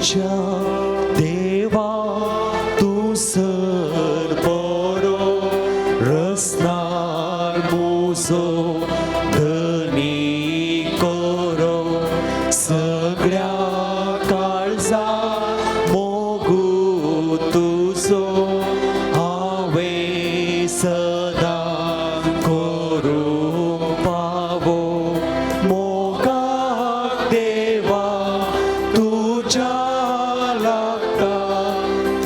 तुज्या देवा तूं सर बरो रसनार मुजो धनी करो सगळ्या काळजा मोगू तुजो हांवें सदां करूंक पावो मोगाक देवा तुज्या लागता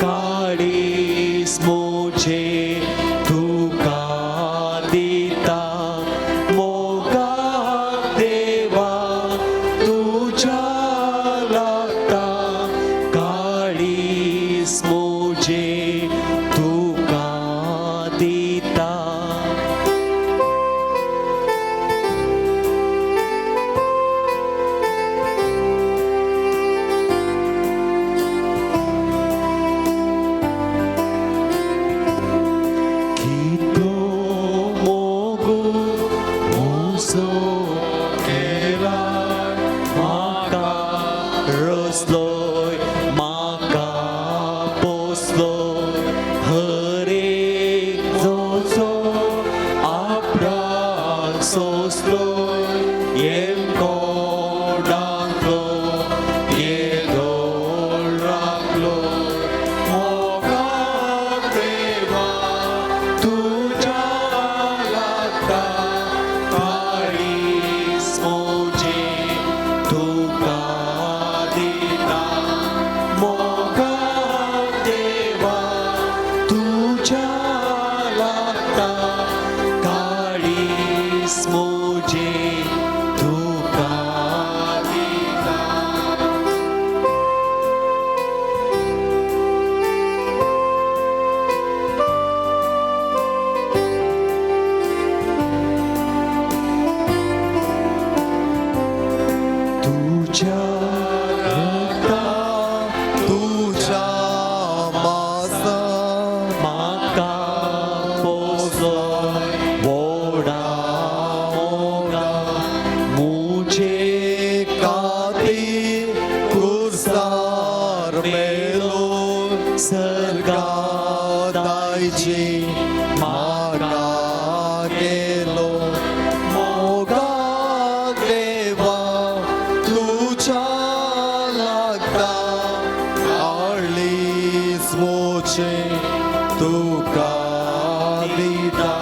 काळीज म्हजें तुका दिता मोगाक देवा तुज्या लागता काळीज म्हजें तुका दिता. कितलो मोगू म्हजो केला म्हाका रसलोय म्हाका पोसलोय हर एक जोचो आपणाक सोंसलोय येमकोंडांतलो येदोळ राखलो मोगाक देवा तुज्या लागता काळीज म्हजें तुका दिता मोगाक देवा तुज्या लागता काळीज म्हजें तुका दिता. तुज्या रक्ता तुझ्या मासा म्हाका पोसलोय व्हडा मोगा म्हजे खातीर कुर्सार मेलो सर्गा दायजी म्हाका केलो मोगाक देवा तुझ्या लागता काळीज म्हजें तुका दिता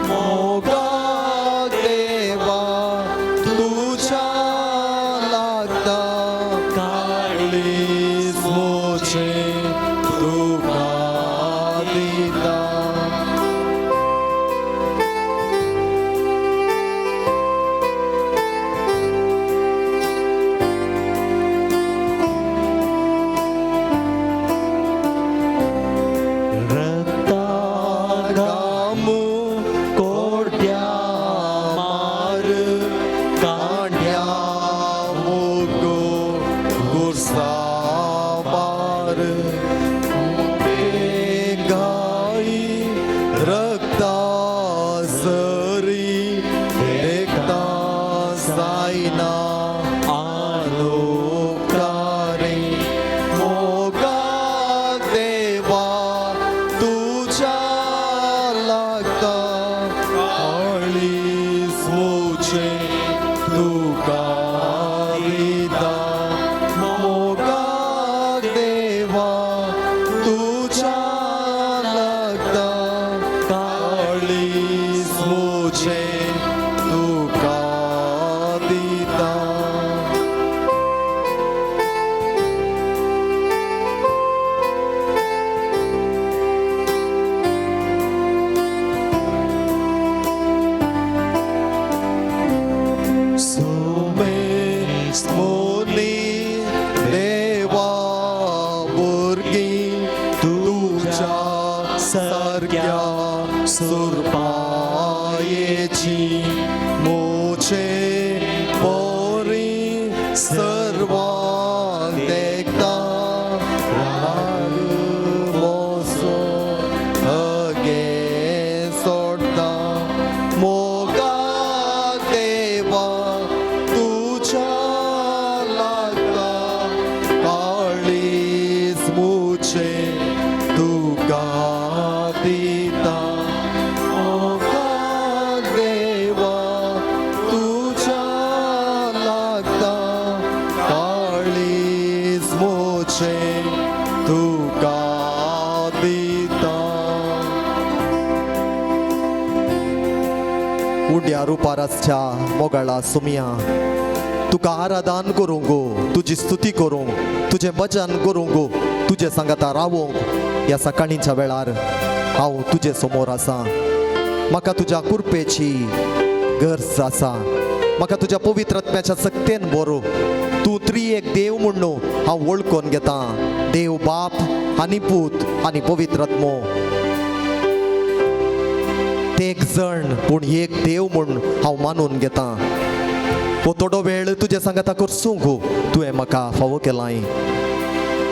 मोगाक देवा तुझ्या लागता काळीज म्हजें तुका दिता. रक्ता गामू कोड्या मार कांड्या कांड्या मोगो कुर्साबार गाई रक्ता सरी देखता जायना अनुपकारे मोगाक देवा तुझ्या लागता काळीज म्हजें तुका दिता मोगाक देवा वासोवचे तुका दिता. उड्या रुपार आसच्या मोगाळा सुमया, तुका आराधन करूंक, तुजी स्तुती करूंक, तुजें भजन करूंक, तुजे सांगाता रावोंक ह्या सकाळींच्या वेळार हांव तुजे समोर आसा. म्हाका तुज्या कृपेची गरज आसा. म्हाका तुज्या पवित्र आत्म्याच्या सक्तेन बरो. तूं त्रिएक देव म्हूण हांव वळखून घेता, देव बाप आनी पूत आनी पवित्र आत्मो. ते एक जण पूण एक देव म्हूण हांव मानून घेता. हो थोडो वेळ तुजे सांगाता करसूंक तुवें म्हाका फावो केलाय.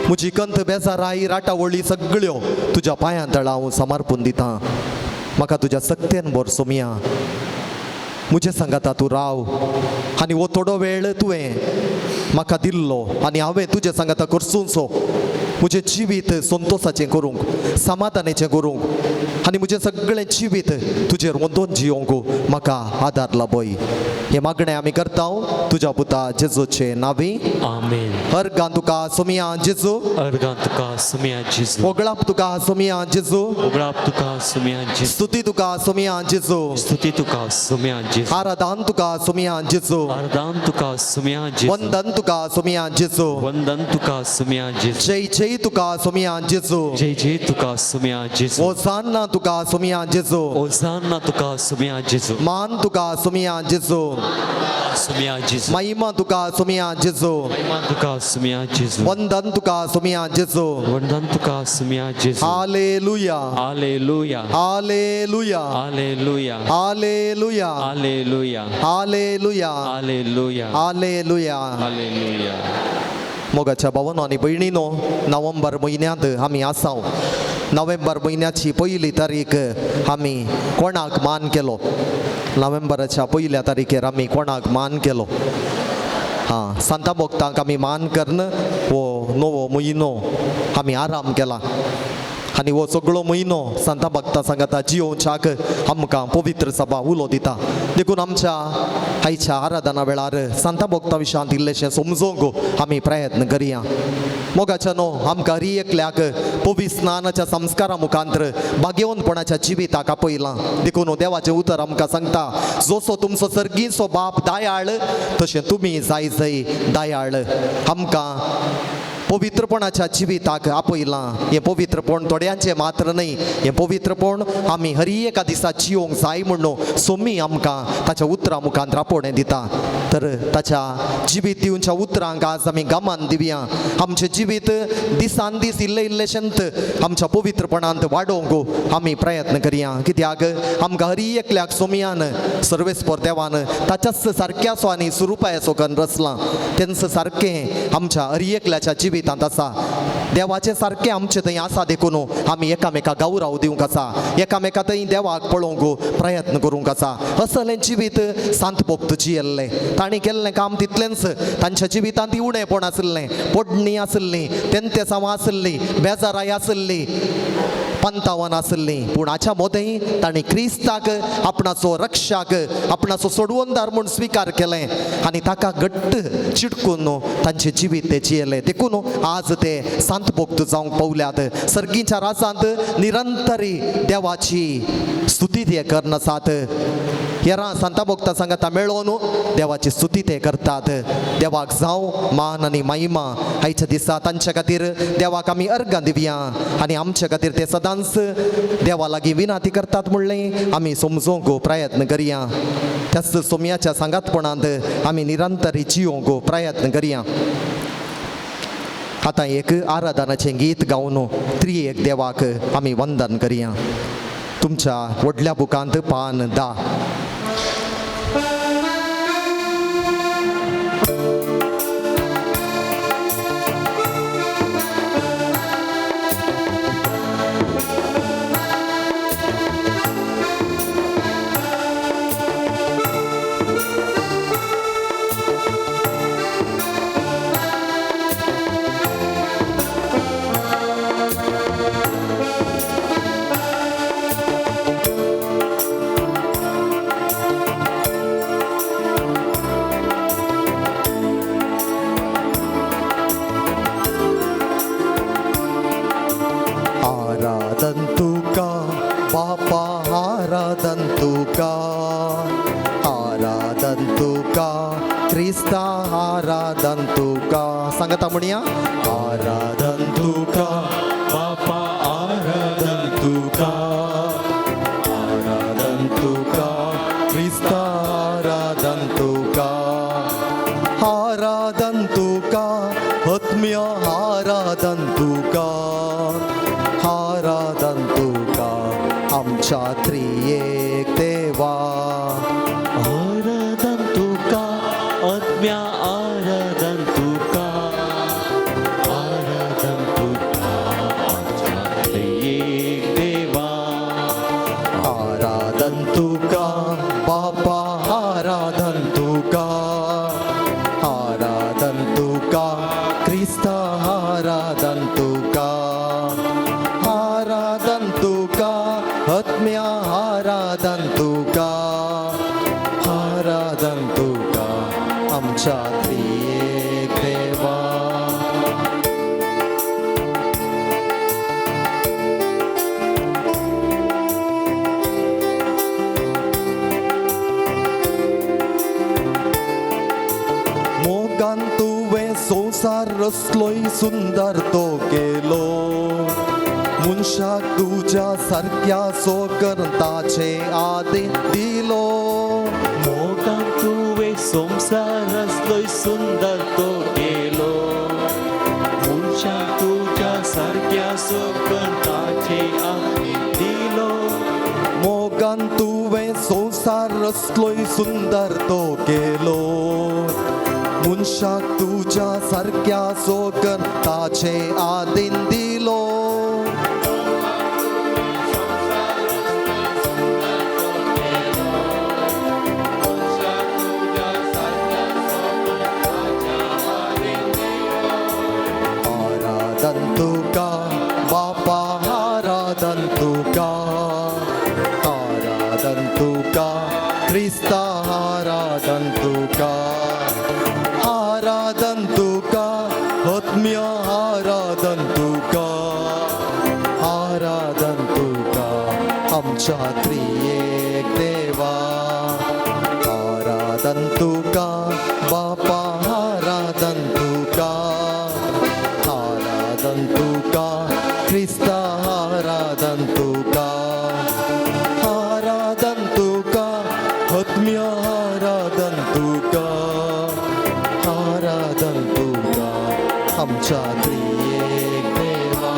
म्हजी कंत बेजाराय राटावळी सगळ्यो तुज्या पांयां तळा हांव समर्पून दिता. म्हाका तुज्या सक्तेन बोर सोमया, म्हजे सांगाता तूं राव आनी हो थोडो वेळ तुवें म्हाका दिल्लो आनी हांवें तुजें सांगाता करसूंचो. म्हजें जिवीत संतोसाचें करूंक, समाधानाचें करूंक आनी म्हजें सगळें जिवीत तुजेर वंदोन जियोंक म्हाका आदार लाबय. हें मागणें आमी करता तुज्या पुता जेजूचे नांवी. आमेन. अर्गां तुका सोमिया जेजू. अर्गां तुका सुमया जेजू. वगळाप तुका सोमिया जेजू. उगडाप तुका सुमया जेजू. स्तुती तुका सोमिया जेजू. स्तुती तुका सुमया जेजू. आराधन तुका सोमिया जेजू. आरदान तुका सुमया जेजू. वंदन तुका सोमिया जेजू. वंदन तुका सुमया जेजू. जय जय तुका सोमिया जेजू. जय जय तुका सुमया जेजू. ओसान्ना तुका सोमिया जेजू. ओजान्ना तुका सुमया जेजू. मान तुका सोमिया जेजू. सुमया जेजू. महिमा तुका सोमिया जेजू. महिमा तुका सुमया जेजू. वंदन तुका सोमिया जेजू. वंदन तुका सुमया जेजू. Hallelujah. Hallelujah. Hallelujah. Hallelujah. Hallelujah. Hallelujah. Hallelujah. Hallelujah. Hallelujah. Hallelujah. मोगाच्या भावानो आनी भयणीनो, नोव्हेंबर म्हयन्यांत आमी आसाव. नोव्हेंबर म्हयन्याची पयली तारीख आमी कोणाक मान केलो? नोव्हेंबराच्या पयल्या तारखेर आमी कोणाक मान केलो? हां, सांता भक्तांक आमी मान करून हो नवो म्हयनो आमी आराम केला आनी हो सगळो म्हयनो सांता भक्ता सांगाता जियोवच्याक आमकां पवित्र सभा उलो दिता. देखून आमच्या आयच्या आराधना वेळार सांता भक्ता विशयांत इल्लेशें समजोवंक आमी प्रयत्न करया. मोगाच्या न्हू, आमकां हरी एकल्याक पवित्र स्नानाच्या संस्कारा मुखांतर भाग्यवंतपणाच्या जिविताक आपयलां. देखून देवाचें उतर आमकां सांगता, जसो तुमचो सर्गीचो बाप दयाळ तशें तुमी जाय जाय दयाळ. आमकां पवित्रपणाच्या जिविताक आपयलां. हें पवित्रपण थोड्यांचें मात्र न्हय, हें पवित्रपण आमी हर एका दिसा जियोंक जाय म्हणून सोमी आमकां ताच्या उतरां मुखांत आपोवणें दिता. तर ताच्या जिवीत दिवच्या उतरांक आज आमी गमान दिवया. आमचें जिवीत दिसान दीस इल्लें इल्लेशेंत आमच्या पवित्रपणांत वाडोवंक आमी प्रयत्न करया. कित्याक आमकां हर एकल्याक सोमयान सर्वेस्पर देवान ताच्याच सारक्याचो आनी सुरुपायाचो करून रचलां. तेंच सारकें आमच्या हर एकल्याच्या जिवितांत आसा. देवाचें सारकें आमचें थंय आसा. देखून आमी एकामेका गौरव दिवंक आसा, एकामेका थंय देवाक पळोवंक प्रयत्न करूंक आसा. असलें जिवीत सांत भक्त जियेल्लें. तांणी केल्लें काम तितलेंच. तांच्या जिवितांत उणेपण आशिल्लें, पोडणी आशिल्ली, तेंतेसांव आशिल्ली, बेजाराय आशिल्ली, पंतावन आशिल्ली. पूण हाच्या मोदें तांणी क्रिस्ताक आपणाचो रक्षाक, आपणाचो सोडवणदार म्हूण स्विकार केलें आनी ताका घट्ट चिटकून तांचें जिवीत ते जियेलें. देखून आज ते सांत भक्त जावंक पावल्यात. सर्गीच्या राजांत निरंतरी देवाची स्तुती ते करनासात. हेरां सांता भक्ता सांगाता मेळोवन देवाची स्तुती ते करतात. देवाक जावं मान आनी महिमा. आयच्या दिसा तांच्या खातीर देवाक आमी अर्गां दिवया आनी आमच्या खातीर ते सदांच देवा लागीं विनाती करतात म्हणलें आमी समजोवंक प्रयत्न करया. त्याच सोमयाच्या सांगातपणांत आमी निरंतर जियोवंक प्रयत्न करया. आतां एक आराधनाचें गीत गावन त्रिएक देवाक आमी वंदन करया. तुमच्या व्हडल्या बुकांत पान 10. आराधन तुका बापा, आराधन तुका, आराधन तुका क्रिस्ता, आराधन तुका. सांगता म्हणया, आराधन तुका बापा, आराधन तुका, आराधन तुका क्रिस्ता, आराधन तुका, आराधन तुका आत्म्या, आराधन तुका, आराधन तुका आमच्या त्रियेक देवा. आराधन तुका आत्म्या, आराधन तुका, आराधन तुका आमच्या त्रियेक देवा. आराधन तुका बापा, आराधन तुका, आराधन तुका क्रिस्ता, आराधन तुका, आराधन तुका आत्म्या, आराधन तुका, आराधन तुका आमच्या त्रियेक देवा. मोगान तुवें संवसार रचलोय सुंदर तो केलो, मनशाक तुज्या सारक्या सो ताचे आदी दिलो. मोगान तुवें संवसार रचलोय सुंदर तो केलो, मनशाक तुज्या सारक्या सोकन ताचे आदी दिलो. मोगान तुवें संवसार रचलोय सुंदर तो केलो, मनशाक तुज्या सारक्या सो ताचे आदीन दिलो. आराधन तुका बापा, आराधन तुका, आराधन तुका क्रिस्ता, आराधन तुका, आराधन तुका आत्म्या, आराधन तुका, आराधन तुका आमच्या त्रियेक देवा. आराधन तुका बापा, आराधन तुका, आराधन तुका क्रिस्ता, आराधन तुका, आराधन तुका आत्म्या, आराधन तुका, आराधन तुका आमच्या त्रियेक देवा.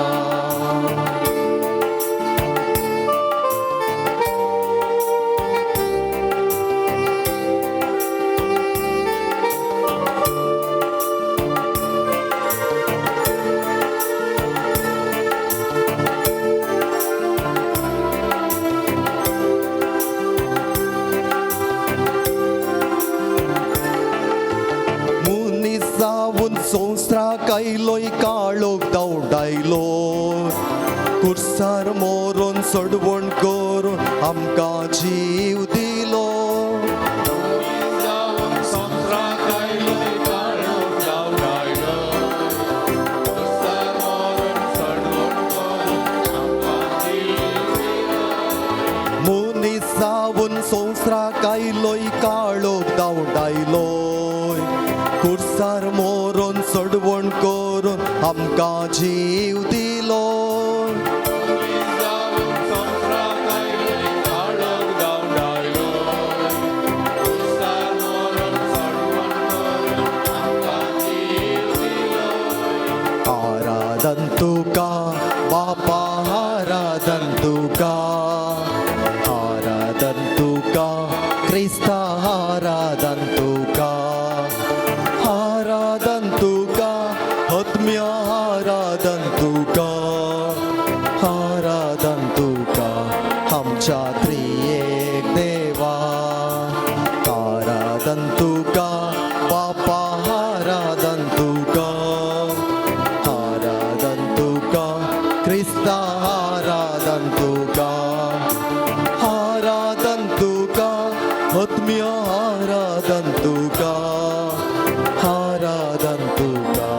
मनीस जावन संवसाराक आयलोय काळोख धांवडायलो, कुर्सार मोरून सोडवण करून आमकां जीव दिलो. मनीस जावन संवसाराक आयलोय काळोख धांवडायलोय, कुर्सार मोरून सोडवण करून आमकां जीव दिलो. आराधन तुका बापा, आराधन तुका, आराधन तुका क्रिस्ता, आराधन तुका, आराधन तुका आत्म्या, आराधन तुका, आराधन तुका आमच्या त्रियेक देवा. आराधन तुका बापा, आराधन तुका, आराधन तुका क्रिस्ता, आराधन तुका, आराधन तुका आत्म्या, आराधन तुका, आराधन तुका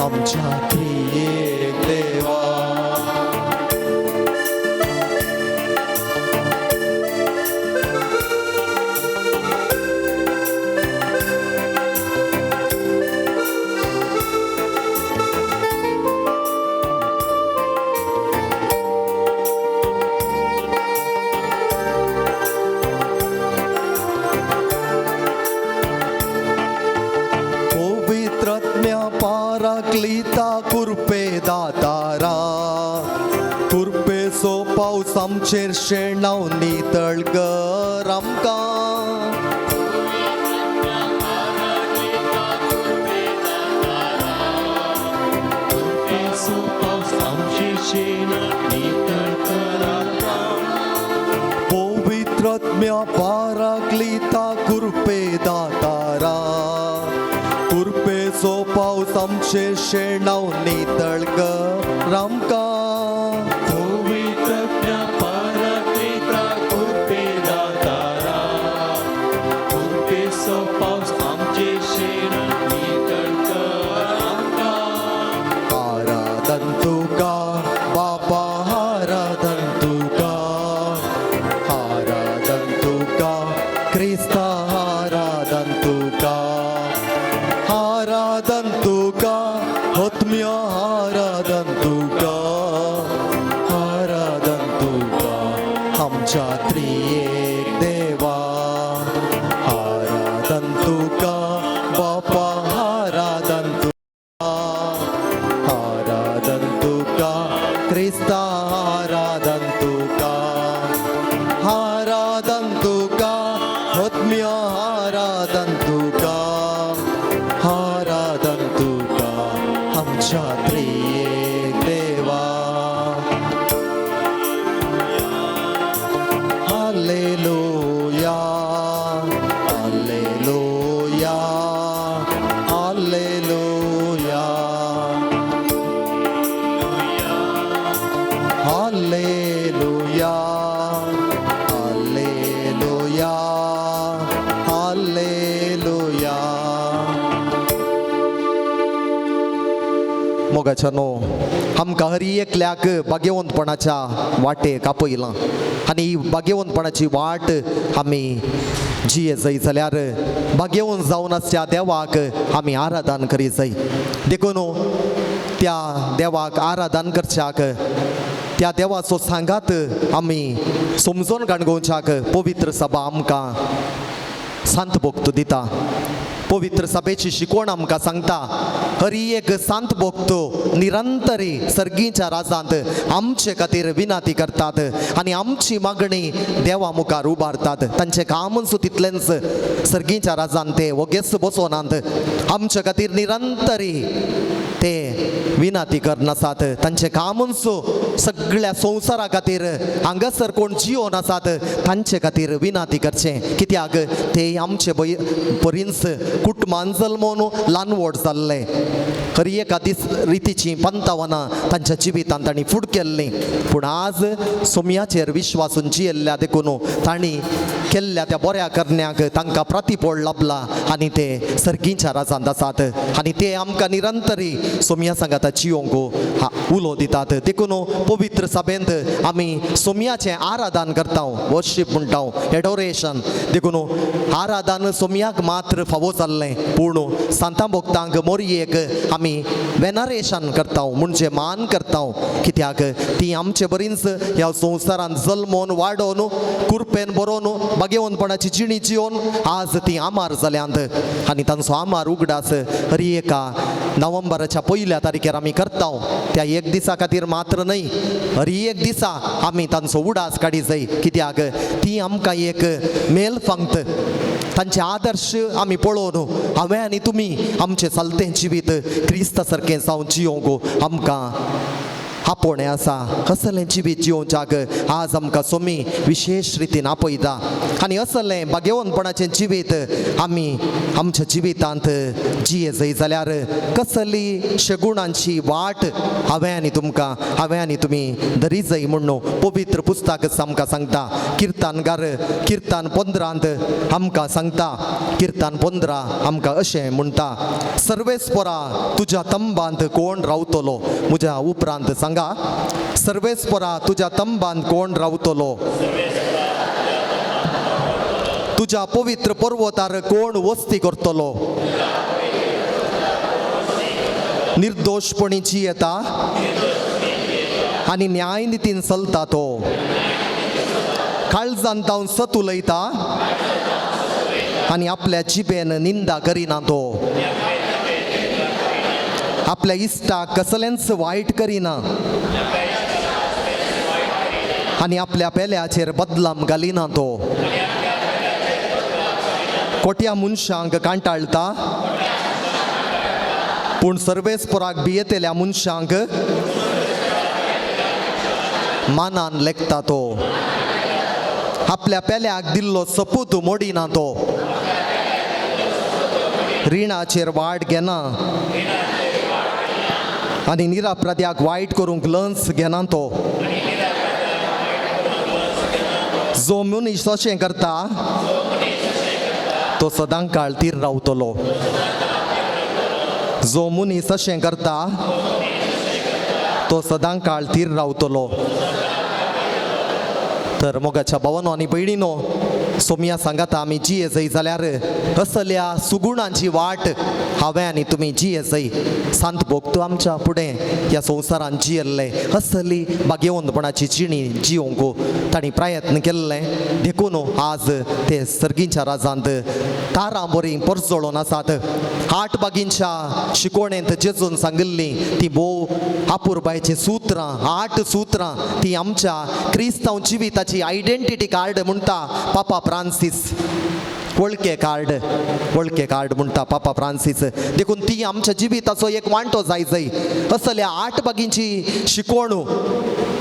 आमच्या त्रियेक देवा. कृपे दातारा कृपेचो पावस आमचेर शेणाव नितळ कर आमकां. कृपेचो पावस आमचेर शेणाव नितळ कर आमकां. पवित्रात्म्या पाराक्लिता कृपे दातारा कृपेचो पावस आमचेर शेणाव नितळ कर आमकां. पवित्रात्म्या पाराक्लिता कृपे दातारा कृपेचो पावस आमचेर शेणाव नितळ कर आमकां. आराधन तुका बापा आराधन तुका आराधन तुका क्रिस्ता आराधन तुका आराधन तुका आत्म्या आराधन तुका आराधन तुका आमच्या त्रियेक देवा आराधन तुका बापा आराधन तुका आराधन तुका क्रिस्ता आराधन तुका आराधन तुका आत्म्या आराधन तुका आराधन तुका आमच्या त्रियेक देवा. Hallelujah, hallelujah, hallelujah, hallelujah, hallelujah, hallelujah. मोगाच्या न्हू आमकां हर एकल्याक भाग्यवंतपणाच्या वाटेक आपयलां आनी ही भाग्यवंतपणाची वाट आमी जिये जाय जाल्यार भाग्यवंत जावन आसच्या देवाक आमी आराधन करी जाय. देखून त्या देवाक आराधन करच्याक त्या देवाचो सांगात आमी समजून काणगोवच्याक पवित्र सभा आमकां सांत भक्त दिता. पवित्र सभेची शिकवण आमकां सांगता हरी एक सांत भक्त निरंतरी सर्गीच्या राजांत आमचे खातीर विनाती करतात आनी आमची मागणी देवा मुखार उबारतात. तांचें कामूच तितलेंच सर्गीच्या राजांत ते वोगेच बसोनात आमचे खातीर निरंतरी ते विनाती करनासात. तांचें कामूच सगळ्या संवसारा खातीर हांगासर कोण जियोन आसात तांचे खातीर विनाती करचें कित्याक ते आमचे परींच कुटुंबान जल्मोन ल्हान व्हड जाल्ले हर एका दीस रितीचीं पंतावनां तांच्या जिवितांत तांणी फूड केल्लीं पूण आज सोम्याचेर विश्वासून जियेल्ल्या देखून तांणी केल्ल्या त्या बऱ्या करण्याक तांकां प्रतिफळ लाभला आनी ते सर्गीच्या राजांत आसात आनी ते आमकां निरंतरी सोम्या सांगाता जियोंक उलो दितात. देखून पवित्र सभेंत आमी सोम्याचें आराधन करता वर्शीप म्हणटा एडोरेशन. देखून आराधन सोम्याक मात्र फावो जाल्लें पूण सांतां भक्तांक मोरयेक आमी वेनरेशन करता म्हणजे मान करता कित्याक ती आमचे बरींच ह्या संवसारांत जल्मोन वाडोवन कुरपेन बरोवन भाग्यवंतपणाची जिणी जियोन आज ती आमार जाल्यांत आनी तांचो आमार उगडास हर एका नोव्हेंबराच्या पयल्या तारखेर आमी करता. त्या एक दिसा खातीर मात्र न्हय हर एक दिसा आमी तांचो उडास काडी जाय कित्याक ती आमकां एक मेल फांगत तांचे आदर्श आमी पळोवन हांवें आनी तुमी आमचें चलतें जिवीत क्रिस्ता सारकें जावन जियोंक आमकां आपोवणें आसा. असलें जिवीत जियोवच्याक आज आमकां सोमी विशेश रितीन आपयता आनी असलें भाग्यवंतपणाचें जिवीत आमी आमच्या जिवितांत जिये जाय जाल्यार कसली शगुणांची वाट हांवें आनी तुमकां हांवें आनी तुमी धरी जाय म्हूण पवित्र पुस्तकच आमकां सांगता. किर्तनगार किर्तन 15 आमकां सांगता किर्तन 15 आमकां अशें म्हणटा सर्वेस्परा तुज्या तंबांत कोण रावतलो. म्हज्या उपरांत सांगा सर्वेस्परा तुज्या तंबांत कोण रावतलो. तुज्या पवित्र पर्वतार कोण वस्ती करतलो. निर्दोशपणी जियेता आनी न्यायनितीन चलता तो काळजान तावन सत उलयता आनी आपल्या जिबेन निंदा करिना तो. आपल्या इश्टाक कसलेंच वायट करिना आनी आपल्या पेल्याचेर बदलाम घालिना तो. कोट्या मनशांक कांटाळटा पूण सर्वेस्पोराक भियेतल्या मनशांक मानान लेखता तो. आपल्या पेल्याक दिल्लो सपूत मोडिना तो. रिणाचेर वाड घेना आनी निरापराध्याक वायट करूंक लंस घेना तो. जो मनीस अशें करता तो सदां काळ तीर रावतलो. जो मनीस अशें करता तो सदां काळ तीर रावतलो. तर मोगाच्या भावानो आनी भयणीनो, सोमया सांगाता आमी जिये जाय जाल्यार असल्या सुगुणांची वाट हांवें आनी तुमी जिये जाय. सांत भोगतो आमच्या फुडें ह्या संवसारान जियेल्ले असली भाग्यवंतपणाची जिणी जियोंक तांणी प्रयत्न केल्ले, देखून आज ते सर्गींच्या राजांत तारां बरी परजळोन आसात. आठ बागींच्या शिकवणेंत जेजून सांगिल्ली ती भोव आपुरबायचीं सुत्रां, 8 सुत्रां ती आमच्या क्रिस्तांव जिविताची आयडेंटिटी कार्ड म्हणटा पापा फ्रांसीस. वळखे कार्ड, वळखे कार्ड म्हणटा पापा फ्रांसीस. देखून ती आमच्या जिविताचो एक वांटो जाय जाय. असल्या 8 बागींची शिकवण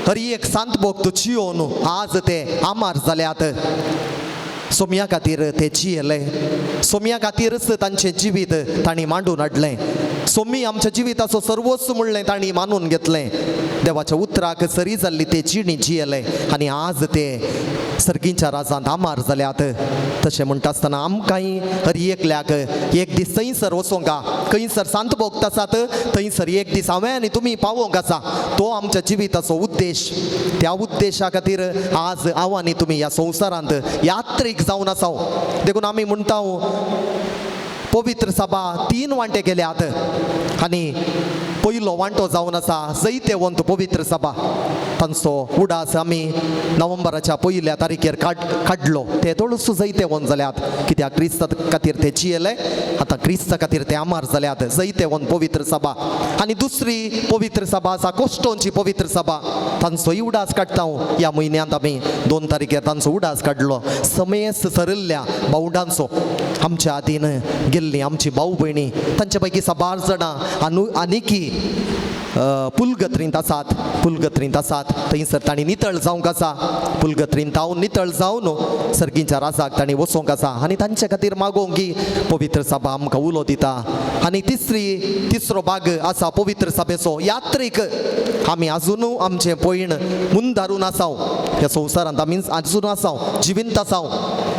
हरी एक सांत भोगतो जियोन आज ते आमार जाल्यात. सोमया खातीर ते जियेले, सोमया खातीरच तांचें जिवीत तांणी मांडून हाडलें. सोमी आमच्या जिविताचो सर्वोच्च म्हणलें तांणी मानून घेतलें. देवाच्या उतराक सरी जाल्ली ते जिणी जियेले आनी आज ते सर्गींच्या राजांत आमार जाल्यात. तशें म्हणटा आसतना आमकांय हर एकल्याक एक दीस थंयसर वचोंक, खंयसर सांत भोगत आसात थंयसर एक दीस हांवें आनी तुमी पावोंक आसा. तो आमच्या जिविताचो उद्देश. त्या उद्देशा खातीर आज हांव आनी तुमी ह्या संवसारांत यात्रीक जावन आसा. देखून आमी म्हणटा पवित्र सभा 3 वांटे केल्यात आनी पयलो वांटो जावन आसा जैतेवंत पवित्र सभा. तांचो उडास आमी नोव्हेंबराच्या पयल्या तारखेर काडलो. ते थोडोसो जैतेवंत जाल्यात, कित्याक क्रिस्ता खातीर ते जियेले, आतां क्रिस्ता खातीर ते आमार जाल्यात. जैतेवंत पवित्र सभा. आनी दुसरी पवित्र सभा आसा कोश्टोंची पवित्र सभा. तांचोय उडास काडटा ह्या म्हयन्यांत आमी 2 तारखेर तांचो उडास काडलो. समेस्त सरिल्ल्या भावंडांचो आमच्या हातीन गेल्ली आमची भाव भयणी, तांचे पैकी साबार जाणां आनिकी पुलगत्रींत आसात, पुलगत्रींत आसात. थंयसर तांणी नितळ जावंक आसा. पुलगत्रींत हांव नितळ जावन सर्गींच्या राजाक तांणी वचोंक आसा आनी तांचे खातीर मागोवंक की पवित्र सभा आमकां उलो दिता. आनी तिसरो भाग आसा पवित्र सभेचो यात्रीक. आमी आजुनू आमचें पयण मुंदारून आसाव ह्या संवसारांत, आमी आजून आसाव, जिवींत आसाव.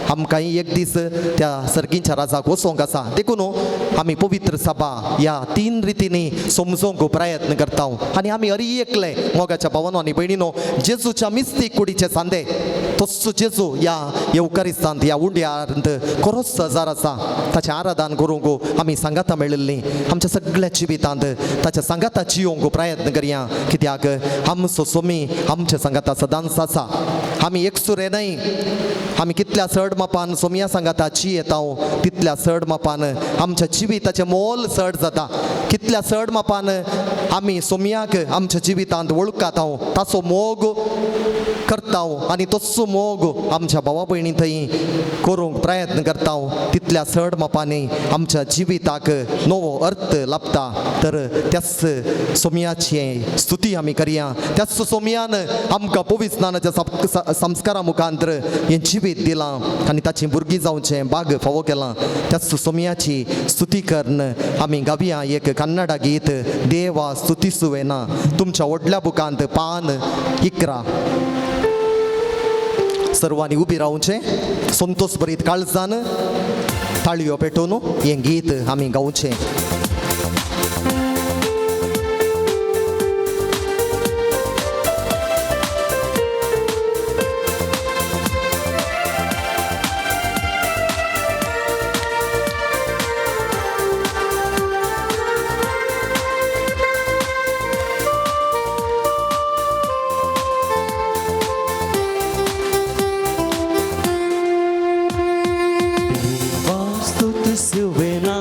आमकांय एक दीस त्या सर्गींच्या राजाक वचोंक आसा. देखून आमी पवित्र सभा ह्या 3 रितींनी समजोवंक प्रयत्न करता. आनी आमी हरी एकले मोगाच्या भावानो आनी भयणीनो जेजूच्या मिस्तीक कुडीचे सांदे तस्सो जेजू ह्या येवकारिस्तांत ह्या उंड्यांत खरोच हजार आसा. ताचें आराधन करूंक आमी सांगाता मेळिल्लीं आमच्या सगळ्या जिवितांत ताच्या सांगाता जियोवंक प्रयत्न करया, कित्याक आमचो सोमी आमच्या सांगाता सदांच आसा. आमी एकसुरे न्हय, आमी कितल्या चड मापान सोमया सांगाता जियेता तितल्या चड मापान आमच्या जिविताचें मोल चड जाता. कितल्या चड मापान आमी सोमयाक आमच्या जिवितांत वळखता, ताचो मोग करता आनी तसो मोग आमच्या भावा भयणी थंय करूंक प्रयत्न करता, तितल्या चड मापांनी आमच्या जिविताक नवो अर्थ लाभता. तर त्याच सोमयाची स्तुती आमी करया. त्याच सोमयान आमकां पवित्र स्नानाच्या संस्कारा मुखांतर हें जिवीत दिलां आनी ताचीं भुरगीं जावचें भाग फावो केलां. त्याच सोमयाची स्तुती करून आमी गावया एक कन्नडा गीत, देवा स्तुती सुवेना. तुमच्या व्हडल्या बुकांत पान 11. सर्वांनी उबी रावचें, संतोष भरीत काळजान ताळयो पेटोवन हें गीत आमी गावचें. ಸ್ತುತಿಸುವೆನಾ.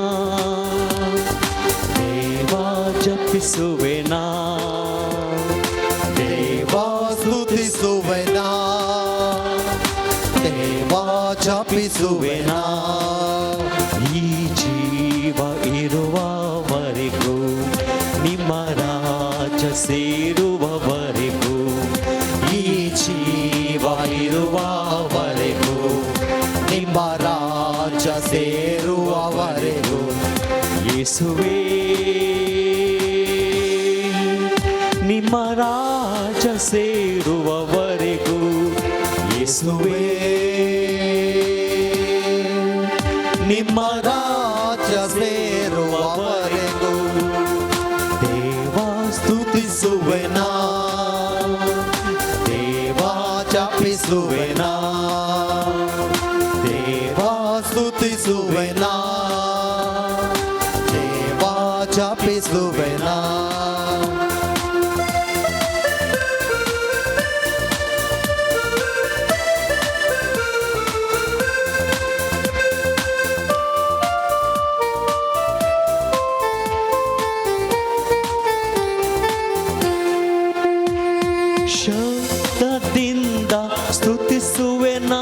ಜಪಿಸುವೆನಾ. ಈ ಜೀವ ಇರುವವರೆಗೂ ನಿಮ್ಮ ರಾಜ ಸೇರುವವರೆಗೂ, ಈ ಜೀವ ಇರುವವರೆಗೂ ನಿಮ್ಮ ರಾಜ ಸೇರುವವರೆಗೂ. ಯೇಸುವೇ ನಿಮ್ಮ ರಾಜ ಸೇರುವವರೆಗೂ, ಯೇಸುವೇ ನಿಮ್ಮ ರಾಜ ಸೇರುವವರೆಗೂ. ದೇವಾ ಸ್ತುತಿಸುವೆನಾ, ದೇವಾ ಜಪಿಸುವೆನಾ, ದೇವಾ ಸ್ತುತಿಸುವೆನಾ, ದೇವಾ ಜಪಿಸುವೆನಾ. ಶಬ್ದದಿಂದ ಸ್ತುತಿಸುವೆನಾ,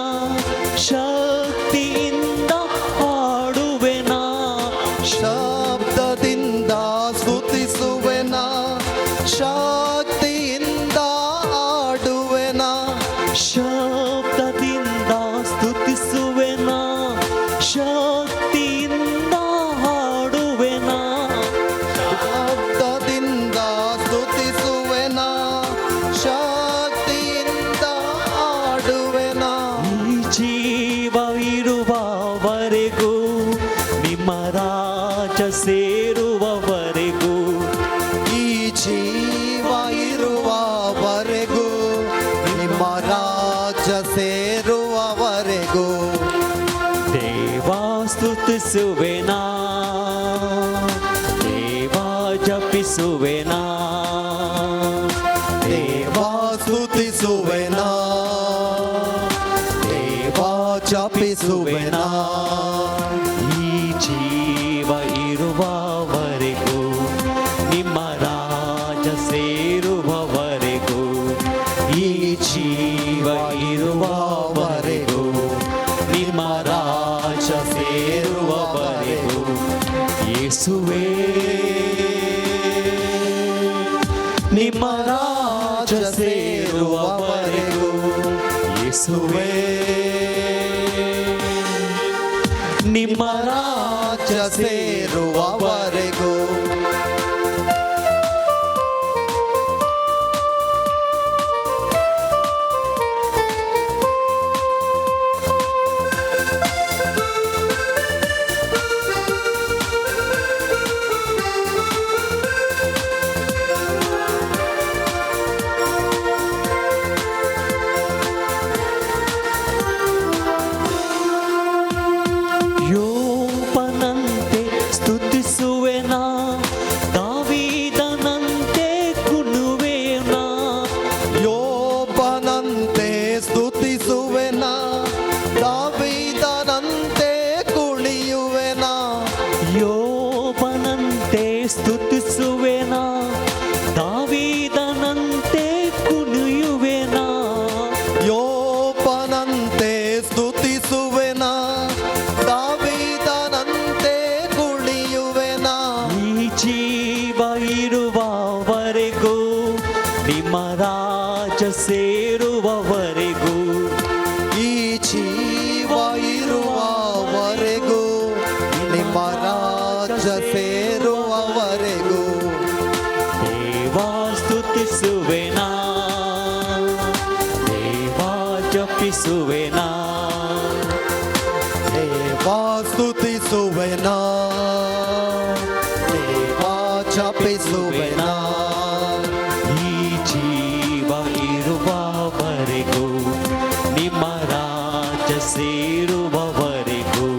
ಶಕ್ತಿಯಿಂದ ಹಾಡುವೆನಾ, ಶಬ್ದದಿಂದ ಸ್ತುತಿಸುವೆನಾ, ಶಕ್ತಿಯಿಂದ ಆಡುವೆನಾ, ಶಬ್ದದಿಂದ ಸ್ತುತಿಸುವೆನಾ, ಶಕ್ತಿಯಿಂದ ಹಾಡುವೆನಾ, ಶಬ್ದದಿಂದ ಸ್ತುತಿಸುವೆನಾ, ಶಕ್ತಿಯಿಂದ ಆಡುವೆನಾ. ಈ ಜೀವ ಇರುವವರೆಗೂ ನಿಮ್ಮ ರಾಜ ಸೇರುವವರೆಗೂ, ಈ ಜೀವ ಇರುವವರೆಗೂ ನಿಮ್ಮ ರಾಜ ಸೇರುವವರೆಗೂ. ದೇವಾ ಸ್ತುತಿಸುವೆನಾ, ದೇವಾ ಜಪಿಸುವೆನಾ, ದೇವಾ ಸ್ತುತಿಸುವೆನಾ, ದೇವಾ ಜಪಿಸುವೆನಾ. ಈ ಜೀವ ಇರುವವರೆಗೂ ನಿಮ್ಮ ರಾಜ ಸೇರುವವರೆಗೂ, ಈ ಜೀವ ಇರುವವರೆಗೂ ನಿಮ್ಮ ರಾಜ ಸೇರುವವರೆಗೂ. ಯೇಸುವೇ ನಿಮ್ಮ ರಾಜ ಸೇರುವವರೆಗೂ, ಯೇಸುವೇ ನಿಮ್ಮ ರಾಜ ಸೇರುವವರೆಗೂ. ಯೋಬನಂತೆ ಸ್ತುತಿಸುವೆನಾ, ದಾವೀದನಂತೆ ಕುಣುವೆನಾ, ಯೋಬನಂತೆ ಸ್ತುತಿಸುವೆನಾ, ದಾವೀದನಂತೆ ಕುಣಿಯುವೆನಾ, ಯೋಬನಂತೆ ಸ್ತುತಿಸುವೆನಾ, ದಾವೀದನಂತೆ ಕುಣಿಯುವೆನಾ, ಯೋಬನಂತೆ ಸ್ತುತಿಸುವೆನಾ, ದಾವೀದನಂತೆ ಕುಣಿಯುವೆನಾ. ಈ ಜೀವ ಇರುವವರೆಗೂ ನಿಮ್ಮ ರಾಜ ಸೇರುವವರೆಗೂ, ಈ ಜೀವ ಇರುವವರೆಗೂ ನಿಮ್ಮ ರಾಜ ಸೇರುವವರೆಗೂ. ದೇವಾ ಸ್ತುತಿಸುವೆನಾ, ದೇವಾ ಜಪಿಸುವೆನಾ, ದೇವಾ ಸ್ತುತಿಸುವೆನಾ, ದೇವಾ ಜಪಿಸುವೆನಾ. ಈ ಜೀವ ಇರುವವರೆಗೂ ನಿಮ್ಮ ರಾಜ ಸೇರುವವರೆಗೂ,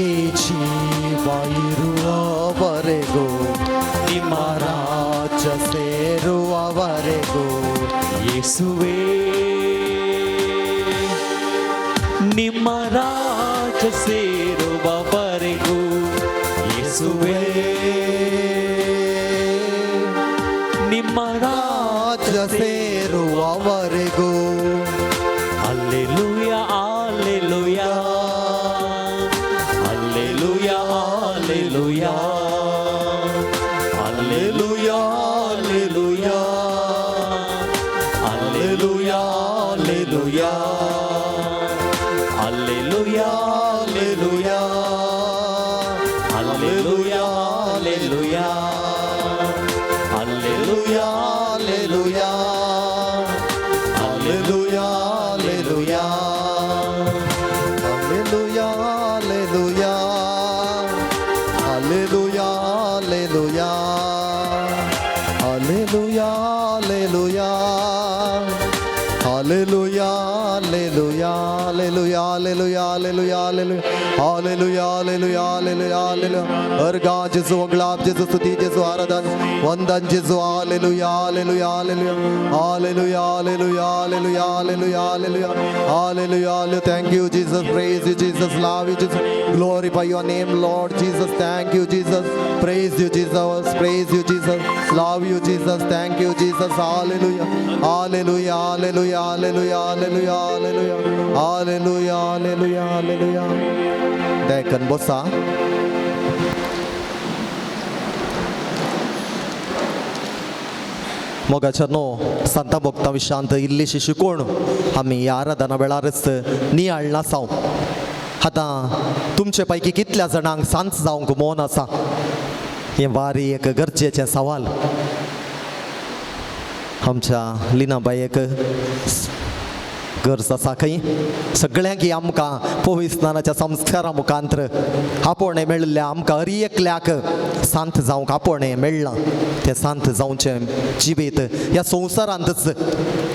ಈ ಜೀವ ಇರುವವರೆಗೂ ನಿಮ್ಮ ರಾಜ ಸೇರುವವರೆಗೂ. ಯೇಸುವೇ ನಿಮ್ಮ ರಾಜ ಸೇರುವವರೆಗೂ, ಯೇಸುವೇ ನಿಮ್ಮ ರಾಜ ಸೇರುವವರೆಗೂ. Alleluia, alleluia, Hallelujah, hallelujah, hallelujah, hallelujah, hallelujah, hallelujah, hallelujah, hallelujah, hallelujah, hallelujah, hallelujah, hallelujah, hallelujah, hallelujah, hallelujah, hallelujah, hallelujah, hallelujah, hallelujah. अर्गा जेजू, वगळाप जेजू, स्तुती जेजू, आराधन वंदन जेजू. Hallelujah, hallelujah, hallelujah, hallelujah, hallelujah, hallelujah, hallelujah, hallelujah, hallelujah, hallelujah. Thank you, Jesus. Praise you, Jesus. Love you, Jesus. Glorify your name, Lord Jesus. Thank you, Jesus. Praise you, Jesus. Praise you, Jesus. Love you, Jesus. Thank you, Jesus. Hallelujah, hallelujah, hallelujah, hallelujah, hallelujah, hallelujah, hallelujah, hallelujah, hallelujah. देखन बसा. मोगाच्या no, सांता भोगता विशांत इल्लीशी शिकवण आमी ह्या आराधना वेळारच नियाळ नासाव. आतां तुमचे पैकी कितल्या जाणांक सांत जावंक मोन आसा, हें वारी एक गरजेचें सवाल. आमच्या लिनाबायक गरज आसा खंय. सगळ्यांक आमकां पविस्नानाच्या संस्कारा मुखांत्र आपोवणें मेळिल्लें, आमकां हर एकल्याक सांत जावंक आपोवणें मेळ्ळां. तें सांत जावचें जिवीत ह्या संवसारांतच.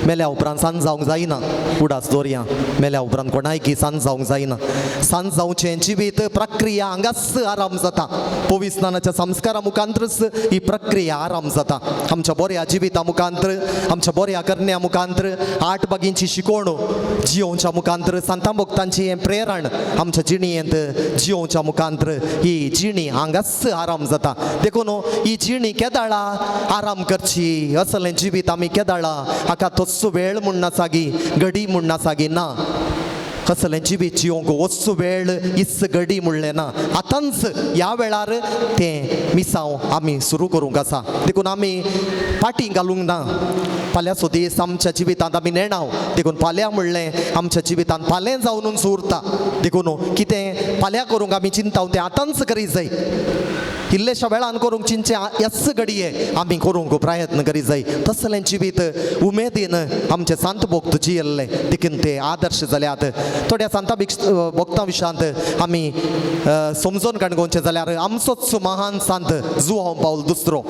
मेल्या उपरांत सांत जावंक जायना. उडास दवरया, मेल्या उपरांत कोणायकी सांत जावंक जायना. सांत जावचें जिवीत प्रक्रिया हांगाच आराम जाता. पविस्नानाच्या संस्कारा मुखांतरच ही प्रक्रिया आराम जाता. आमच्या बऱ्या जिविता मुखांत्र, आमच्या बऱ्या करण्या मुखांत्र, आठ बागींची शिकवण जियोवच्या मुखांत्र, सांतां भक्तांची हें प्रेरण आमच्या जिणेंत जियोवच्या मुखांत्र ही जिणी हांगाच आराम जाता. देखून ही जिणी केदाळा आराम करची, असलें जिवीत आमी केदाळा हाका तस्सो वेळ म्हूण नासागी, घडी म्हूण नासागी ना. कसलें जिवीत जियोंक वचचो वेळ इस घडी म्हणलें ना. आतांच ह्या वेळार तें मिसांव आमी सुरू करूंक आसा. देखून आमी फाटीं घालूंक ना. फाल्यांचो दीस आमच्या जिवितांत आमी नेणाव. देखून फाल्यां म्हणलें आमच्या जिवितांत फाल्यां जावनूच उरता. देखून कितें फाल्यां करूंक आमी चिंताव तें आतांच करी जाय. इल्लेशा वेळान करूंक चिंतचें ह्याच घडये आमी करूंक प्रयत्न करी जाय. तसलें जिवीत उमेदीन आमचे सांत भक्त जियेल्ले, देखून ते आदर्श जाल्यात. थोड्या सांता भक्तां विशांत आमी समजून काणकोणचें जाल्यार आमचोच महान सांत जुआंव पावल दुसरो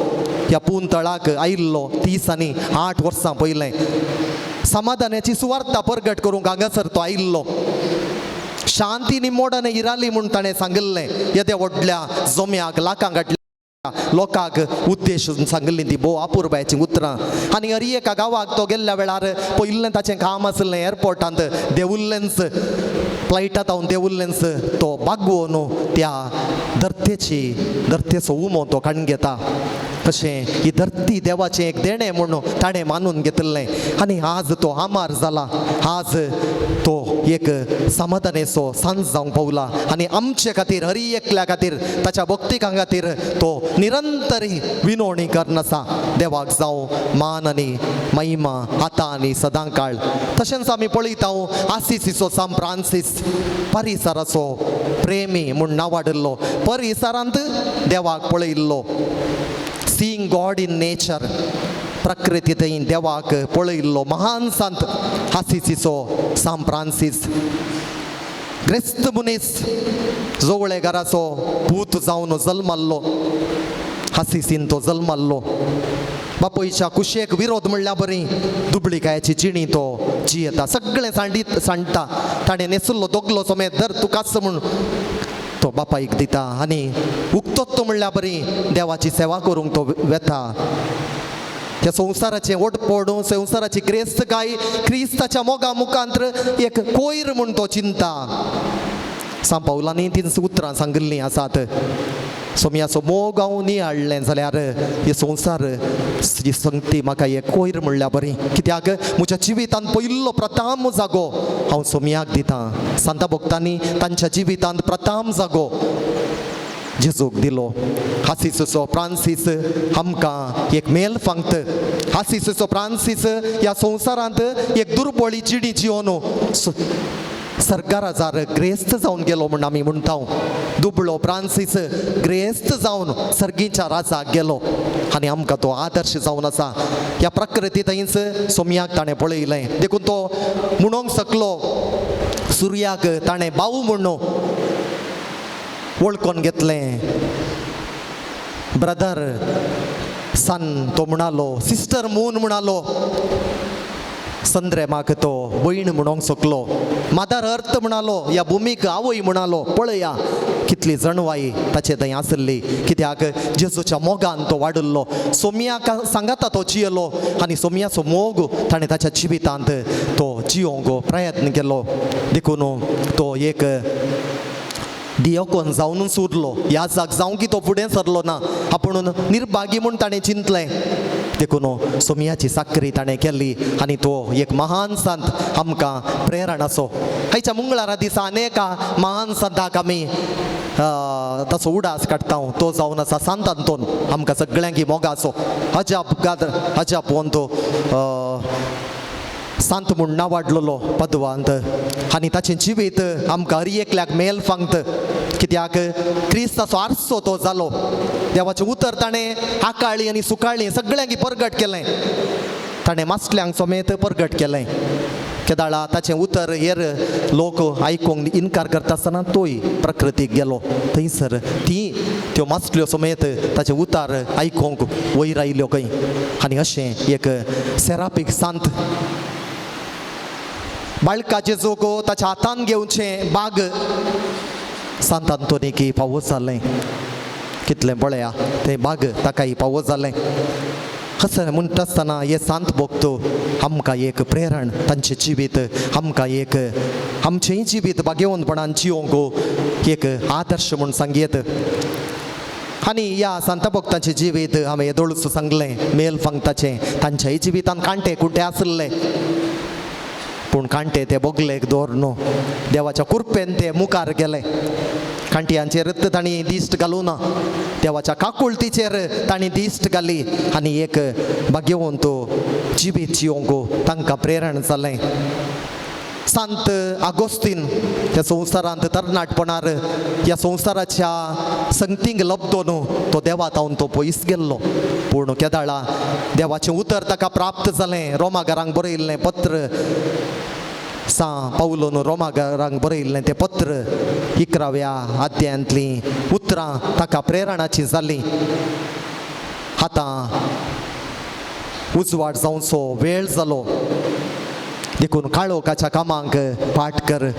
ह्या पून तळाक आयिल्लो 38 वर्सां पयलें. समाधानाची सुवार्ता परगट करूंक हांगासर तो आयिल्लो. शांती निमोडाने इराली म्हूण ताणें सांगिल्लें. येद्या व्हडल्या जोम्याक, लाखां घातल्या लोकांक उद्देश सांगिल्लीं ती भोव अपुरबायेचीं उतरां. आनी हरी एका गांवाक तो गेल्ल्या वेळार पयिल्लें ताचें काम आसलें एअरपोर्टांत देवुल्लेंच, फ्लायटांत हांव देवुल्लेंच तो बागवोन त्या धरतेची धरतेचो उमो तो काडून घेता. तशें ही धरती देवाचें एक देणें म्हूण ताणें मानून घेतिल्लें. आनी आज तो आमार जाला. आज तो एक समाधानेचो सांज जावंक पावला. आनी आमचे खातीर, हरी एकल्या खातीर, ताच्या भक्तिकां खातीर तो निरंतरी विनवणी करनासा. देवाक जावं मान आनी महिमा आतां आनी सदां काळ. तशेंच आमी पळयता आसिसीचो सांत फ्रांसीस, परिसराचो प्रेमी म्हूण नांवाडिल्लो, परिसरांत देवाक पळयिल्लो. सीइंग गॉड इन नेचर, प्रकृतींत देवाक पळयिल्लो महान सांत आसिसीचो सांत फ्रांसीस. क्रिस्त मनीस, जोवळेगाराचो पूत जावन जल्माल्लो. आसिसीन तो जल्माल्लो. बापयच्या कुशेक विरोध म्हणल्या बरी दुबळिकायेची जिणी तो जियेता. सगळें सांडीत सांडटा. ताणें न्हेसुल्लो दोगलो समेत धर तुकाच म्हूण तो बापायक दिता. आनी उक्तोच तो म्हणल्या बरी देवाची सेवा करूंक तो वेता. ह्या संवसाराचें ओडपोड, संवसाराची ग्रेस्तकाय क्रिस्ताच्या मोगा मुखांत्र एक कोयर म्हूण तो चिंता. सांत पावलांनी तीं उतरां सांगिल्लीं आसात. सोमयाचो मोग हांव नियाळ्ळें जाल्यार हे संवसार ही संगती म्हाका एक कोयर म्हणल्या बरी. कित्याक म्हज्या जिवितांत पयिल्लो प्रथम जागो हांव सोमयाक दितां. सांता भक्तांनी तांच्या जिवितांत प्रथम जागो जेजूक दिलो. आसिसचो फ्रांसीस आमकां एक मेल फांगत. आसिसचो फ्रांसीस ह्या संवसारांत एक दुर्बळी जिणी जियोन सरकाराजार ग्रेस्त जावन गेलो म्हूण आमी म्हणटा. दुबळो फ्रांसीस ग्रेस्त जावन सर्गीच्या राजाक गेलो. आनी आमकां तो आदर्श जावन आसा. ह्या प्रकृती थंयच सोमयाक ताणें पळयलें, देखून तो म्हणूंक शकलो सुर्याक ताणें भाऊ म्हणून वळखून घेतलें. ब्रदर सन तो म्हणालो, सिस्टर मून म्हणालो, संद्रेमाक तो भयण म्हणूंक शकलो, मदर अर्थ म्हणालो, ह्या भुमीक आवय म्हणालो. पळया कितली जणवाई ताचे थंय आसली, कित्याक जेजूच्या मोगान तो वाडिल्लो. सोमयाक सांगाता तो जियेलो आनी सोमयाचो मोग ताणें ताच्या जिवितांत तो जियोंक प्रयत्न केलो. देखून तो एक दियोकोन जावनूच उरलो. ह्या जाग जावंक तो फुडें सरलो ना, आपूण निर्भागी म्हूण ताणें चिंतलें. देखून सोमयाची साकरी ताणें केली आनी तो एक महान संत आमकां प्रेरणाचो. आयच्या मंगळारा दिसा अनेका महान संताक आमी ताचो उडास काडटा. तो जावन आसा सांत आंतोन, आमकां सगळ्यांकी मोगाचो अजाप गाद अजाप तो सांत म्हूण नावाडलेलो पदवांत. आनी ताचें जिवीत आमकां हर एकल्याक मेल फांगत, कित्याक क्रिस्ताचो आरसो तो जालो. देवाचें उतर ताणें आकाळी आनी सुकाळी सगळ्यांकी परगट केलें, ताणें मासल्यांक समेत परगट केलें. केदाळा ताचें उतर हेर लोक आयकूंक इनकार करता आसतना तोय प्रकृतीक गेलो, थंयसर ती त्यो मासल्यो समेत ताचें उतार आयकूंक वयर आयल्यो खंय. आनी अशें एक सेरापीक सांत बाळकाचे जोगो ताच्या हातान घेवचें बाग सांत आंतोनीक फावो जालें. कितलें पळया तें बाग ताकाय फावो जालें. कशें म्हणटा आसतना हे सांत भोगतो आमकां एक प्रेरण, तांचें जिवीत आमकां एक आमचेंय जिवीत भाग्यवंतपणान जियोंक एक आदर्श म्हूण सांगयेत. आनी ह्या सांता भक्तांचें जिवीत हांवें येदोळूच सांगलें, मेल फांगताचें तांच्याय जिवितान कांटे कुंटे आसले, पूण कांटे ते बोगलेक दवर न्हू, देवाच्या कुरपेन ते मुखार गेले. कांट्यांचेर तांणी दिश्ट घालूं ना, देवाच्या काकुळतीचेर तांणी दिश्ट घाली आनी एक भाग्यवंत जिवीत जियोंक तांकां प्रेरण जालें. सांत आगोस्तीन ह्या संवसारांत तरणाटपणार ह्या संवसाराच्या संगतींक लब्दो न्हू, तो देवा तावन तो पयस गेल्लो. पूण केदाळा देवाचें उतर ताका प्राप्त जालें. रोमागारांक बरयल्लें पत्र, सां पावलोन रोमागारांक बरयल्लें तें पत्र 11व्या अध्यायांतलीं उतरां ताका प्रेरणाचीं जालीं. आतां उजवाड जावचो वेळ जालो, देखून काळोखाच्या कामांक पाठ कर.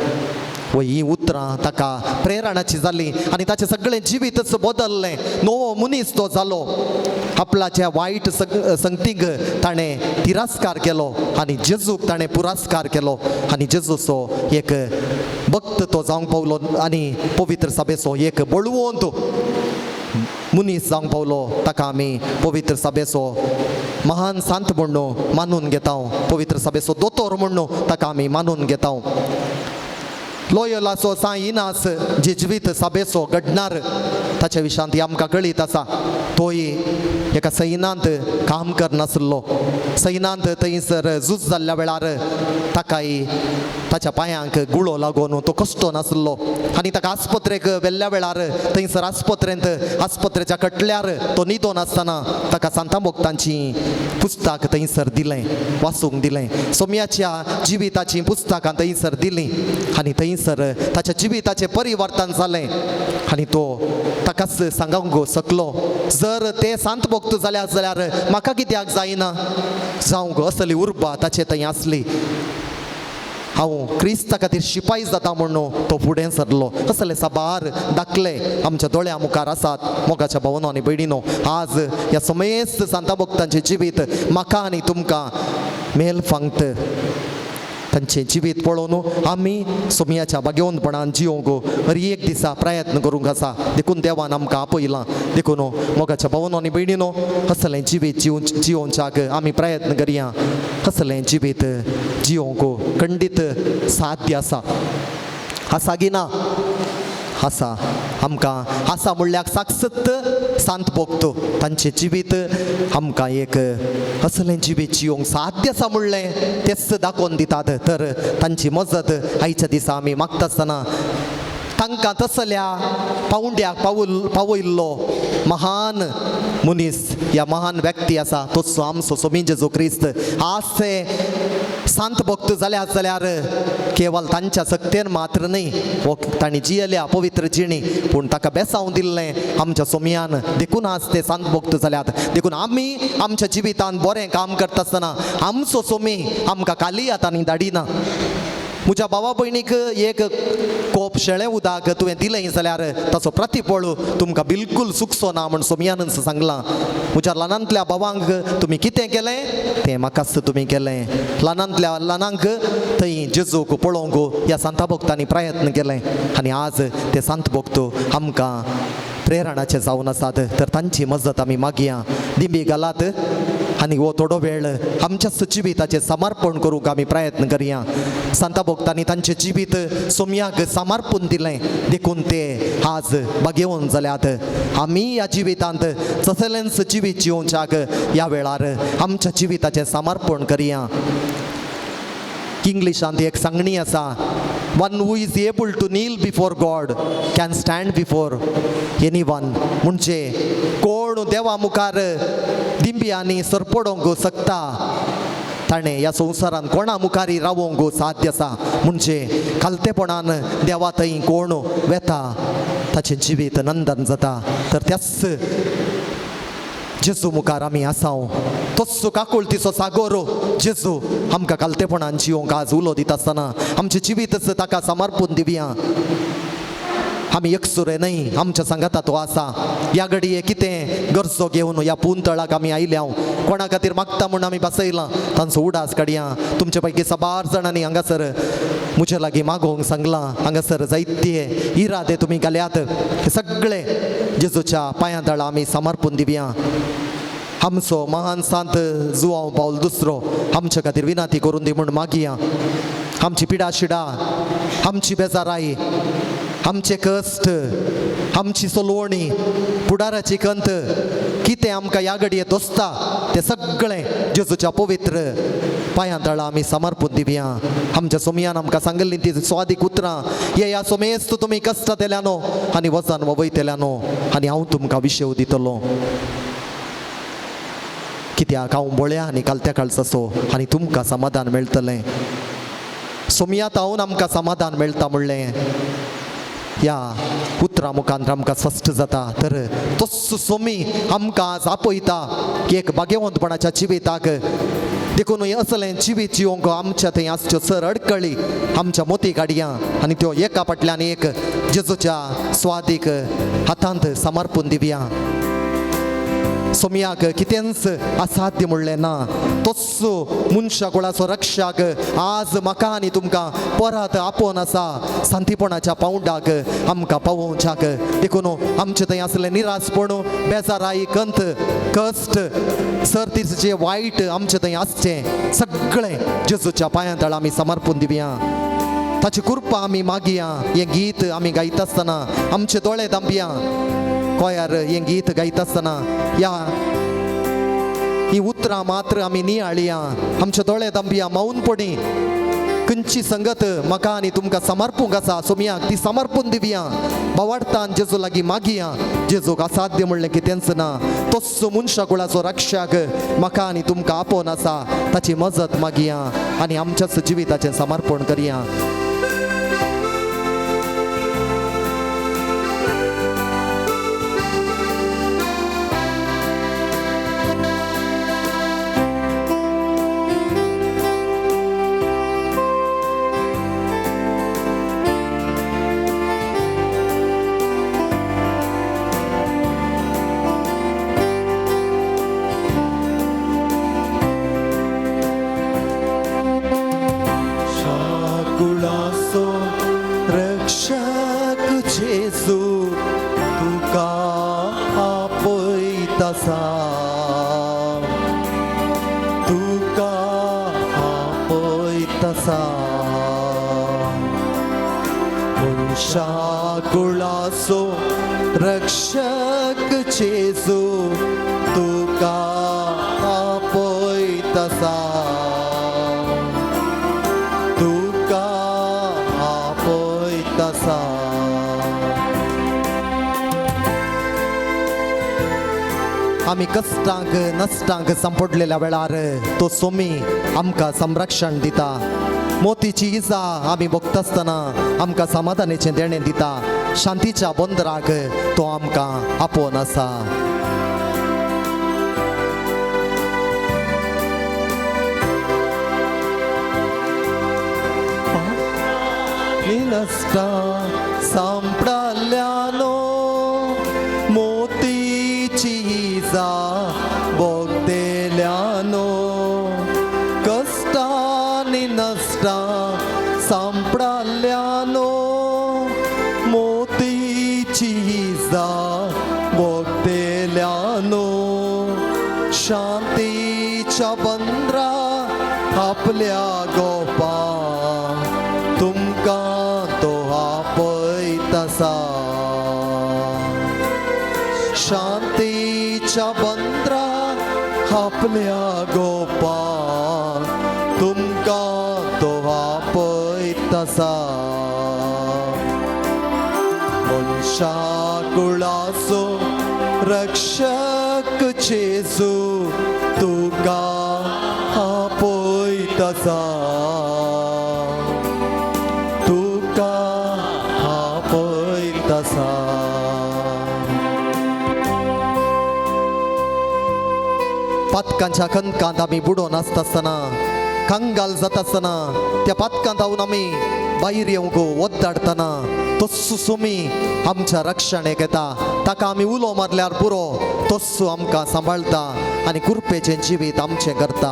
व ही उतरां ताका प्रेरणाची जाली आनी ताचें सगळें जिवीतच बदललें. नवो मनीस तो जालो. आपल्याच्या वायट संगतीक ताणें तिरस्कार केलो आनी जेजूक ताणें पुरस्कार केलो आनी जेजूचो एक भक्त तो जावंक पावलो आनी पवित्र सभेचो एक बळवंत मनीस जावंक पावलो. ताका आमी पवित्र सभेचो महान सांत म्हणून मानून घेता, पवित्र सभेचो दोतोर म्हणून ताका आमी मानून घेता. लोयोलाचो सां इनास जेज्वीत सभेचो घडणार, ताच्या विशयांत आमकां कळीत आसा. तोय एका सैनांत काम करनासलो. सैनांत थंयसर झूज जाल्ल्या वेळार ताकाय ताच्या पांयांक गुळो लागून तो कश्टो नासलो आनी ताका आस्पत्रेक व्हेल्ल्या वेळार थंयसर आस्पत्रेंत आस्पत्रेच्या कटल्यार तो न्हिदोन आसतना ताका सांता भक्तांची पुस्तक थंयसर दिलें, वाचूंक दिलें. सोम्याच्या जिविताचीं पुस्तकां थंयसर दिलीं आनी थंयसर ताच्या जिविताचें परिवर्तन जालें आनी तो ताकाच सांगूंक शकलो, जर ते सांत भक्त जाल्यार जाल्यार म्हाका कित्याक जायना जावंक, असली उर्बा ताचे थंय आसली. हांव क्रिस्ता खातीर शिपाय जाता म्हणून तो फुडें सरलो. असले साबार दाखले आमच्या दोळ्या मुखार आसात. मोगाच्या भावनो आनी भयणीनो, आज ह्या समेस्त सांता भक्तांचें जिवीत म्हाका आनी तुमकां मेल फांगत. तांचें जिवीत पळोवन आमी सोमयाच्या भाग्यवंतपणान जियोंक हर एक दिसा प्रयत्न करूंक आसा. देखून देवान आमकां आपयलां. देखून मोगाच्या भावनो आनी भयणीनो, असलें जिवीत जियोवच्याक आमी प्रयत्न करया. असलें जिवीत जियोंक खंडीत साध्य आसा. आसा की ना? आसा. आमकां आसा म्हणल्यार साक्षात सांत भक्त तांचें जिवीत आमकां एक असलें जिवीत जियोंक साध्य आसा म्हणलें तेच दाखोवन दितात. तर तांची मजत आयच्या दिसा आमी मागता आसतना तांकां तांकां तसल्या पावंड्याक पावयल्लो महान मनीस या महान व्यक्ती आसा तोच आमचो सोमी जेजू क्रिस्त. आज ते सांत भक्त जाल्यात जाल्यार केवल तांच्या सक्तेन मात्र न्हय, हो तांणी जियेल्या पवित्र जिणी, पूण ताका बेसांव दिल्लें आमच्या सोमयान, देखून आज ते सांत भक्त जाल्यात. देखून आमी आमच्या जिवितान बरें काम करता आसतना आमचो सोमी आमकां कालियात आनी धाडिना. म्हज्या भावा भयणीक एक कोप शेळें उदक तुवें दिलें जाल्यार ताचो प्रतिफळ तुमकां बिलकूल चुकचो ना म्हूण सोमयानच सांगलां. म्हज्या ल्हानांतल्या भावांक तुमी कितें केलें तें म्हाकाच तुमी केलें. ल्हानांतल्या ल्हानांक थंय जेजूक पळोवंक ह्या सांता भक्तांनी प्रयत्न केलें आनी आज ते सांत भक्त आमकां प्रेरणाचे जावन आसात. तर तांची मजत आमी मागया, दिंबी घालात आनी हो थोडो वेळ आमच्या जिविताचें समर्पण करूंक आमी प्रयत्न करया. सांता भक्तांनी तांचें जिवीत सोमयाक समर्पण दिलें, देखून ते आज भाग्यवंत जाल्यात. आमी ह्या जिवितांत तसलेंच जिवीत जिवोवच्याक ह्या वेळार आमच्या जिविताचें समर्पण करया. इंग्लिशांत एक सांगणी आसा, one who is able to kneel before God can stand before any one. म्हणजे कोण देवा मुखार दिंब्यांनी सरपडोवंक शकता ताणें ह्या संवसारांत कोणा मुखारी रावोवंक साध्य आसा. म्हणजे खालतेपणान देवा थंय कोण वेता ताचें जिवीत नंदन जाता. तर त्याच जेजू मुखार आमी आसाव, तोच काकुळतीचो सागोर जेजू आमकां कालतेपणान जिवंक आज उलो दिता आसतना आमचें जिवीतच ताका समर्पून दिवया. आमी एकसुरे न्हय, आमच्या सांगाता तो आसा. ह्या घडये कितें गरजो घेवन ह्या पुंतळाक आमी आयल्या, कोणा खातीर मागता म्हूण आमी बसयलां तांचो उडास काडया. तुमचे पैकी साबार जाणांनी हांगासर म्हजे लागीं मागोवंक सांगलां, हांगासर जायते इरादे तुमी घाल्यात, हे सगळे जेजूच्या पांयां तळा आमी समर्पून दिवया. आमचो महान सांत जुवांव पावल दुसरो आमच्या खातीर विनंती करून दी म्हूण मागया. आमची पिडा शिडा, आमची बेजाराय, आमचे कश्ट, आमची सोलवणी, फुडाराची कंत, कितें आमकां ह्या घडये दोसता तें सगळें जेजूच्या पवित्र पांयां तळा आमी समर्पून दिवया. आमच्या सोमयान आमकां सांगिल्लीं ती स्वादीक उतरां, ये ह्या सोमेस्त तुमी कश्ट तेल्यानो आनी वजन वयतेल्यानो आनी हांव तुमकां विशेव दितलो. कित्याक हांव बोळ्या आनी कालत्या काळचाचो आनी तुमकां समाधान मेळटलें. सोमयात हांव आमकां समाधान मेळटा म्हणलें ह्या उतरां मुखार आमकां स्पश्ट जाता. तर तोच सोमी आमकां आज आपयता की एक भाग्यवंतपणाच्या जिविताक, देखून असलें जिवीत जिवंक आमच्या थंय आसच्यो सर अडकळी आमच्या मोती काडया आनी त्यो एका फाटल्यान एक जेजूच्या स्वादीक हातांत समर्पून दिवया. सोमयाक कितेंच असाध्य म्हणलें ना, तोच मनशा कुळाचो रक्षाक आज म्हाका आनी तुमकां परत आपोवन आसा सांतीपणाच्या पावंडाक आमकां पावोवच्याक. देखून आमचे थंय आसलें निरासपण, बेजाराय, कंत, कश्ट, सर्तीचे वायट आमचे थंय आसचें सगळें जेजूच्या पांयां तळा आमी समर्पून दिवया. ताची कृपा आमी मागया. हें गीत आमी गायता आसतना आमचे दोळे दांपया. कोयार हें गीत गायता आसतना ह्या ही उतरां मात्र आमी नियाळया, आमचे दोळे दांपया, मौनपणी खंयची संगत म्हाका आनी तुमकां समर्पूंक आसा सोमयाक ती समर्पून दिवया. भावार्थान जेजू लागीं मागया. जेजूक असाध्य म्हणलें कितेंच ना, तोच मनशा कुळाचो रक्षाक म्हाका आनी तुमकां आपोवन आसा, ताची मजत मागया आनी आमच्याच जिविताचें समर्पण करया. कुळाचो रक्षक जेजू तुका आपयता, तुका आपयता. मनशा कुळाचो रक्षक जेजू तुका आपयता, तुका आपयता. आमी कश्टांक नश्टांक सांपडलेल्या वेळार तो सोमी आमकां संरक्षण दिता. मोतीची इजा आमी भोगतासतना आमकां समाधानाचें देणें दिता. शांतीच्या बंदराक तो आमकां आपोवन आसा. नश्टा सांपडाल्यानो मोतीची इजा भोगतेल्यानो, कश्टांनी नश्टा सांपडाल्यानो मोतीची इजा भोगतेल्यानो, शांतीच्या बंदरा आपल्या गोपा तुमकां तो आपयता. शांतीच्या बंदरा आपल्या गोपा तुमकां तो आपयता. मनशा कुळाचो रक्षक जेजू तुका आपयता, तुका आपयता. पातकांच्या खंदकांत आमी बुडोवन आसता आसतना, कंगाल जाता आसतना, त्या पातकांत हांव आमी भायर येवंक ओद्दाडटना तस्सो सोमी आमच्या रक्षणेक येता. ताका आमी उलो मारल्यार पुरो, तस्सो आमकां सांबाळटा आनी कृपेचें जिवीत आमचें करता.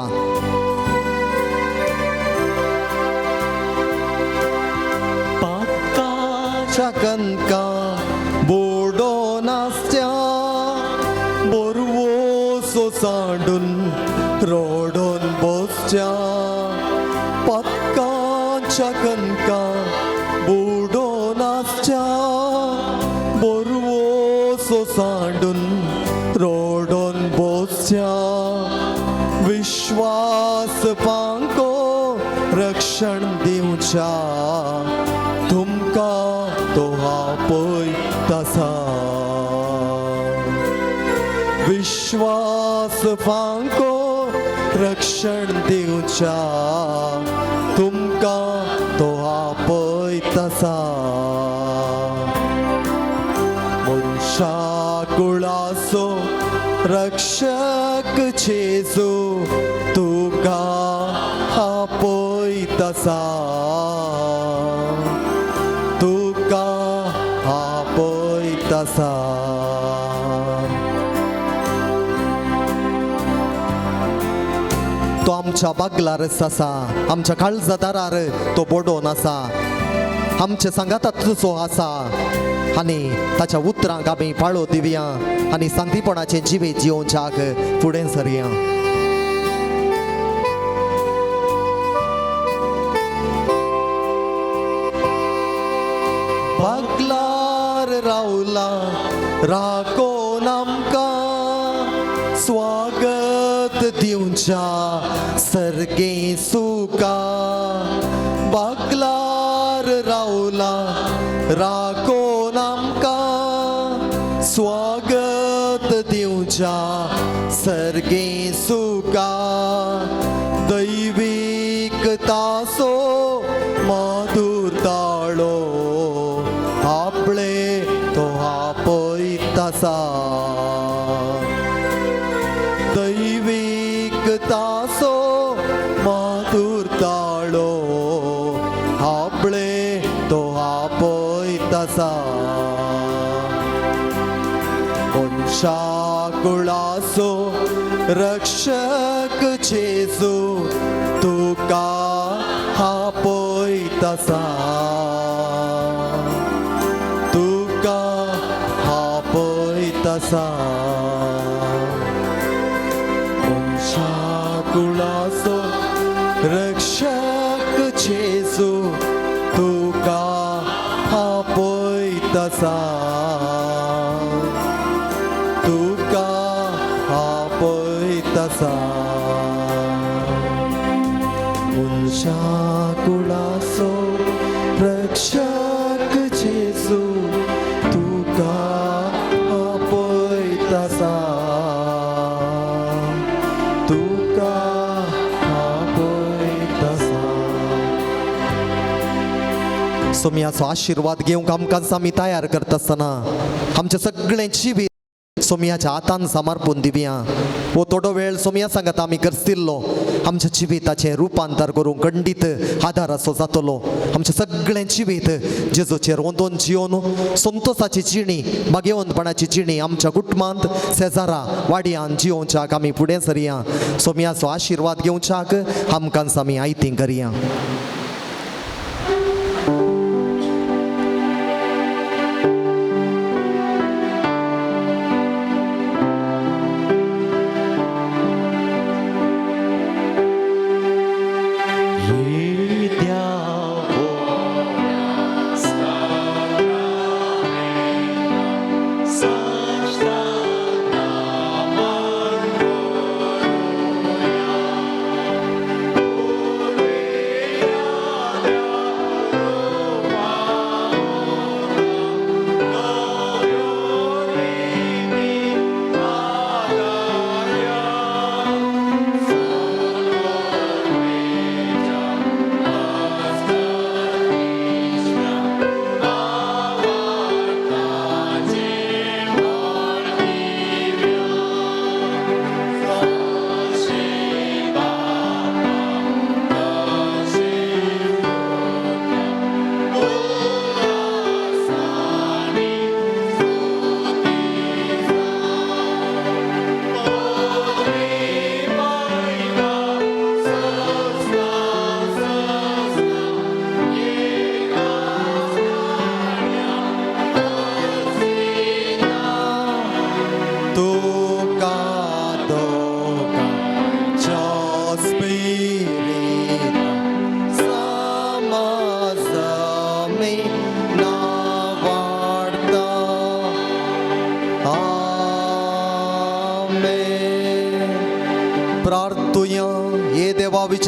पातकाच्या कनकां बुडोवन आसच्या बोरवोसो सांडून रोडोन बसच्या, पातकाच्या कनकां बुडोवन आसच्या बोरवोसो सांडून रोडोन बसच्या, विश्वास पांको रक्षण दिवच्या तुमकां तो आपयता. विश्वास फांको रक्षण दिवच्या तुमकां तो आपयता. मनशा कुळाचो रक्षक जेजू तुका आपयता, तुका आपयता. तो आमच्या बागलारच आसा, आमच्या काळजा दारार तो बोडोन आसा, आमच्या सांगाताचो आसा आनी ताच्या उतरांक आमी पाळो दिवया आनी सांतीपणाचें जिवीत जिवोवच्याक फुडें सरया. बागलार रावला राखोन आमकां स्वागत दिवच्या सर्गे सुका. बागलार रावला राखोन आमकां स्वागत दिवच्या सर्गे सुका. दैवीक तासो माधुर ताळो आपले तो आपयता. दैवीक तासो माधुर ताळो आपले तो आपयता. मनशा कुळाचो रक्षक जेजू तुका आपयता, तुका आपयता. मनशा कुळाचो रक्षक जेजू तुका आपयता, तुका आपयता. मनशा कुळाचो रक्षक जेजू तुका आपयता. सोमयाचो आशिर्वाद घेवंक आमकां आमी तयार करता आसतना आमचें सगळें जिवीत सोमयाच्या हातान समर्पून दिवया. हो थोडो वेळ सोमया सांगात आमी करसिल्लो आमच्या जिविताचें रुपांतर करूंक खंडीत आदार असो जातलो. आमचें सगळें जिवीत जेजूचेर ओंदोन जियोन संतोसाची जिणी, भाग्यवंतपणाची जिणी आमच्या कुटुंबांत, शेजारा, वाडयान जियोवच्याक आमी फुडें सरया. सोमयाचो आशिर्वाद घेवच्याक आमकां आमी आयती करया.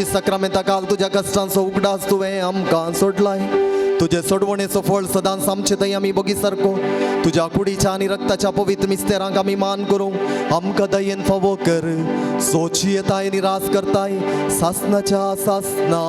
सक्रामेंता काल तुज्या कश्टांचो उगडास तुवें आमकां सोडलाय. तुजे सोडवणेचो फळ सदांच आमचे थंय आमी बगी सारको. तुज्या कुडीच्या आनी रक्ताच्या पवित्र मिस्तेरांक आमी मान करूंक आमकां दयेन फावो कर. सोची येताय निरास करताय सासनाच्या सासना.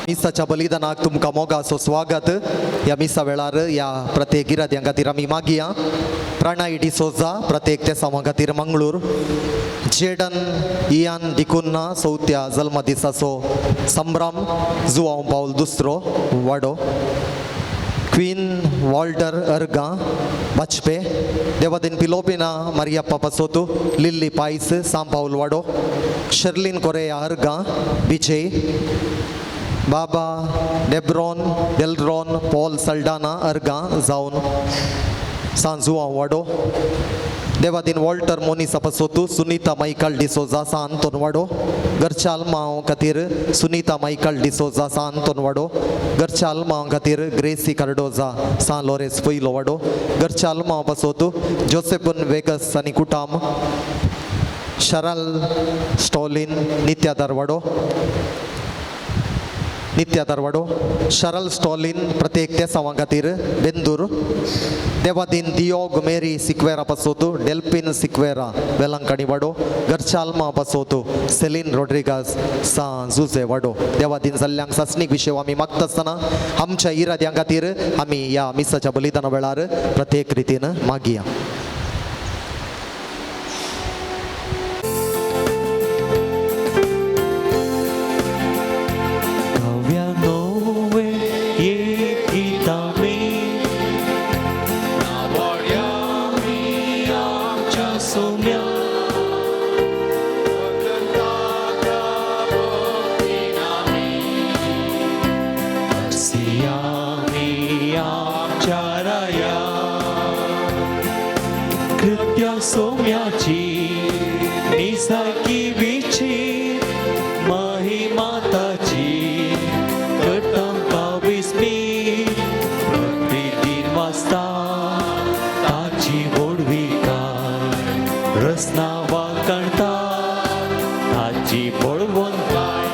मिसाच्या बलिदानाक तुमकां मोगाचो स्वागत. ह्या मिसा वेळार ह्या प्रत्येक गिराद्यां खातीर आमी मागया. प्रणय डिसोजा प्रत्येक तेसांवा खातीर मंगळूर, जेडन इयान डिकुन्ना चवथ्या जल्मदिसाचो संभ्रम, जुवांव पावल दुसरो वाडो, क्वीन वॉल्टर अर्गा वाजपे, देवादीन पिलोपिना मारियप्पा पासोतू, लिल्ली पायस सांपावल वाडो, शर्लिन कोरेया अर्गा बिजय, बाबा डेब्रॉन डेलरॉन पॉल सल्डाना अर्गा जावन सांजुआं वाडो, देवादीन वॉल्टर मोनिसा पासोतू, सुनीता मायकल डिसोजा सान तोनवाडो, घरच्या आल्मांव खातीर सुनीता मायकल डिसोजा सान तोनवाडो, घरच्या आल्मांव खातीर ग्रेसी कार्डोजा सान लोरेस पयलो वाडो, घरच्या आल्मांव पासोतू जोसेफन वेगस आनी कुटाम, शरल स्टॉलिन नित्या दारवाडो, नित्या दारवाडो, शरल स्टॉलिन प्रत्येक तेसांवा खातीर बेंदूर, देवादीन दियोग मेरी सिक्वेरा पासोतू, डेल्पिन सिक्वेरा वेलंकणी वाडो, घरच्या आल्मा पासोतू सेलीन रोड्रिगास सां जुजे वाडो. देवादीन जाल्ल्यांक सासणीक विशय आमी मागता आसतना आमच्या इराद्यां खातीर आमी ह्या मिसाच्या बलिदाना वेळार प्रत्येक रितीन मागया. सोम्या कृत्या सोम्याची निसाकी विची महिमा ताची करतांका विस्मी प्रतिदिन वाचता ताची व्हडविकाय रसना वाकणता ताची बळवंताय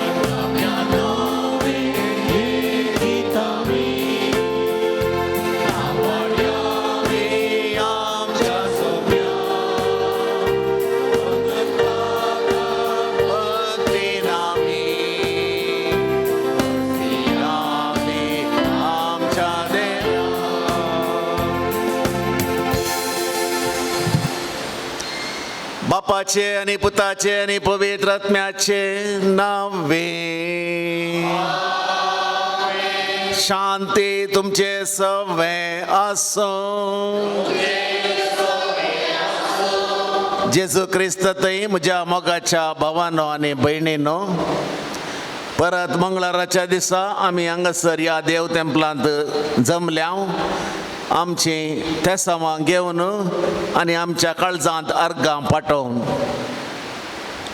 बापाचे आनी पुताचे आनी पवित्र आत्म्याचे नावे शांती तुमचे सवे आसूं. जेजू क्रिस्त थंय म्हज्या मोगाच्या भावानो आनी भयणीनो, परत मंगळाराच्या दिसा आमी हांगासर ह्या देव तेंपलांत जमल्या आमची तेसांवां घेवन आनी आमच्या काळजांत अर्गां पाठोवन.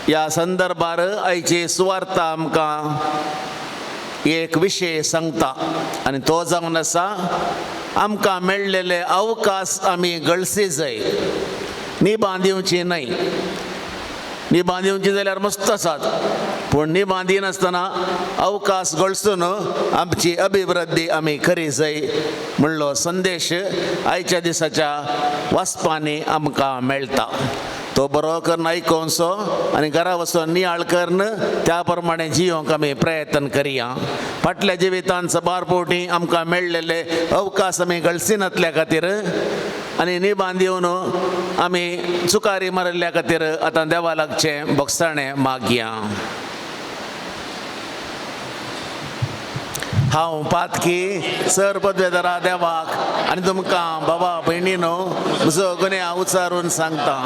ह्या संदर्भार आयची सुवार्ता आमकां एक विशय सांगता आनी तो जावन आसा आमकां मेळ्ळेले अवकाश आमी गळसी जाय, निबां दिवची न्हय. निबां दिवची जाल्यार मस्त आसात, पूण निबां दिनासतना अवकाश गळसून आमची अभिवृद्धी आमी करी जाय म्हणलो संदेश आयच्या दिसाच्या वाचपांनी आमकां मेळटा. तो बरो करून आयकोनसो आनी घरा वचून नियाळ करून त्या प्रमाणे जियोंक आमी प्रयत्न करया. फाटल्या जिवितान सबार फावटी आमकां मेळ्ळेले अवकाश आमी गळसिनातल्या खातीर आनी निबां दिवन आमी चुकारी मारिल्ल्या खातीर आतां देवा लागचें भोगसाणें मागया. हांव पातकी सर पदवेदारा देवाक आनी तुमकां बाबा भयणीनो म्हजो गुन्यांव उचारून सांगता.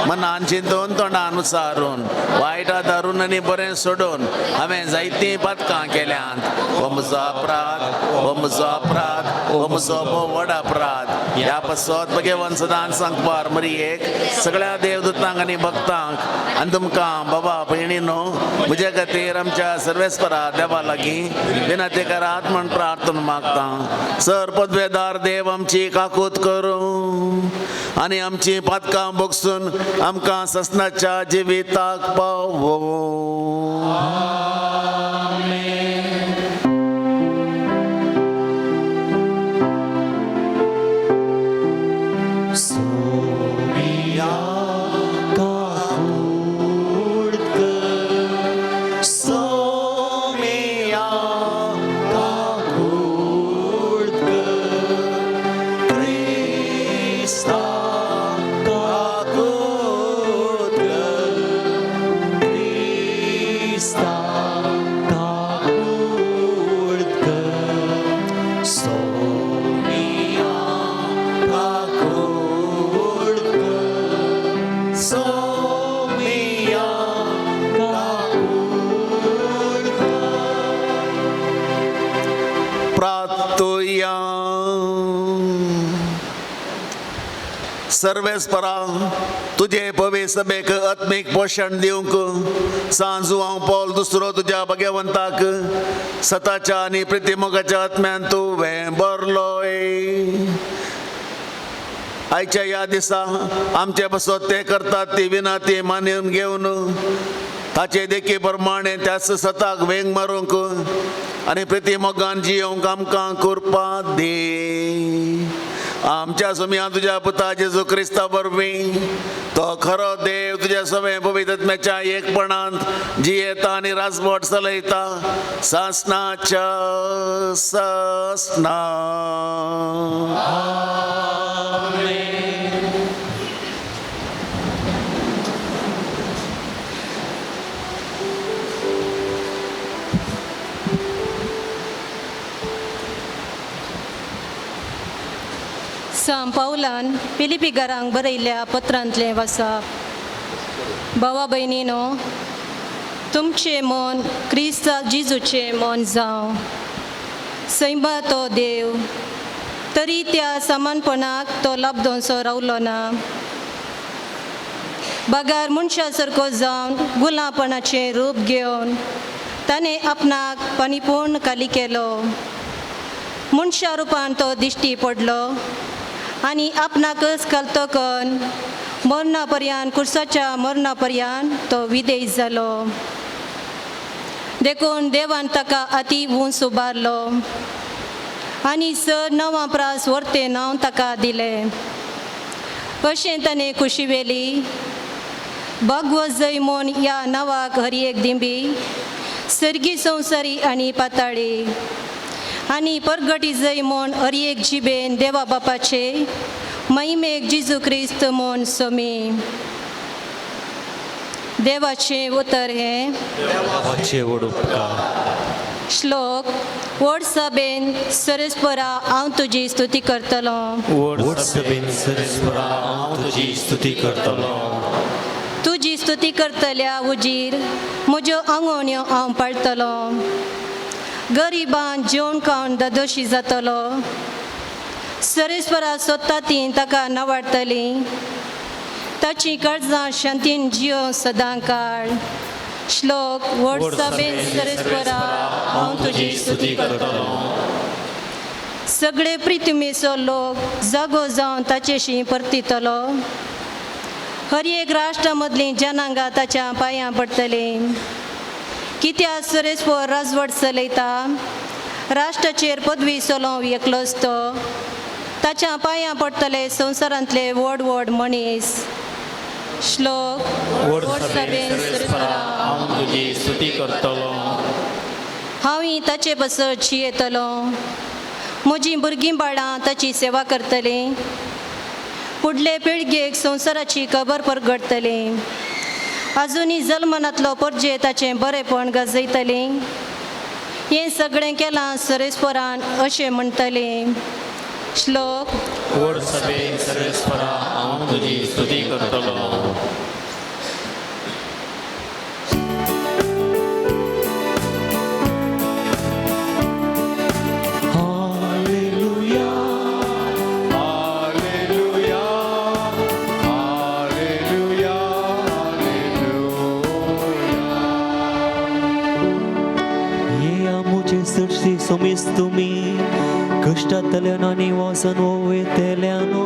मनान चिंतून तोंडान उचारून वायटा दारून आनी बरें सोडून हांवें जायतीं पातकां केल्यांत. हो म्हजो अपराध, हो म्हजो अपराध, हो म्हजो व्हड अपराध. ह्या पासत भगवान सदांच सांगपार मरियेक सगळ्या देवदूतांक आनी भक्तांक आनी तुमकां बाबा भयणीनो म्हज्या खातीर आमच्या सर्वेस्परा देवा लागीं विनंती करात म्हण प्रार्थना मागता. सर पदवेदार देव आमची काकूत करूं आनी आमची पातकां भोगसून आमकां ससनाच्या जिविताक पावोवं. सर्वेस्परा तुजे पवे सभेक आत्मीक पोशण दिवंक सांजू हांव पॉल दुसरो तुज्या भगवंताक सताच्या आनी प्रितिमोगाच्या आत्म्यान तुवें बरलोय. आयच्या ह्या दिसा आमचे पासत ते करतात ती विनंती मानून घेवन ताचे देखी प्रमाणे त्याच सताक वेंग मारूंक आनी प्रितिमोगान जियोंक आमकां कृपा दी. आमच्या सोम्या तुज्या पुता जेजू क्रिस्ता वरवीं तो खरो देव तुज्या सवें पवित्र एकपणांत जियेता आनी राजवट चलयता सासनाच्या सासना. सांत पावलान फिलिपीकारांक बरयल्ल्या पत्रांतलें वाचप. भावा भयणीनो, तुमचें मन क्रिस्ता जेजूचें मन जावं. सैमा तो देव तरी त्या समानपणाक तो लब्दोनसो रावलो ना, बगार मनशा सारको जावन गुलापणाचें रूप घेवन ताणें आपणाक परिपूर्ण खाली केलो. मनशा रुपान तो दिश्टी पडलो आनी आपणाकच कलतो करून मरणा पर्यान, कुर्साच्या मरणा पर्यान तो विदेश जालो. देखून देवान ताका अती उंच उबारलो आनी सर नवा प्रास वर्तें नांव ताका दिलें. अशें ताणें खुशी वेली भगवत जय म्हूण ह्या नांवाक हर एक दिंबी सर्गी संवसारी आनी पाताळी आनी परगटी जय म्हूण हर एक जिबेन देवा बापाचे महिमेक जेजू क्रिस्त म्हूण सोमी. देवाचें उतर हें. देवाचे व्हड उपकार. श्लोक. व्हड सभेन सरस्परा हांव तुजी स्तुती करतलो. व्हड सभेन सरेस्वरा हांव तुजी स्तुती करतलो. तुजी स्तुती करतल्या उजीर म्हज्यो आंगोण्यो हांव पाळटलो. गरिबान जेवण खावन दादोशी जातलो. सरेस्वरा सोदता ती ताका नवाडटली. ताची काळजां शांतीन जियो सदां काळ. श्लोक. व्हड सभेन सरेस्वरा हांव तुजी स्तुती करतलो. सगळे प्रितुमेचो लोक जागो जावन ताचेशी परतितलो. हर एक राष्ट्रा मदलीं जनांगां ताच्या पांयां पडटलीं. कित्याक सरेस्वर राजवट चलयता, राष्ट्राचेर पदवी चलोवंक एकलोच तो. ताच्या पांयां पडटले संवसारांतले व्हड व्हड मनीस. श्लोक. व्हड सभेन सरेस्वरा हांव तुजी स्तुती करतलो. हांवूय ताचे पासत जियेतलो. म्हजीं भुरगीं बाळां ताची सेवा करतलीं. फुडले पिळगेक संवसाराची खबर परगडटली. आजुनूय जल्मनातलो परजे ताचें बरेपण गाजयतलीं. हें सगळें केलां सरेस्वरान अशें म्हणटलीं. श्लोक. व्हड सभेन सरेस्वरा हांव तुजी स्तुती करतलो. Hallelujah, hallelujah, hallelujah, hallelujah. येया मुझे सृष्टी सोमीस तुमी कश्टांतल्यान आनी वासन वयतल्यानो,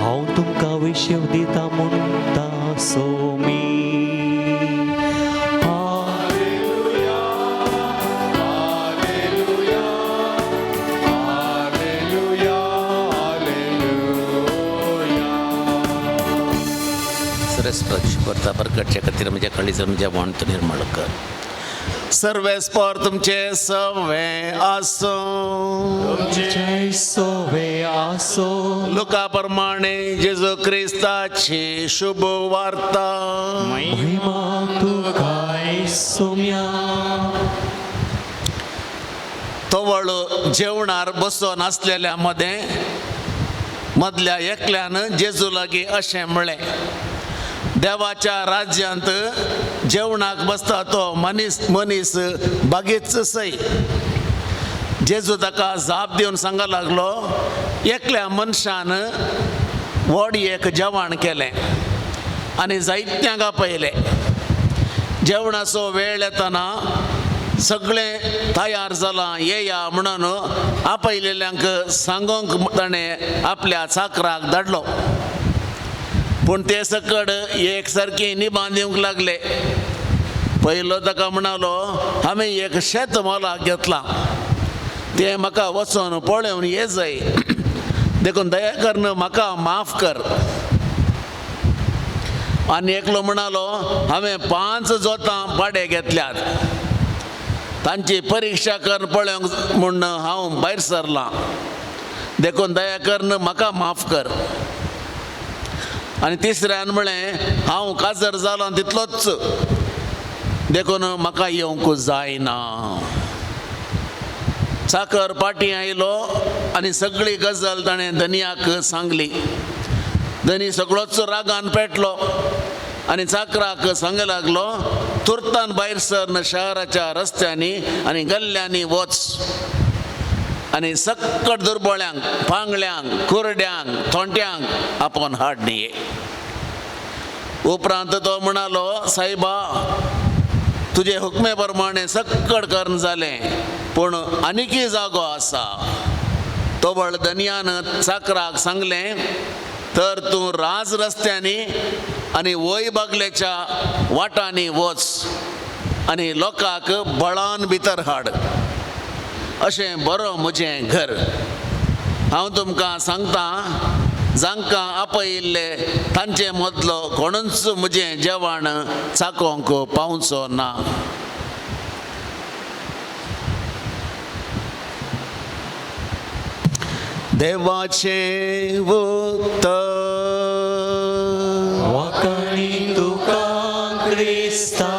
हांव तुमकां विशेव दिता म्हणटा Somi. Hallelujah, hallelujah, hallelujah, hallelujah. Saraswati परगटच्या खातीर म्हज्या काळीज म्हज्या वणत निर्मळ कर. सर्वेस्पर तुमचे सवे आसूं. जय सोवे आसो. लुका प्रमाणे जेजू क्रिस्ताची शुभ वार्ता. महिमा तुका सोम्या. तवळ जेवणार बसून आसलेल्या मदें मदल्या एकल्यान जेजू लागीं अशें म्हळें, देवाच्या राज्यांत जेवणाक बसता तो मनीस मनीस बागीच सय. जेजू ताका जाप दिवन सांगा लागलो, एकल्या मनशान व्हड एक जेवण केलें आनी जायत्यांक आपयलें. जेवणाचो वेळ येतना सगळें तयार जालां, येया म्हणून आपयलेल्यांक सांगूंक ताणें आपल्या चाकराक धाडलो. पूण ते सकड एक सारकी निबान दिवंक लागले. पयलो ताका म्हणालो, हांवें एक शेत मोलाक घेतलां, तें म्हाका वचोन पळोवन ये जाय, देखून दया करून म्हाका माफ कर. आनी एकलो म्हणालो, हांवें 5 जोतां भाडे घेतल्यात, तांची परिक्षा कर पळोवंक म्हूण हांव भायर सरलां, देखून दया करून म्हाका माफ कर. आनी तिसऱ्यान म्हळें, हांव काजर जालो तितलोच, देखून म्हाका येवंक जायना. चाकर पाटी आयलो आनी सगळी गजाल ताणें धनयाक सांगली. धनी सगळोच रागान पेटलो आनी चाकराक सांग लागलो, तुर्तान भायर सरन शहराच्या रस्त्यांनी आनी गल्ल्यांनी वच आनी सक्कट दुर्बळ्यांक, पांगळ्यांक, कुरड्यांक, थोंट्यांक आपोवन हाड न्ही. उपरांत तो म्हणालो, सायबा, तुजे हुकमे प्रमाणे सक्कड कर्ण जालें, पूण आनीकय जागो आसा. तोबळ धनयान चाकराक सांगलें, तर तूं राज रस्त्यांनी आनी वय बागलेच्या वाटांनी वच आनी लोकांक बळान भितर हाड. अशें बरो म्हजें घर. हांव तुमकां सांगता, जांकां आपयिल्ले तांचे मदलो कोणूच म्हजें जेवण चाकोवंक पावचो ना. देवाचें उतर. वाखाणी तुका क्रिस्ता.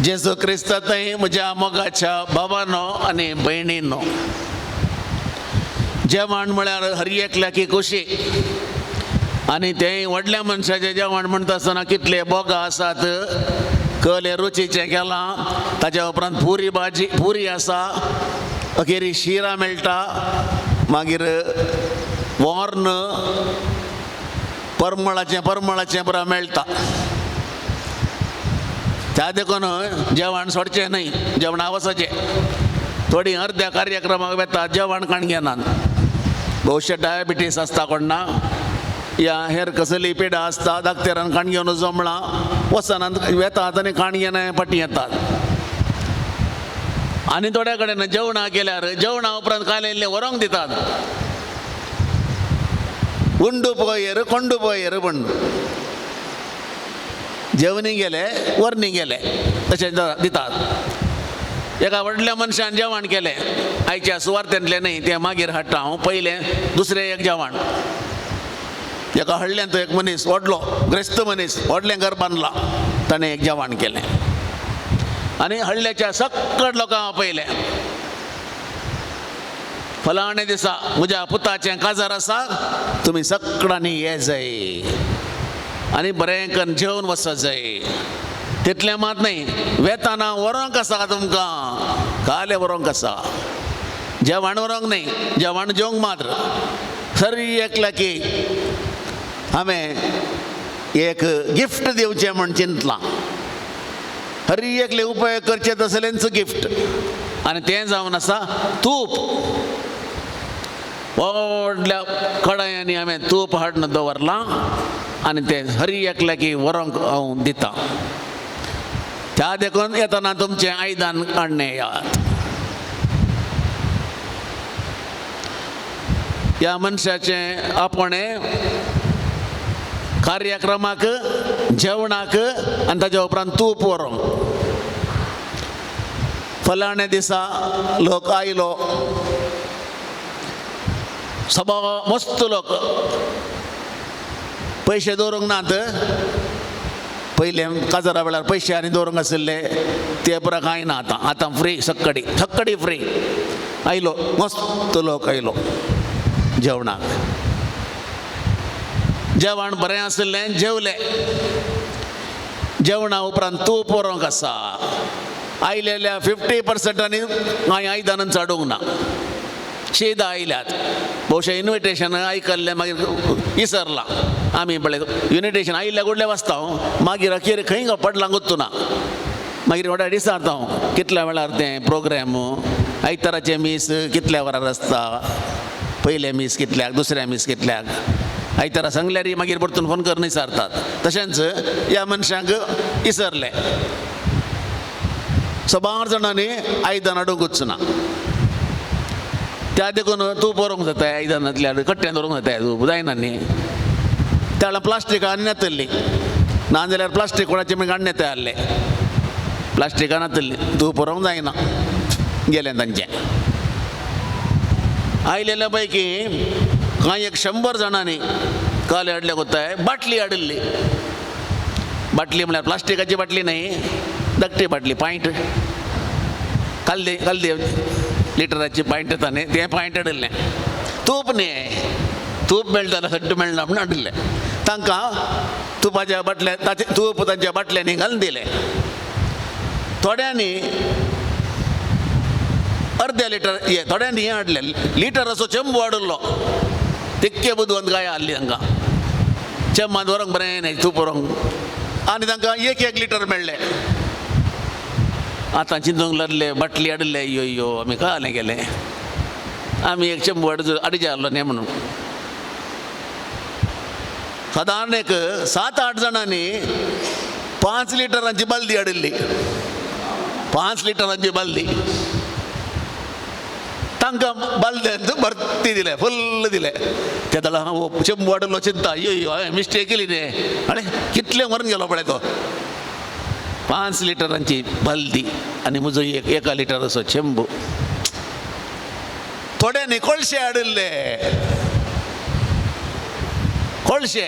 जेजू क्रिस्तांतय म्हज्या मोगाच्या बाबानो आनी भयणीनो, जेवण म्हळ्यार हर एकल्याकी खोशी आनी तेंय व्हडल्या मनशाचें जेवण म्हणटा आसतना कितले बोगा आसात, कले रुचीचें केलां, ताच्या उपरांत पुरी भाजी पुरी आसा, अखेरी शिरा मेळटा, मागीर वॉर्न परमळाचें परमळाचें पुरा मेळटा. त्या देखून जेवण सोडचें न्हय, जेवणा वचचें. थोडीं अर्द्या कार्यक्रमाक वेता जेवण काण घेनात, भोवशे डायबिटीस आसता कोण्णा या हेर कसली पिडा आसता, दाक्तेरान काण घेवन जमलां वचनात, वेतात आनी काण घेना फाटीं येतात. आनी थोड्या कडेन जेवणां केल्यार जेवणा उपरांत कांय इल्लें व्हरोंक दितात, उंडू पोयर कोंडू पोयर म्हण, जेवणी गेले वरणी गेले तशें दितात. एका व्हडल्या मनशान जेवण केलें, आयच्या सुवार्थेंतलें न्हय तें मागीर हाडटा हांव, पयलें दुसरें एक जेवण. एका हडल्यान तो एक मनीस व्हडलो ग्रेस्त मनीस, व्हडलें घर बांदलां, ताणें एक जेवण केलें आनी हडल्याच्या सक्कड लोकांक आपयलें. फलाणे दिसा म्हज्या पुताचें काजार आसा, तुमी सगळ्यांनी ये जाय आनी बरें करून जेवन वचत जाय. तितलें मात न्हय, वेताना व्हरोंक आसा तुमकां, काले व्हरोंक आसा, जेवण व्हरोंक न्हय, जेवण जेवंक मात्र. सरी एकल्याकी हांवें एक गिफ्ट दिवचें म्हण चिंतलां, हरी एकले उपयोग करचे तसलेंच गिफ्ट, आनी तें जावन आसा तूप. व्हडल्या कडायांनी हांवें तूप हाडून दवरलां आनी तें हरी एकल्याकी व्हरोंक हांव दितां. त्या देखून येतना तुमचें आयदन हाडणें येयात. ह्या मनशाचें आपणें कार्यक्रमाक जेवणाक आनी ताच्या उपरांत तूप व्हरोंक. फलाणे दिसा लोक आयलो, सभा मस्त लोक, पयशे दवरूंक नात, पयलें काजारा वेळार पयशे आनी दवरूंक आशिल्ले, ते पुरा कांय ना आतां, आतां फ्री सक्कडी सक्कडी फ्री. आयलो मस्त लोक आयलो जेवणाक, जेवण बरें आशिल्लें, जेवलें. जेवणा उपरांत तूप व्हरोंक आसा, आयलेल्या 50% कांय आयदनान चडूंक ना, शीदा आयल्यात, भोवशा इन्विटेशन आयकल्लें मागीर विसरलां आमी, पळय इन्विटेशन आयिल्ल्या कुडले वाचता हांव, मागीर अखेर खंय पडलां गुत्तू ना, मागीर व्हडा दिसाता हांव कितल्या वेळार तें प्रोग्राम, आयताराचें मीस कितल्या वरार आसता, पयलें मीस कितल्याक, दुसरें मीस कितल्याक, आयतारा सांगल्यार मागीर परतून फोन करून विचारतात. तशेंच ह्या मनशांक विसरलें, सबार जाणांनी आयदन हाडूंकच ना, त्या देखून तूप व्हरूंक जाता आयदनांतल्यान कट्ट्यान दवरूंक जाता, तूप जायना न्ही, त्या वेळार प्लास्टिकां नातल्ली, ना जाल्यार प्लास्टीक कोणाचें मागीर हाडून येता आसलें, प्लास्टिकां नातल्ली, तूप व्हरूंक जायना गेलें तांचें. आयलेल्या पैकी कांय एक 100 जाणांनी काले हाडले कोत्ताय बाटली हाडिल्ली, बाटली म्हळ्यार प्लास्टिकाची बाटली न्हय, धाकटी बाटली पांयट काल दे काल दे लिटराची पायंट येता न्ही तें पायंट हाडिल्लें. तूप न्ही, तूप मेळटा जाल्यार सट्ट मेळना म्हूण हाडिल्लें. तांकां तुपाच्या बाटल्या, ताचें तूप तांच्या बाटल्यांनी घालून दिलें. थोड्यांनी अर्दे लिटर हे, थोड्यांनी हें हाडलें, लिटराचो चेंबू हाडिल्लो. तिक्के बुदवंत गाय हाडली तांकां, चेंबान व्हरूंक बरें न्ही तूप व्हरूंक. आनी तांकां एक एक लिटर मेळ्ळें. आतां चिंतूंक लागले, बाटली हाडिल्ले, अय्यो अय्यो आमी कळालें गेलें, आमी एक चेंबू हाडचे आहलो न्ही म्हणून. सादारण एक 7-8 जाणांनी 5 लिटरांची बालदी हाडिल्ली. 5 लिटरांची बालदी तांकां बालद्यांत भरती दिलें, फुल्ल दिलें. ते जाल्यार हांव चेंबू हाडिल्लो चिंता, अय्यो अय्यो हांवें मिस्टेक केली न्ही, आनी कितलें व्हरून गेलो पळय तो. 5 लिटरांची बालदी आनी म्हजो एक 1 लिटराचो चेंबू. थोड्यांनी कोळशे हाडिल्ले, कोळशे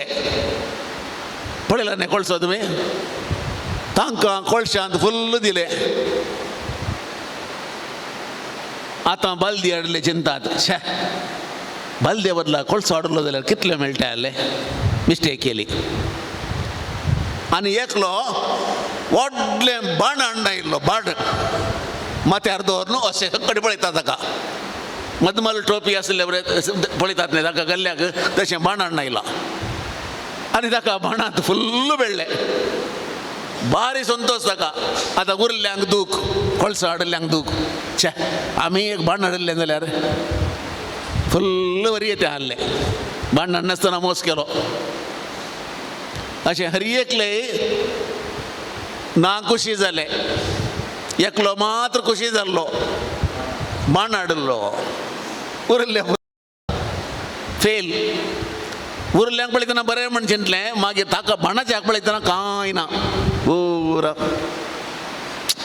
पळयला न्ही कोळसो तुमी, तांकां कोळशांत फुल्ल दिले. आतां बालदी हाडिल्ले चिंतात, शे बालदे बदला कोळसो हाडिल्लो जाल्यार कितले मेळटा आहले, मिस्टेक केली. आनी एकलो व्हडलें बाण हाडून आयिल्लो, बाण माथ्यार दवरून अशें कडेन पळयता ताका, मदमल टोपी आसले बरें पळयतात न्ही ताका गल्ल्याक, तशें बाण हाडून आयला. आनी ताका बाणांत फुल्ल मेळ्ळें, भारी संतोश ताका. आतां उरल्ल्यांक दूख, कोळसो हाडिल्ल्यांक दूख, छे आमी एक बाण हाडिल्लें जाल्यार फुल्ल वरी येते आहलें, बाण हाडनासतना मोस केलो. अशें हर एकले ना खुशी जालें, एकलो मात्र खुशी जाल्लो, बाण हाडिल्लो. उरिल्ले फेल. उरल्यांक पळयतना बरें म्हण चिंतलें, मागीर ताका बाणाच्याक पळयतना कांय ना, पुरा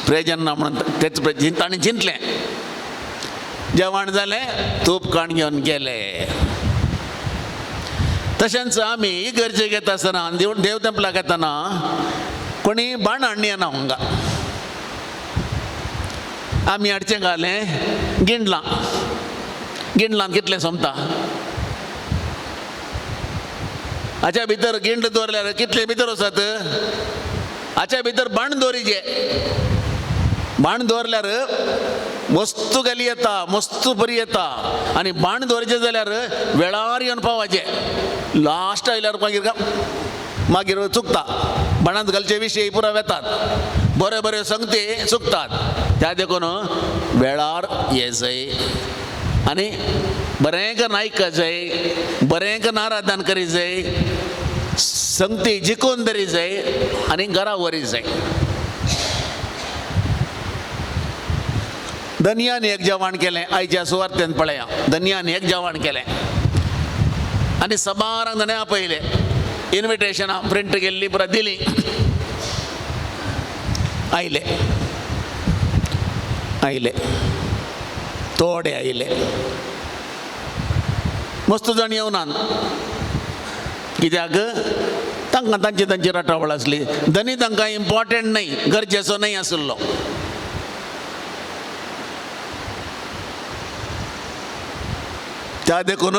प्रेजन ना म्हणून तेच ताणें चिंतलें. जेवण जालें, तूप काण घेवन गेले. तशेंच आमी इगर्जेक येता आसतना, देव तेंपलाक येतना कोणी बाण हाडणी येना हांगा. आमी हाडचें घालें गिंडलां, गिंडलां कितलें सोंपता, हाच्या भितर गिंड दवरल्यार कितले भितर वचत, हाच्या भितर बाण दवरिचे, बाण दवरल्यार मस्तू गाली येता, मस्तू बरी येता. आनी बाण दवरचें जाल्यार वेळार येवन पावाचें, लास्ट आयल्यार मागीर मागीर चुकता, बाणांत घालचे विशय पुरा वेतात, बरे बरे संगती चुकतात. त्या देखून वेळार ये जाय आनी बरें करून आयक जाय, बरें करून आराधन करी जाय, संगती जिखून तरी जाय आनी घरा व्हरी जाय. धनयान एक जेवण केलें, आयच्या सुवार्तेन पळया, धनयान एक जेवण केलें आनी सबारांक धनया आपयलें, इनविटेशनां प्रिंट केल्ली पुरा दिली, आयले आयले थोडे आयले, मस्त जाण येवनात, कित्याक तांकां तांची तांची राटावळ आसली. धनी तांकां इम्पॉर्टंट न्हय, गरजेचो न्हय आशिल्लो. त्या देखून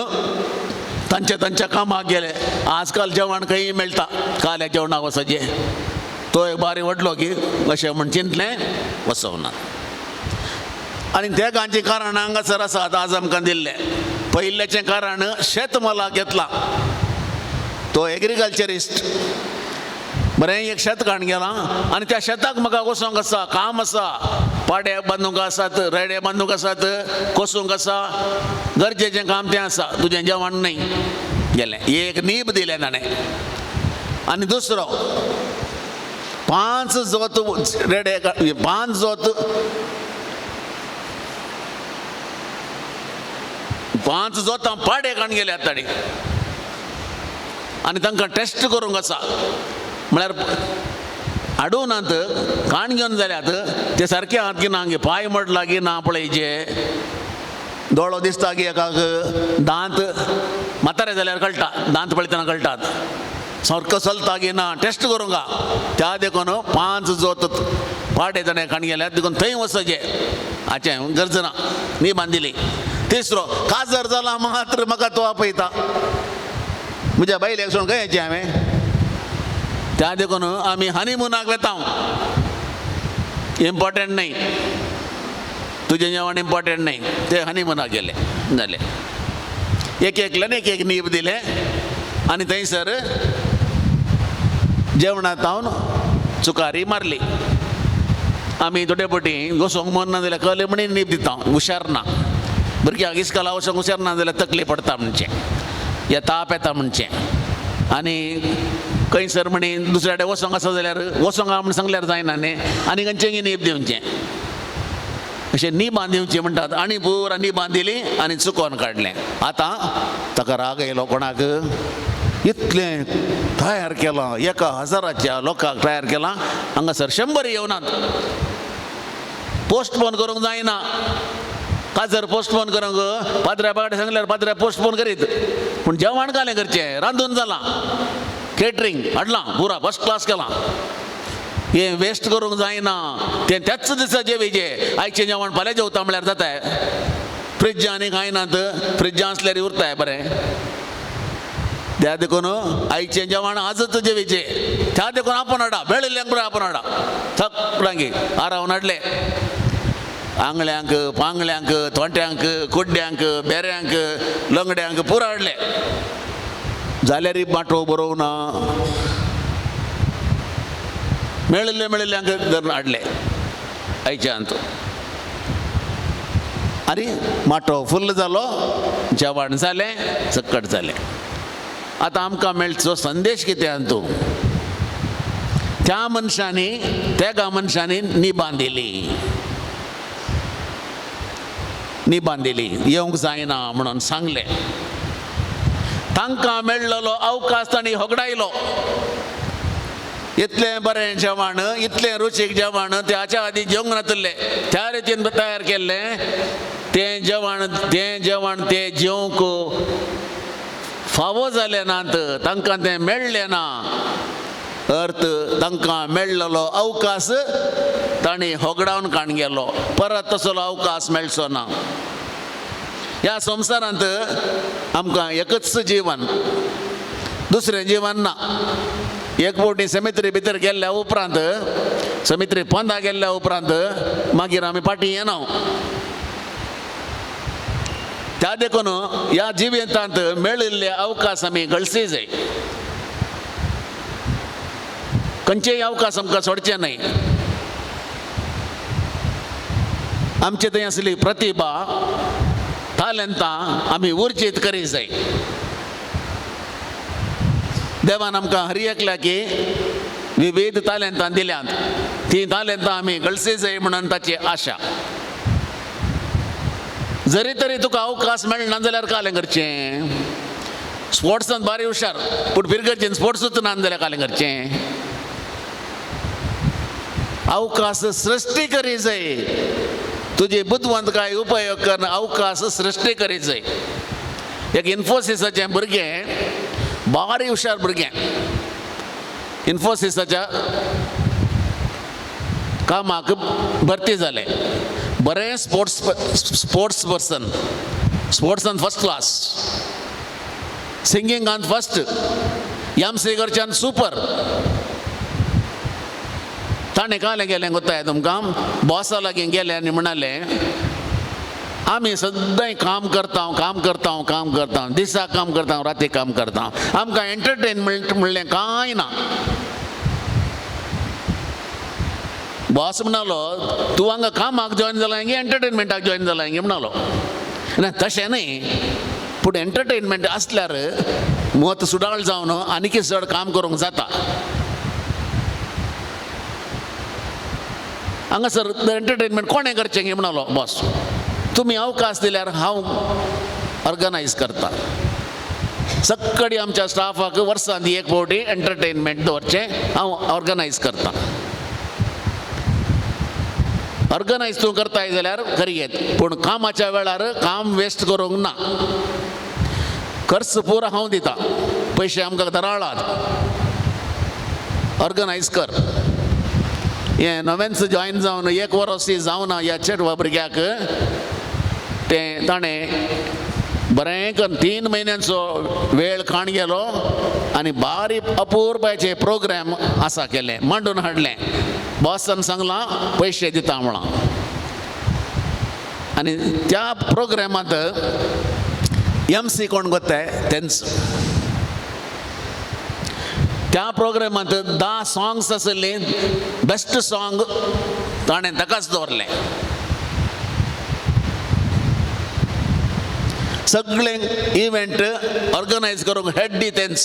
तांच्या तांच्या कामाक गेले. आजकाल जेवण खंय मेळटा, काल्या जेवणाक वचचें, तो एक बारी व्हडलो की अशें म्हण चिंतलें वचोवना. आनी तेगांचीं कारणां हांगासर आसात आज आमकां दिल्लें. पयल्याचें कारण शेत मोलाक घेतलां, तो एग्रीकल्चरिस्ट, बरें एक शेत काण गेलां आनी त्या शेताक म्हाका वचोंक आसा, काम आसा, पाडे बांदूंक आसात, रेडे बांदूंक आसात, कोसूंक आसा, गरजेचें काम तें आसा, तुजें जेवण न्हय. गेलें एक नीब दिलें ताणें. आनी दुसरो 5 जोत रेडे, 5 जोत 5 जोतां पाडे काण गेल्यात ताणी आनी तांकां टेस्ट करूंक आसा, म्हळ्यार हाडूनात काण घेवन जाल्यात ते सारके हात की ना, पांय मोडला की ना पळयचे, दोळो दिसता की एकाक, दांत म्हातारे जाल्यार कळटा, दांत पळयतना कळटात, सारको चलता की ना, टेस्ट करूंक. त्या देखून 5 जोत पाटे ताणें खाण गेल्यार देखून थंय वचचें हाचें गरज ना. निबान दिली. तिसरो काजर जाला मात्र म्हाका तो आपयता, म्हज्या बायलेक सोडून खंय येचें हांवें? त्या देखून आमी हनीमुनाक वेता. इम्पॉर्टंट न्हय तुजें जेवण, इम्पॉर्टंट न्हय. ते हनीमुनाक गेले जाले. एक एकल्यान एक एक नीब दिलें आनी थंयसर जेवणांत हांव चुकारी मारली. आमी थोडे फावटी वचोंक मन ना जाल्यार कळ्ळें म्हणून नीब दिता, हुशार ना भुरग्याक इस्कोला वचोंक हुशार ना जाल्यार तकली पडटा म्हणचें, या ताप येता म्हणचें. आनी खंयसर म्हणी दुसऱ्या कडेन वचोंक आसा जाल्यार वचोंक आहा म्हण सांगल्यार जायना न्ही, आनी खंयचें नीब दिवचें, अशें निबां दिवचें म्हणटात. आनी पुरा निबां दिली आनी चुकोवन काडलें. आतां ताका राग येयलो कोणाक, इतलें तयार केलां 1000 लोकांक तयार केलां, हांगासर 100 येवनात, पोस्टपोन करूंक जायना. काजर पोस्टपोन करूंक पाद्र्या बागडे सांगल्यार पाद्र्या पोस्टपोन करीत, पूण जेवण कालें करचें, रांदून जालां, केटरींग हाडलां, पुरा फर्स्ट क्लास केलां, हें वेस्ट करूंक जायना. तें त्याच दिसा जेवीचें, आयचें जेवण फाल्यां जेवता म्हळ्यार जाता. फ्रिज्जां आनी कांय नात, फ्रिज्जां आसल्यार उरताय बरें. त्या देखून आयचें जेवण आजच जेवीचें. त्या देखून आपोवन हाडा, मेळिल्ल्यांक बरें आपोवन हाडा, सगळ्यांक आरावन हाडलें. आंगळ्यांक, पांगळ्यांक, तोंट्यांक, कुड्ड्यांक, बेऱ्यांक, लंगड्यांक पुरा हाडलें. जाल्यार बाटो बरोवना, मेळिल्ले मेळिल्ल्यांक धरून हाडले आयच्यान. आनी माटो फुल्ल जालो, जेवण जालें, सक्कट जालें. आतां आमकां मेळचो संदेश कितें तूं, त्या मनशांनी तेगा मनशांनी निबां दिली, निबां दिली, येवंक जायना म्हणून सांगलें. तांकां मेळ्ळलो अवकाश तांणी होगडायलो. इतलें बरें जेवण, इतलें रुचीक जेवण त्याच्या आदी जेवंक नातिल्लें, त्या रितीन तयार केल्लें तें जेवण, तें जेवण तें जेवंक फावो जालें नात, तांकां तें मेळ्ळें ना. अर्थ तांकां मेळ्ळलो अवकाश तांणी होगडावन काण गेलो, परत तसलो अवकाश मेळचो ना. ह्या संवसारांत आमकां एकच जीवन, दुसरें जीवन ना. एक फावटी समित्री भितर गेल्ल्या उपरांत, समित्री पोंदा गेल्ल्या उपरांत मागीर आमी फाटीं येना. त्या देखून ह्या जिवितांत मेळिल्ले अवकाश आमी गळसी जाय, खंयचेय अवकाश आमकां सोडचे न्हय. आमचे थंय आसली प्रतिभा, तालेंतां आमी उर्जीत करी जाय. देवान आमकां हर एकल्याक विविध तालेंतां दिल्यांत, तीं तालेंतां आमी गळसी जाय म्हणून ताची आशा. जरी तरी तुका अवकाश मेळना जाल्यार कालें करचें? स्पोर्ट्सान बारी हुशार, पूण फिरगर्जेन स्पोर्ट्सूच ना जाल्यार कालें करचें? अवकाश सृश्टी करी जाय, तुजी बुदवंतकाय उपयोग करून अवकाश सृश्टी करी जाय. एक इन्फोसिसाचें भुरगें, बारी हुशार भुरगें, इन्फोसिसाच्या कामाक भरती जालें, बरें स्पोर्ट्स स्पोर्ट्स पर्सन, स्पोर्ट्सान फर्स्ट क्लास, सिंगिंगान फर्स्ट, एम सी करच्यान सुपर. ताणें कालें गेलें गोताय तुमकां, बॉसा लागीं गेलें आनी म्हणालें, आमी सद्दां काम करता, काम करता, काम करता, दिसा काम करता, राती काम करता, आमकां एंटरटेनमेंट म्हणलें कांय ना. बॉस म्हणालो, तूं हांगा कामाक जॉयन जाला गे एंटरटेनमेंटाक जॉयन जाला गे म्हणालो. ना तशें न्हय, पूण एंटरटेनमेंट आसल्यार मत सुडाळ जावन आनीक चड काम करूंक जाता. हांगासर एंटरटेनमेंट कोणें करचें गे म्हणालो बॉस, तुमी अवकाश दिल्यार हांव ऑर्गनायज करता. सक्कडी आमच्या स्टाफाक वर्सांत एक फावटी एंटरटेनमेंट दवरचें हांव ऑर्गनायज करता. ऑर्गनायज तूं करताय जाल्यार करी येत, पूण कामाच्या वेळार काम वेस्ट करूंक ना. खर्च पुरो हांव दिता, पयशे आमकां दराळात, ऑर्गनायज कर. हें नवेंच जॉयन जावन एक वरोस जावना ह्या चेडवा भुरग्याक तें ताणें बरें करून 3 म्हयन्यांचो वेळ खाण गेलो आनी बारीक अपुरबायचे प्रोग्राम आसा केले मांडून हाडलें. बॉसान सांगलां पयशे दिता म्हळां आनी त्या प्रोग्रामांत एम सी कोण गोताय तेंच. त्या प्रोग्रामांत 10 सॉंग्स आसलीं, बेस्ट सॉंग ताणें ताकाच दवरलें. सगळे इव्हेंट ऑर्गनायज करूंक हेड दी तेंच.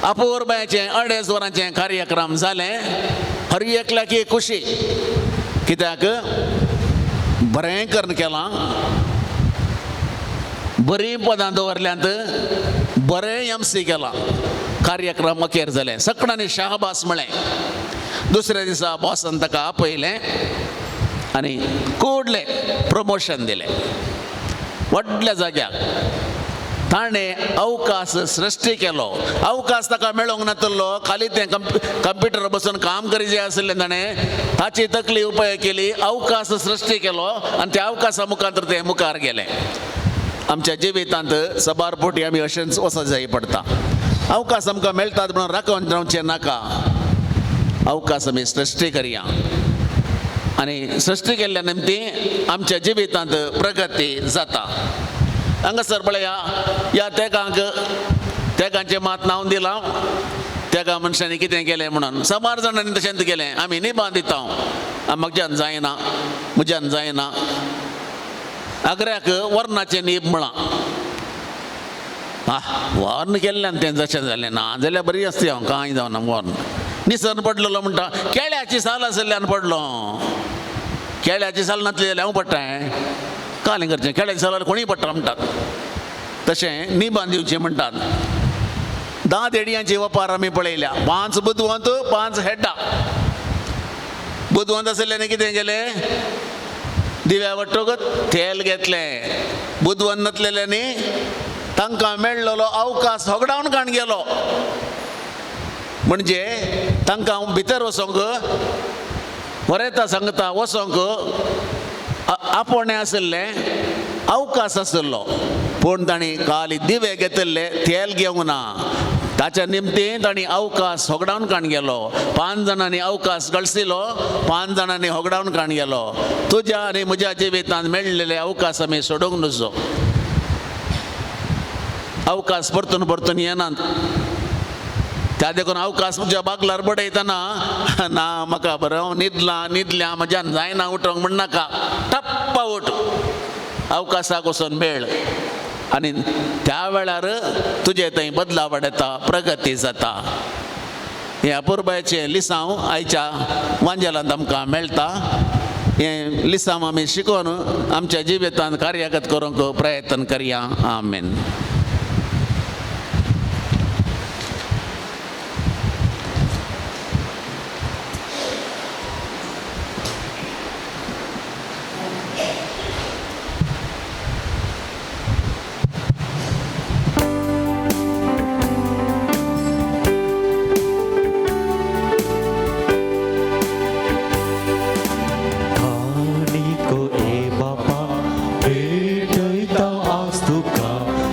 अपुरबायेचें 2.5 वरांचें कार्यक्रम जालें. हर एकल्याक एक खुशी कित्याक बरें करून केलां, बरीं पदां दवरल्यांत, बरें एम सी केलां. कार्यक्रम अखेर जालें, सगळ्यांनी शाहबास म्हळें. दुसऱ्या दिसा बॉसान ताका आपयलें आनी कोडलें प्रमोशन दिलें व्हडल्या जाग्याक. ताणें अवकाश सृश्टी केलो. अवकाश ताका मेळोंक नातलो, खाली तें कंप्युटर बसून काम करीजे आशिल्लें ताणें ताची तकली उपयोग केली, अवकाश सृश्टी केलो आनी त्या अवकाशा मुखार ते मुखार गेले. आमच्या जिवितांत सबार पोटी आमी अशेंच वचत जाय पडटा. अवकाश आमकां मेळटात म्हणून राखून रावचें नाका, अवकाश आमी सृश्टी करया आनी सृश्टी केल्ल्या निमती आमच्या जिवितांत प्रगती जाता. हांगासर पळया ह्या तेगांक तेगांचें मात नांव दिलां, तेगा मनशांनी कितें केलें म्हणून समार जाणांनी तशेंच केलें. आमी निबां दिता, म्हज्यान जायना, म्हज्यान जायना. आगऱ्याक वर्णाचें नीब म्हळां, आह वर्ण केल्ल्यान तें जशें जालें ना जाल्यार बरी आसती हांव कांय जावना. वर्ण निसर्न पडलेलो म्हणटा, केळ्याची साल आशिल्ल्यान पडलो, केळ्याची साल नासली जाल्यार हांव पडटा कालें करचें, केळ्याची साल कोणीय पडटा म्हणटात. तशें निबान दिवचें म्हणटात. 10 देडयांची वपार आमी पळयल्या, 5 बुदवंत 5 हेड्डा. बुदवंत आशिल्ल्यान कितें केलें, दिव्या वट्टकच तेल घेतलें. बुदवंत नासलेल्यांनी तांकां मेळ्ळलो अवकाश होगडावन काण गेलो. म्हणजे तांकां भितर वचोंक बरें सांगता वचोंक आपोवणें आशिल्लें, अवकाश आशिल्लो, पूण तांणी खाली दिवे घेतिल्ले, तेल घेवंक ना. ताच्या निमतीन तांणी अवकाश होगडावन काण गेलो. 5 जाणांनी अवकाश गळसिलो, 5 जाणांनी होगडावन काण गेलो. तुज्या आनी म्हज्या जिवितांत मेळिल्ले अवकाश आमी सोडूंक नजो. अवकाश परतून परतून येनात, त्या देखून अवकाश म्हज्या बागलार बडयतना ना म्हाका बरें न्हिदलां न्हिदल्या म्हज्यान जायना उठोंक म्हणनाका, टप्पा उठ, अवकाशाक वचून मेळ आनी त्या वेळार तुजे थंय बदलावड येता, प्रगती जाता. हें अपुरबायेचें लिसांव आयच्या वांजेलांत आमकां मेळटा. हें लिसांव आमी शिकोवन आमच्या जिवितांत कार्यगत करूंक प्रयत्न करया. आमेन.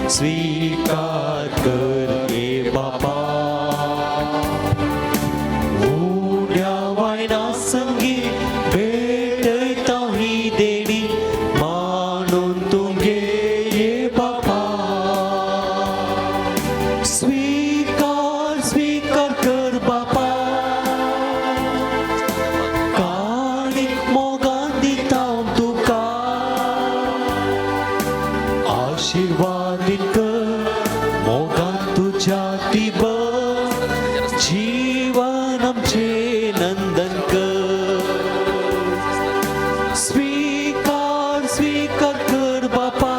स्वीकार कर ए बापा, उड्या वायना संगी भेटयता ही देणी मानून तुमगे ये बापा. स्वीकार स्वीकार कर बापा, काणीक मोगान दिता तुका, आशिर्वादीत कर मोगान तुज्या ती जीवन आमचें नंदन कर. स्वीकार स्वीकार कर बापा,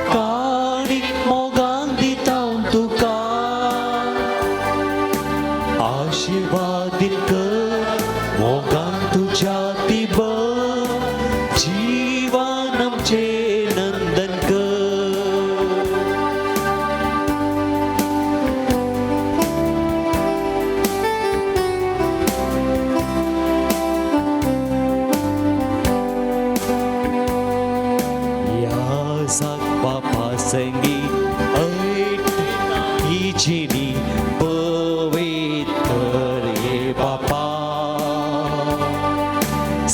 काणीक मोगान दिता तुका, आशिर्वादीत कर मोगान तुज्या ती जीवन आमचें नंदन कर. याजाक बापा संगी ऐट ही जिणी पवित्र ये बापा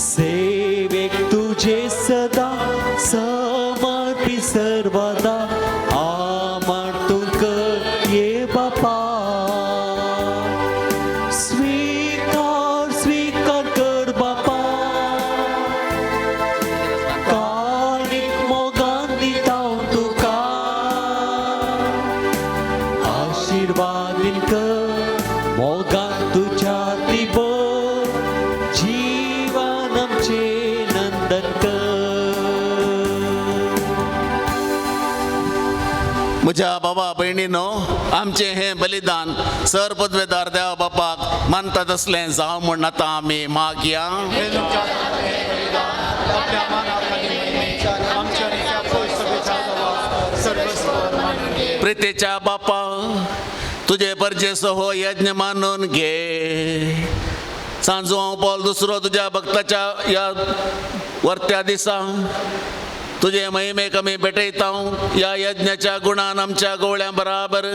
सेवेक तुझे सदा समर्पी सर्वदा आमार तुक ये बापा स्वीकार स्वीकार कर बापा काणीक मोगान दिता हांव तुका आशिर्वादीन कर मोगान तुज्या ती भर जीवन आमचें नंदन कर. म्हज्या बाबा भयणीनो, आमचें हें बलिदान सर पदवेदार देवा बापाक मानता तसलें जावं म्हूण आतां आमी मागया. हे तुमच्या हातांत हे बलिदान आपल्या मानाक आनी महिमेक आमच्या आनी त्या पवित्र सभेच्या नांवाक सर्वस्व मानून घे. प्रितीच्या बापा, तुजे परजेचो हो यज्ञ मानून घे. सांजू हांव पॉल दुसरो तुज्या भक्ताच्या ह्या वर्त्या दिसा तुजे महिमेक आमी भेटयता. ह्या यज्ञाच्या गुणान आमच्या गोवळ्यां बराबर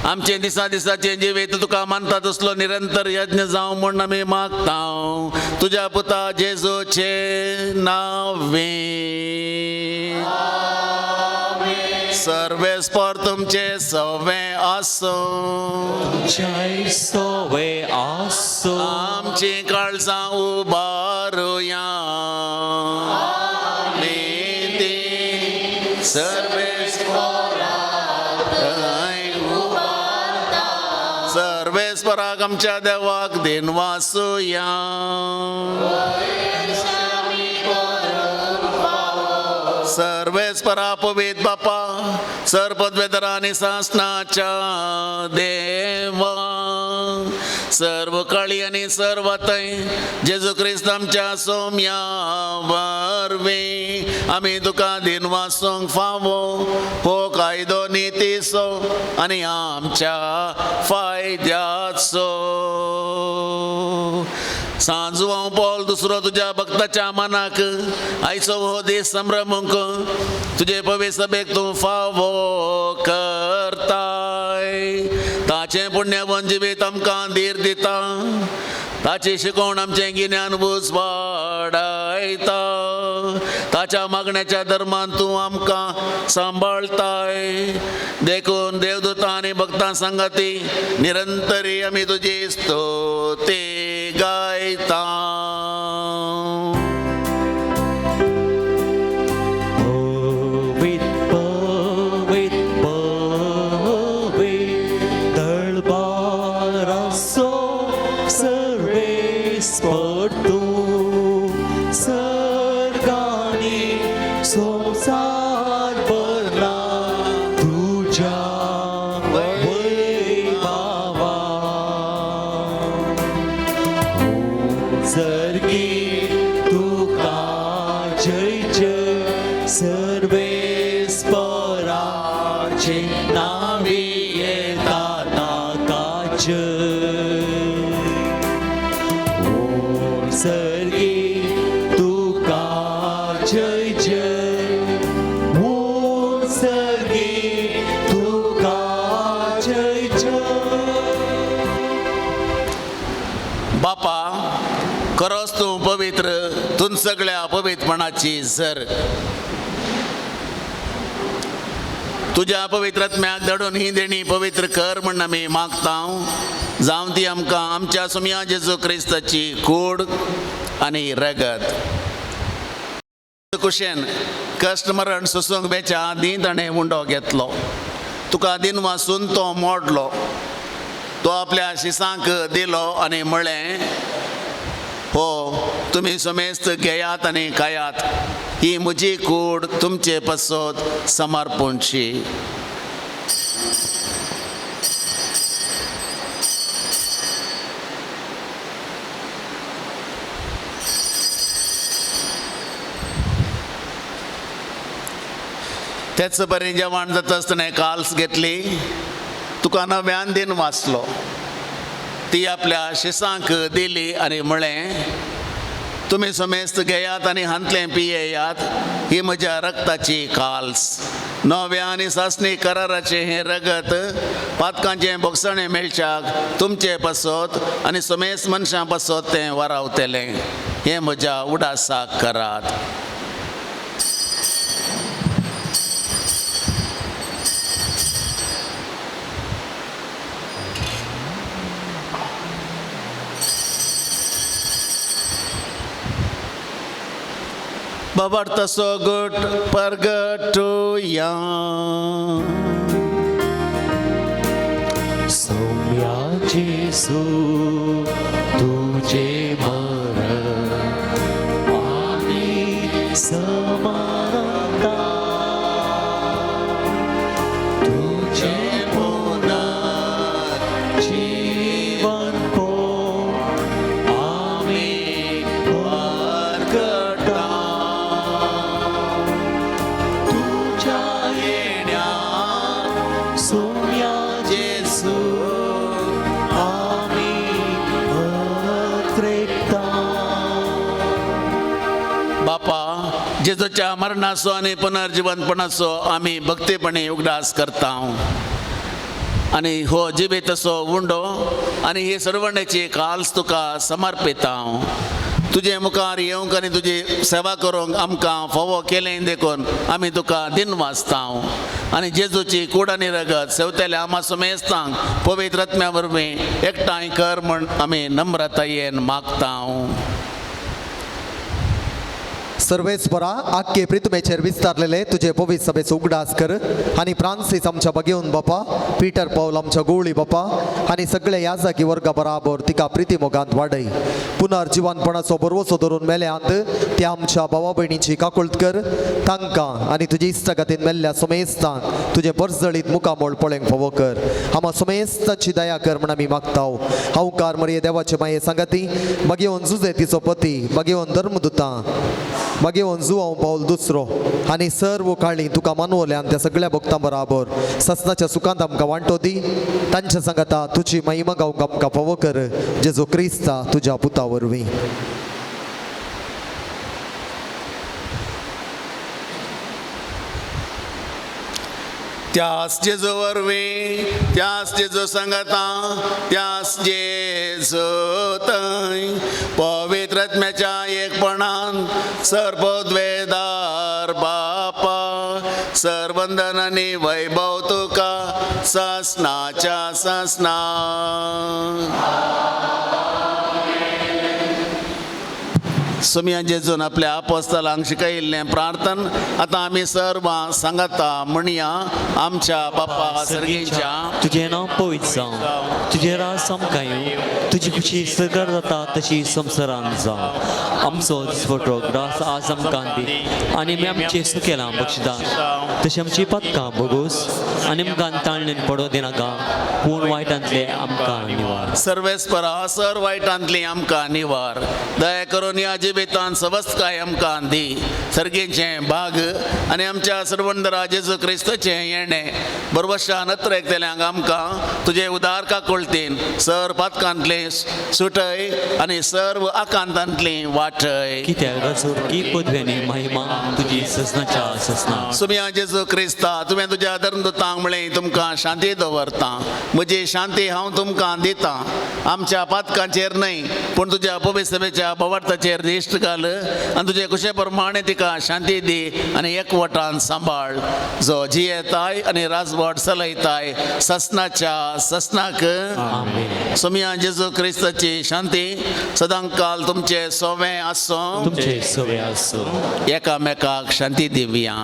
आमचें दिसा दिसाचें जिवीत तुका मानता तसलो निरंतर यज्ञ जावं म्हूण आमी मागता, तुज्या पुता जेजूचे नांवे. सर्वेस्पर तुमचे सवे आसूं. जय सोवे आसो. आमची काळजां उबारुया. ती सर्वेस्पराक आमच्या देवाक दिनवासुया. सर्वेस्परा पवित बापा, सर पदवेदरा आनी सासणाच्या देवा, सर्व काळी आनी सर्व थंय जेजू क्रिस्त आमच्या सोम्या वरवीं आमी तुका दिनवासूंक फावो. हो कायदो नितीचो आनी आमच्या फायद्याचो. सांजू हांव पॉल दुसरो तुज्या भक्ताच्या मनाक आयचो हो दीस संभ्रमूंक तुजे पवित्र सभेक तूं फावो करताय. ताचें पुण्यवन जिवीत आमकां धीर दिता, ताची शिकवण आमचें गिन्यान उजवाडायता. ताच्या मागण्याच्या धर्मान तूं आमकां सांबाळताय. देखून देवदूतां आनी भक्तां सांगाती निरंतरी आमी तुजी स्तुती गायता. पवित पवित पवित दळबारासो सर्वेस्पर तूं सर्गांनी संवसार भरला तुज्या वैभवा. सर्गी तुका जय जय सर्वेस्पराचे नावी येता ताका जय. ओ सर्गी तुका जय जय, ओ सर्गी तुका जय जय. बापा, खरोच तूं पवित्र, तूं सगळ्या पवित्रपणाची सर. तुज्या पवित्रात्म्याक धाडून ही देणी पवित्र कर म्हण आमी मागता. जावं ती आमकां आमच्या सुमया जेजू क्रिस्ताची कूड आनी रगत. कुशेन कश्ट मरण सोसूंक बेच्या आदीं ताणें उंडो घेतलो, तुका दिन वासून तो मोडलो, तो आपल्या शिसांक दिलो आनी म्हळें, हो तुमी समेस्त घेयात आनी खायात, ही म्हजी कूड तुमचे पासत समर्पणची. तेच बरें जेवण जाता आसतना काल्स घेतली, तुका नव्यान दिन वाचलो, ती आपल्या शिसांक दिली आनी म्हळें, तुमी समेस्त घेयात आनी हांतलें पियेयात. ही म्हज्या रक्ताची काल्स. नव्या आनी सासणी कराराचें हें रगत पातकांचें भोगसणें मेळच्याक तुमचे पासत आनी समेस्त मनशां पासत तें वारावतलें. हें म्हज्या उडासाक करात. बाबार्थ सोगट परगटुया. सौम्या जेसू तुझे मरण आमी समानता तुझे पुनर्जीवन कोण आमी परगटा तुझ्या येण्या सौम्या जेसू आमी अत्रेकता. बापा, जेजूच्या मरणाचो आनी पुनर्जिवनपणाचो आमी भक्तीपणे उगडास करता आनी हो जिबेत असो उंडो आनी ही सर्वण्याची काल्स तुका समर्पिता. तुजे मुखार येवंक आनी तुजी सेवा करूंक आमकां फावो केलें देखून आमी तुका दिनवासता. आनी जेजूची कूड आनी रगत सेवतेल्या आमा सुमेस्तांक पवित्र आत्म्या वरवीं एकठांय कर म्हूण आमी नम्रतायेन मागता. सर्वेस्परा आख्खे प्रितुमेचेर विस्तारलेले तुजे पवित्र सभेचो उगडास कर आनी फ्रांसीस आमच्या बगेवन बापा, पीटर पावल आमच्या गोवळी बापा आनी सगळे याजाकी वर्गा बराबर तिका प्रिती मोगांत वाडय. पुनर्जिवनपणाचो बरवसो धरून मेल्यांत त्या आमच्या भावा भयणीची काकुळत कर. तांकां आनी तुजे इश्टागतीन मेल्ल्या सुमेस्तांक तुजें परजळीत मुखामोळ पळोवंक फावो कर. आमा सुमेस्ताची दया कर म्हण आमी मागता. हांवकार मरये देवाचे माये सांगाती मागेवन जुजे तिचो पती, मागेवन धर्मदुतां, मागेवन जुवांव पावल दुसरो आनी सर्व काळी तुका मानवल्यान त्या सगळ्या भक्तां बराबर ससनाच्या सुखांत आमकां वांटो दी. तांच्या सांगाता तुजी महिमा गावंक आमकां फावो कर. जेजू क्रिस्ता तुज्या पुता वरवीं. त्यास जेजू वरवीं, त्यास जेजू सांगाता, त्यास जेजू थंय पवित्र आत्म्याच्या एकपणान सर्वद्वेदार बापा सर्वंदन आनी वैभव तुका ससनाच्या ससना. सुमिया जेजून आपल्या आपोस्तलांक शिकयिल्लें प्रार्थन आतां आमी सर्वां सांगाता म्हणया. आमच्या बापा सर्गीच्या, तुजें नांव पवित्र जावं, तुजें राज आमकां येवं, तुजी खुशी सर्गार जाता तशी संवसारांत जावं. आमचो दिसवटो ग्रास आज आमकां दी आनी आमी आमचें सुकेलां बक्षिता तशें आमची पातकां भोगोस आनी आमकां ताळणेन पडो दिनाका, पूण वायटांतलें आमकां निवार. सर्वेस्परा सर वायटांतली आमकां निवार. दया करून ह्या जिवितान सवस्तकाय आमकां दी. सर्गीचें भाग आनी आमच्या सर्वंदरा जेजू क्रिस्ताचें येणें बरवशान अत्रेकतल्यांक आमकां तुजे उदार काकुळतीन सर पातकांतलें सुटय आनी सर्व आकांतांतली वाटय. कित्याक राजूर की पदव्यांनी महिमा तुजी ससनाच्या ससना. सुमिया जेजू क्रिस्ता, तुवें तुज्या धर्मदुतांक म्हळें तुमकां शांती दवरता, म्हजी शांती हांव तुमकां दितां. आमच्या पातकांचेर न्हय पूण तुज्या पवित्र सभेच्या बवार्थाचेर दिश्ट घाल आनी तुजे कुशे प्रमाणे तिका शांती दी आनी एकवटान सांबाळ, जो जियेताय आनी राजवट चलयताय ससनाच्या ससनाक. आमेन. सुमिया जेजू क्रिस्ताची शांती सदांकाल तुमचे सोवें आसूं. तुमचे सवे आसूं. एकामेकाक शांती दिवया.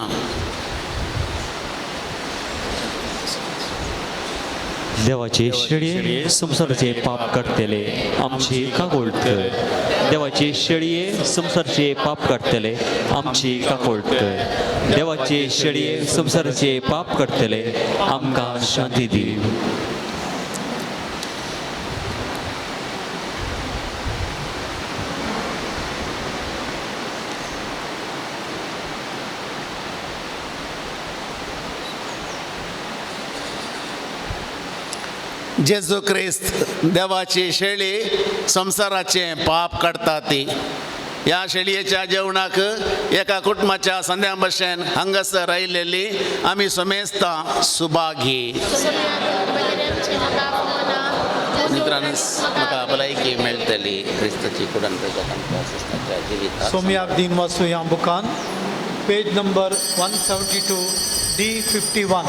देवाचे शेळये संवसाराचे पाप काडटले आमची काकुळट कर. देवाचे शेळये संवसाराचे पाप काडटले आमची काकुळट कर. देवाचे शेळये संवसाराचे पाप काडटले आमकां शांती दी. जेजू क्रिस्त देवाची शेळी संवसाराचें पाप काडटा ती. ह्या शेळयेच्या जेवणाक एका कुटुंबाच्या संद्या भशेन हांगासर आयिल्ली आमी समेस्तां सुभागी. मित्रांनो म्हाका भलायकी मेळटली क्रिस्ताची कुडान जिविताक. सोमयाक दिन वाचू ह्या बुकान पेज नंबर 172 D51.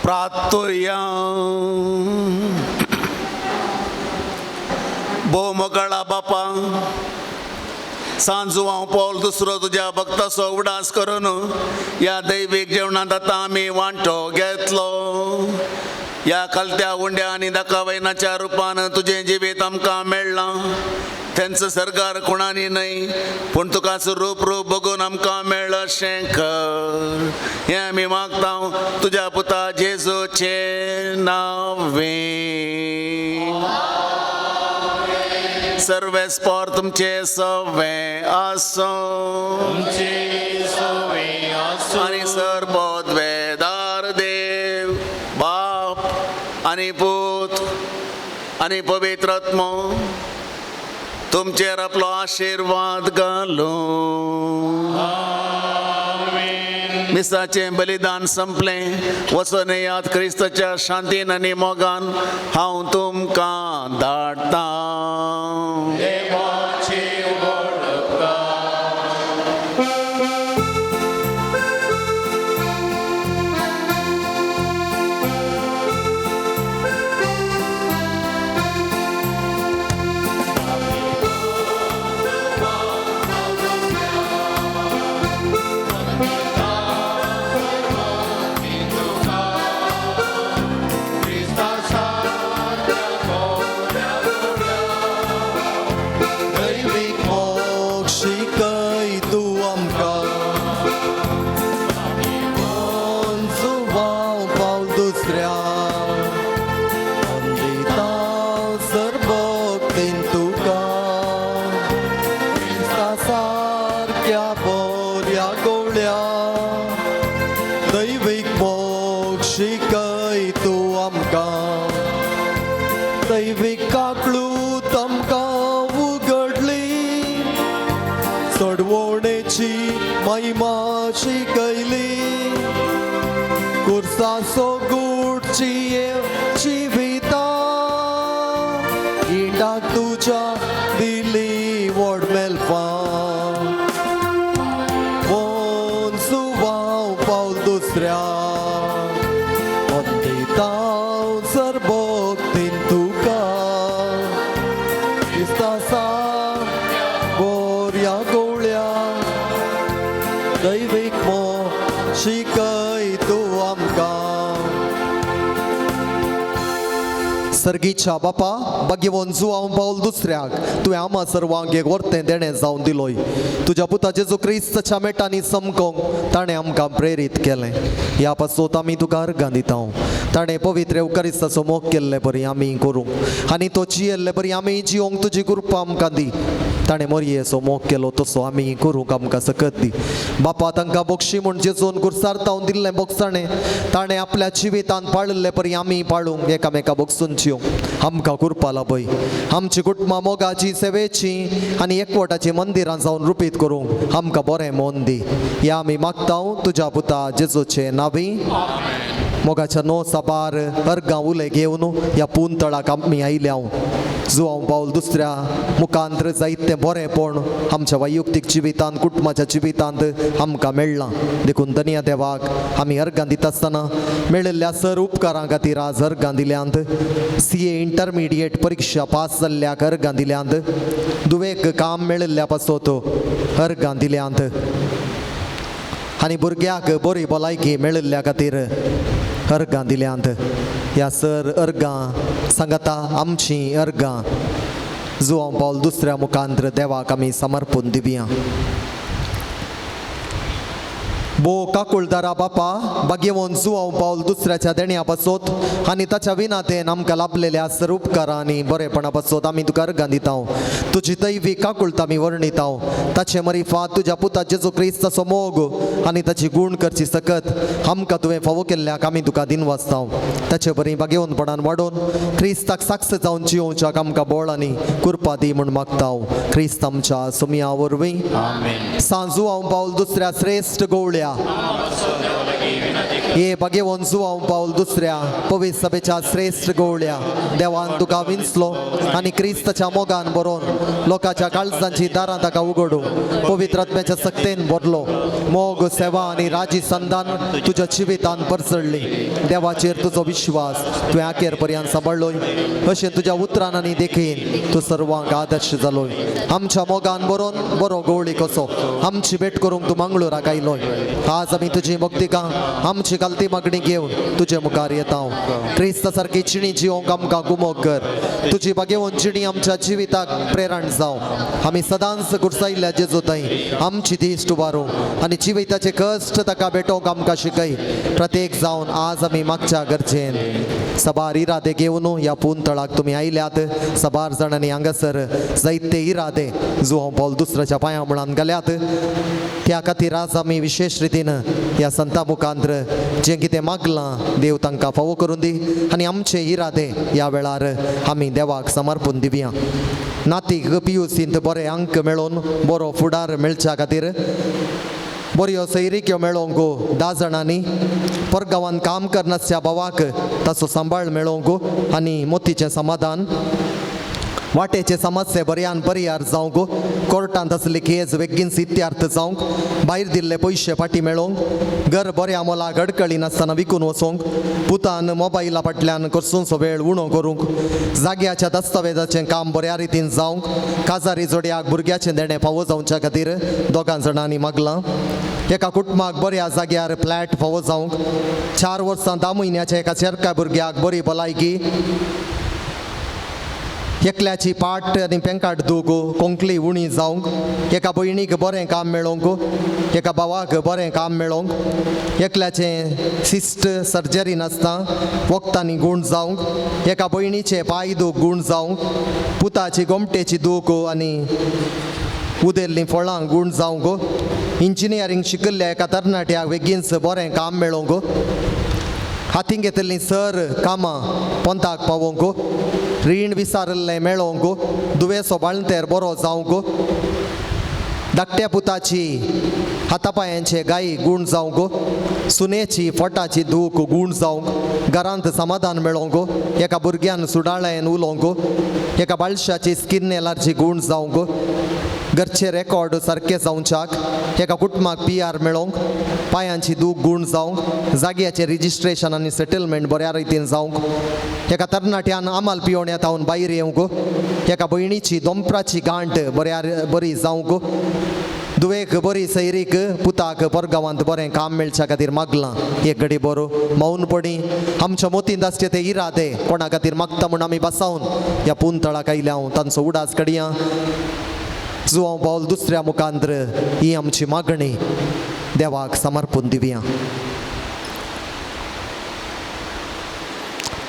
प्रार्थोया. भोव मोगाळा बापा, सांजू हांव पौल दुसरो तुज्या भक्ताचो उडास करून ह्या दैवीक जेवणांत आतां आमी वांटो घेतलो. ह्या खालत्या उंड्या आनी दाकावैनाच्या रुपान तुजें जिवीत आमकां मेळ्ळां. तेंचो सरकार कोणानी न्हय, पूण तुकाच रूप रूप बघून आमकां मेळ्ळं अशें कर. हें आमी मागता तुज्या पुता जेजूचे नांवे. सर्वेस्पोर तुमचे सवे आसूं आनी सर्वोद्वेदार देव बाप आनी पूत आनी पवित्र आत्मो तुमचेर आपलो आशिर्वाद घालूं. मिसाचें बलिदान संपलें. वचून येयात क्रिस्ताच्या शांतीन आनी मोगान हांव तुमकां धाडटां. दैवीक मोग शिकय तूं आमकां, जुवांव पावल दुसऱ्या वंदिता सर्वभक्तीन तुका, क्रिस्ता सारक्या बऱ्या गोवळ्या. दैवीक मोग शिकय तूं आमकां, दैवीक काकळूत आमकां उगडली, चडवणेची महिमा शिकयली, कुर्साचो गुटची जिविता इंडाक तुज्या दिली व्हड मेलपा. सुवाव पावल दुसऱ्या वंदिता सर्वभक्तीन तुका, क्रिस्ता बोऱ्या गोवळ्या. दैवीक मोग शिकय तूं आमकां. सर्गीच्या बापा, भाग्यवंत जुवांव पावल दुसऱ्याक तुवें आमा सर्वांक एक वर्तें देणें जावन दिलोय. तुज्या पुता जेजू क्रिस्ताच्या मेटांनी समकोंक ताणें आमकां प्रेरीत केलें. ह्या पासत आमी तुका अर्गां दिता. ताणें पवित्र येवकारिस्ताचो मोग केल्ले परी आमी करूंक आनी तो जियेल्ले परी आमी जियोंक तुजी कृपा आमकां दी. ताणें मोरयेचो मोग केलो तसो आमी करूंक आमकां सकत दी. बापा, तांकां बक्षी म्हूण जेजून कुर्सार तावन दिल्लें बोगसाणें ताणें आपल्या जिवितांत पाळिल्ले परी आमी पाळूंक एकामेका बगसून जिवंक आमकां कृपा लाभय. आमची कुटुंबां मोगाची, सेवेची आनी एकवटाची मंदिरां जावन रुपीत करूंक आमकां बरें मन दी. ह्या आमी मागता तुज्या पुता जेजूचे नावी. मोगाच्या नो साबार अर्गां उले घेवन ह्या पुंतळाक आमी आयल्या. जुवांव पावल दुसऱ्या मुखांत्र जायतें बरेंपण आमच्या वैयक्तीक जिवितांत, कुटुंबाच्या जिवितांत आमकां मेळ्ळां. देखून धनया देवाक आमी अर्गां दिता आसतना मेळिल्ल्या सर उपकारां खातीर आज अर्गां दिल्यांत. CA intermediate परिक्षा पास जाल्ल्याक अर्गां दिल्यांत. दुवेक काम मेळिल्ल्या पासत अर्गां दिल्यांत आनी भुरग्याक बरी भलायकी मेळिल्ल्या खातीर अर्गां दिल्यांत. ह्या सर अर्गां सांगता आमची अर्गां जुवांव पावल दुसऱ्या मुखांत्र देवाक आमी समर्पून दिवया. बो काकुळदारा बापा, भाग्यवंत जुवांव पावल दुसऱ्याच्या देण्या पासत आनी ताच्या विनातेन आमकां लाभलेल्या सर उपकारां आनी बरेपणा पासत आमी तुका अर्गां दिता. तुजी दैवी काकुळत आमी वर्णिता. ताचे मरिफात तुज्या पुता जेजू क्रिस्ताचो मोग आनी ताची गूण करची सकत आमकां तुवें फावो केल्ल्याक आमी तुका दिनवासता. ताचे बरी भाग्यवंतपणान वाडोवन क्रिस्ताक साक्ष जावन जियोवच्याक आमकां बळ आनी कृपा दी म्हूण मागता. क्रिस्त आमच्या सुमया वरवीं. सांजू हांव पावल दुसऱ्या श्रेश्ठ गोवळ्या. हे भाग्यवंत जुवांव पावल दुसऱ्या पवित्र सभेच्या श्रेश्ठ गोवळ्या देवान तुका विंचलो आनी क्रिस्ताच्या मोगान बरोवन लोकांच्या काळजांची दारां ताका उगडू पवित्र आत्म्याच्या सक्तेन भरलो. मोग, सेवा आनी राजी संदान तुज्या जिवितान परचडली. देवाचेर तुजो विश्वास तुवें अखेर पर्यंत सांबाळ्ळोय. अशें तुज्या उतरान आनी देखीन तूं सर्वांक आदर्श जालोय. आमच्या मोगान बरोवन बरो गवळी कसो आमची भेट करूंक तूं मंगळूराक आयलोय. आज आमी तुजी भक्तिका आमची गलती मागणी घेवन तुजे मुखार येता. क्रिस्ता सारकी चिणी जिवंक आमकां गुमोक कर. तुजी भाग्यवंत जिणी आमच्या जिविताक प्रेरण जावं. आमी सदांच गुरसायिल्ल्या जेजू थंय आमची दिश्ट उबारूं आनी जिविताचे कश्ट ताका भेटोवंक आमकां शिकय. प्रत्येक जावन आज आमी मागच्या गरजेन सबार इरादे घेवन ह्या पुंतळाक तुमी आयल्यात. सबार जाणांनी हांगासर जायते इरादे जुवांव पावल दुसऱ्याच्या पांया मुळान घाल्यात. त्या खातीर आज आमी विशेश रितीन ह्या संता मुखांत्र जें कितें मागलां देव तांकां फावो करून दी आनी आमचे इरादे ह्या वेळार आमी देवाक समर्पून दिवया. नातीक पी यू सींत बरे अंक मेळोवन बरो फुडार मेळच्या खातीर, बऱ्यो सैरिक्यो मेळोवंक 10 जाणांनी, परगांवान काम करनासच्या भावाक ताचो सांबाळ मेळोवंक आनी मोतीचें समाधान, वाटेचे समस्ये बऱ्यान परिहार जावंक, कोर्टांत आसली केस बेगीन इत्यार्थ जावंक, भायर दिल्ले पयशे फाटीं मेळोवंक, घर बऱ्या मोलाक अडकळी नासतना विकून वचोंक, पुतान मोबायला फाटल्यान करसूनचो वेळ उणो करूंक, जाग्याच्या दस्तावेजाचें काम बऱ्या रितीन जावंक, काजारी जोडयाक भुरग्याचें देणें फावो जावच्या खातीर दोगां जाणांनी मागलां. एका कुटुंबाक बऱ्या जाग्यार फ्लॅट फावो जावंक, 4 वर्सां 10 म्हयन्याच्या एका चेरका भुरग्याक बरी भलायकी, एकल्याची पाट आनी पेंकाट दूख कोंकली उणी जावंक, एका भयणीक बरें काम मेळोवंक, एका भावाक बरें काम मेळोवंक, एकल्याचें सिस्ट सर्जरी नासता वखदांनी गूण जावंक, एका भयणीचे पांय दूख गूण जावंक, पुताची गोमटेची दूख आनी उदेल्लीं फळां गूण जावंक, इंजिनियरींग शिकिल्ल्या एका तरणाट्याक बेगीनच बरें काम मेळोवंक, हातीं घेतिल्लीं सर कामां पोंताक पावोवंक, रीण विसारिल्लें मेळोवंक, दुयेंसो बाळंतेर बरो जावंक, धाकट्या पुताची हातापायांचे गायी गूण जावंक, सुनेची फोटाची दूख गूण जावंक, घरांत समाधान मेळोवंक, एका भुरग्यान सुडाळ्यान उलोवंक, एका बाळशाची स्किन एलर्जी गूण जावंक, घरचे रेकॉर्ड सारके जावच्याक, एका कुटुंबाक पी आर मेळोवंक, पांयांची दूख गूण जावंक, जाग्याचें रिजिस्ट्रेशन आनी सेटलमेंट बऱ्या रितीन जावंक, एका तरणाट्यान आमाल पियोण्या तावन भायर येवंक, एका भयणीची दोंपराची गांठ बऱ्या बरी जावंक, दुवेक बरी सैरीक, पुताक परगांवांत बरें काम मेळच्या खातीर मागलां. एक घडी बरो मौनपणी आमच्या मोतींत आसचे ते इरादे कोणा खातीर मागता म्हूण आमी बसावन ह्या पुंतळाक आयल्या हांव तांचो उडास कडया. जुवांव पावल दुसऱ्या मुखांत्र ही आमची मागणी देवाक समर्पून दिवया.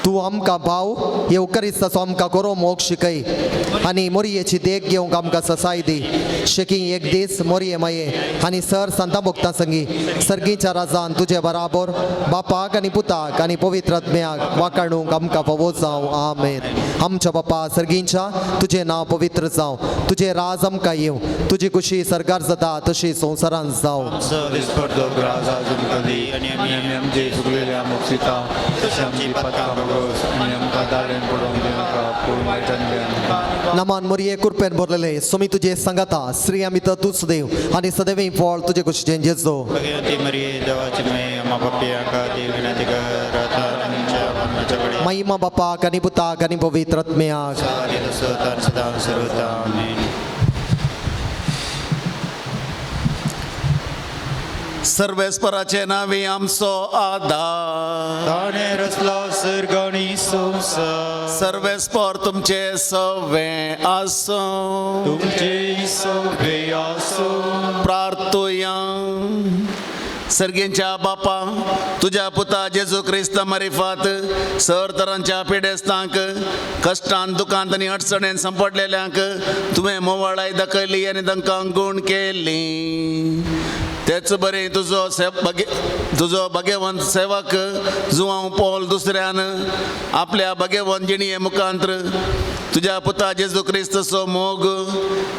तूं आमकां भाव येवकरिस्ताचो आमकां करो मोग शिकय आनी मोरयेची देख घेवंक आमकां ससाय दी. शेकी एक दीस मोरये माये आनी सर संता भोगता संगी सर्गीच्या राजान तुजे बराबर बापाक आनी पुताक आनी पवित्र आत्म्याक वाकाणूंक आमकां फावो जावं. आमेन. आमच्या बापा सर्गींच्या, तुजें नांव पवित्र जावं, तुजें राज आमकां येवं, तुजी खुशी सरकार जाता तशी संवसारांत जावं. आमचो दिसपडतो ग्रास आज आमकां दी आनी आमी आमचे चुकलेल्या मोक्षिता तशें आमची पातकां भोगोस आनी आमकां दारेन पडोवंक दिनाका पूण वायटान घे आमकां. नमान मोरये, कुरपेन भरलेले, सोमी तुजे सांगाता, स्त्री आमी तर तूच देव आनी सदैव फळ तुजे कुशीचें जेजो. भगवती मरिये, देवाची माई, आम्हा पापयांका ती विनंती कर आता आनी आमच्या मरणाच्या घडये. महिमा बापाक आनी पुताक आनी पवित्र आत्म्याक. आदी तसो तर सदां सर्वता. आमेन. सर्वेस्पराचे नावी आमचो आदार. ताणें रचला सर्ग आनी संवसार. सर्वेस्पर तुमचे सवे आसूं. तुमचे सवे आसूं. प्रार्थुया. सर्गींच्या बापा, तुज्या पुता जेजू क्रिस्त मारिफात सर तरांच्या पिडेस्तांक, कश्टान, दुकांत आनी अडचणेन सांपडलेल्यांक तुवें मोवाळाय दाखयली आनी तांकां गूण केली. तेच बरें तुजो तुजो भगेवंत सेवक जुवांव पॉल दुसऱ्यान आपल्या भगेवंत जिणये मुखांत्र तुज्या पुता जेजू क्रिस्तचो मोग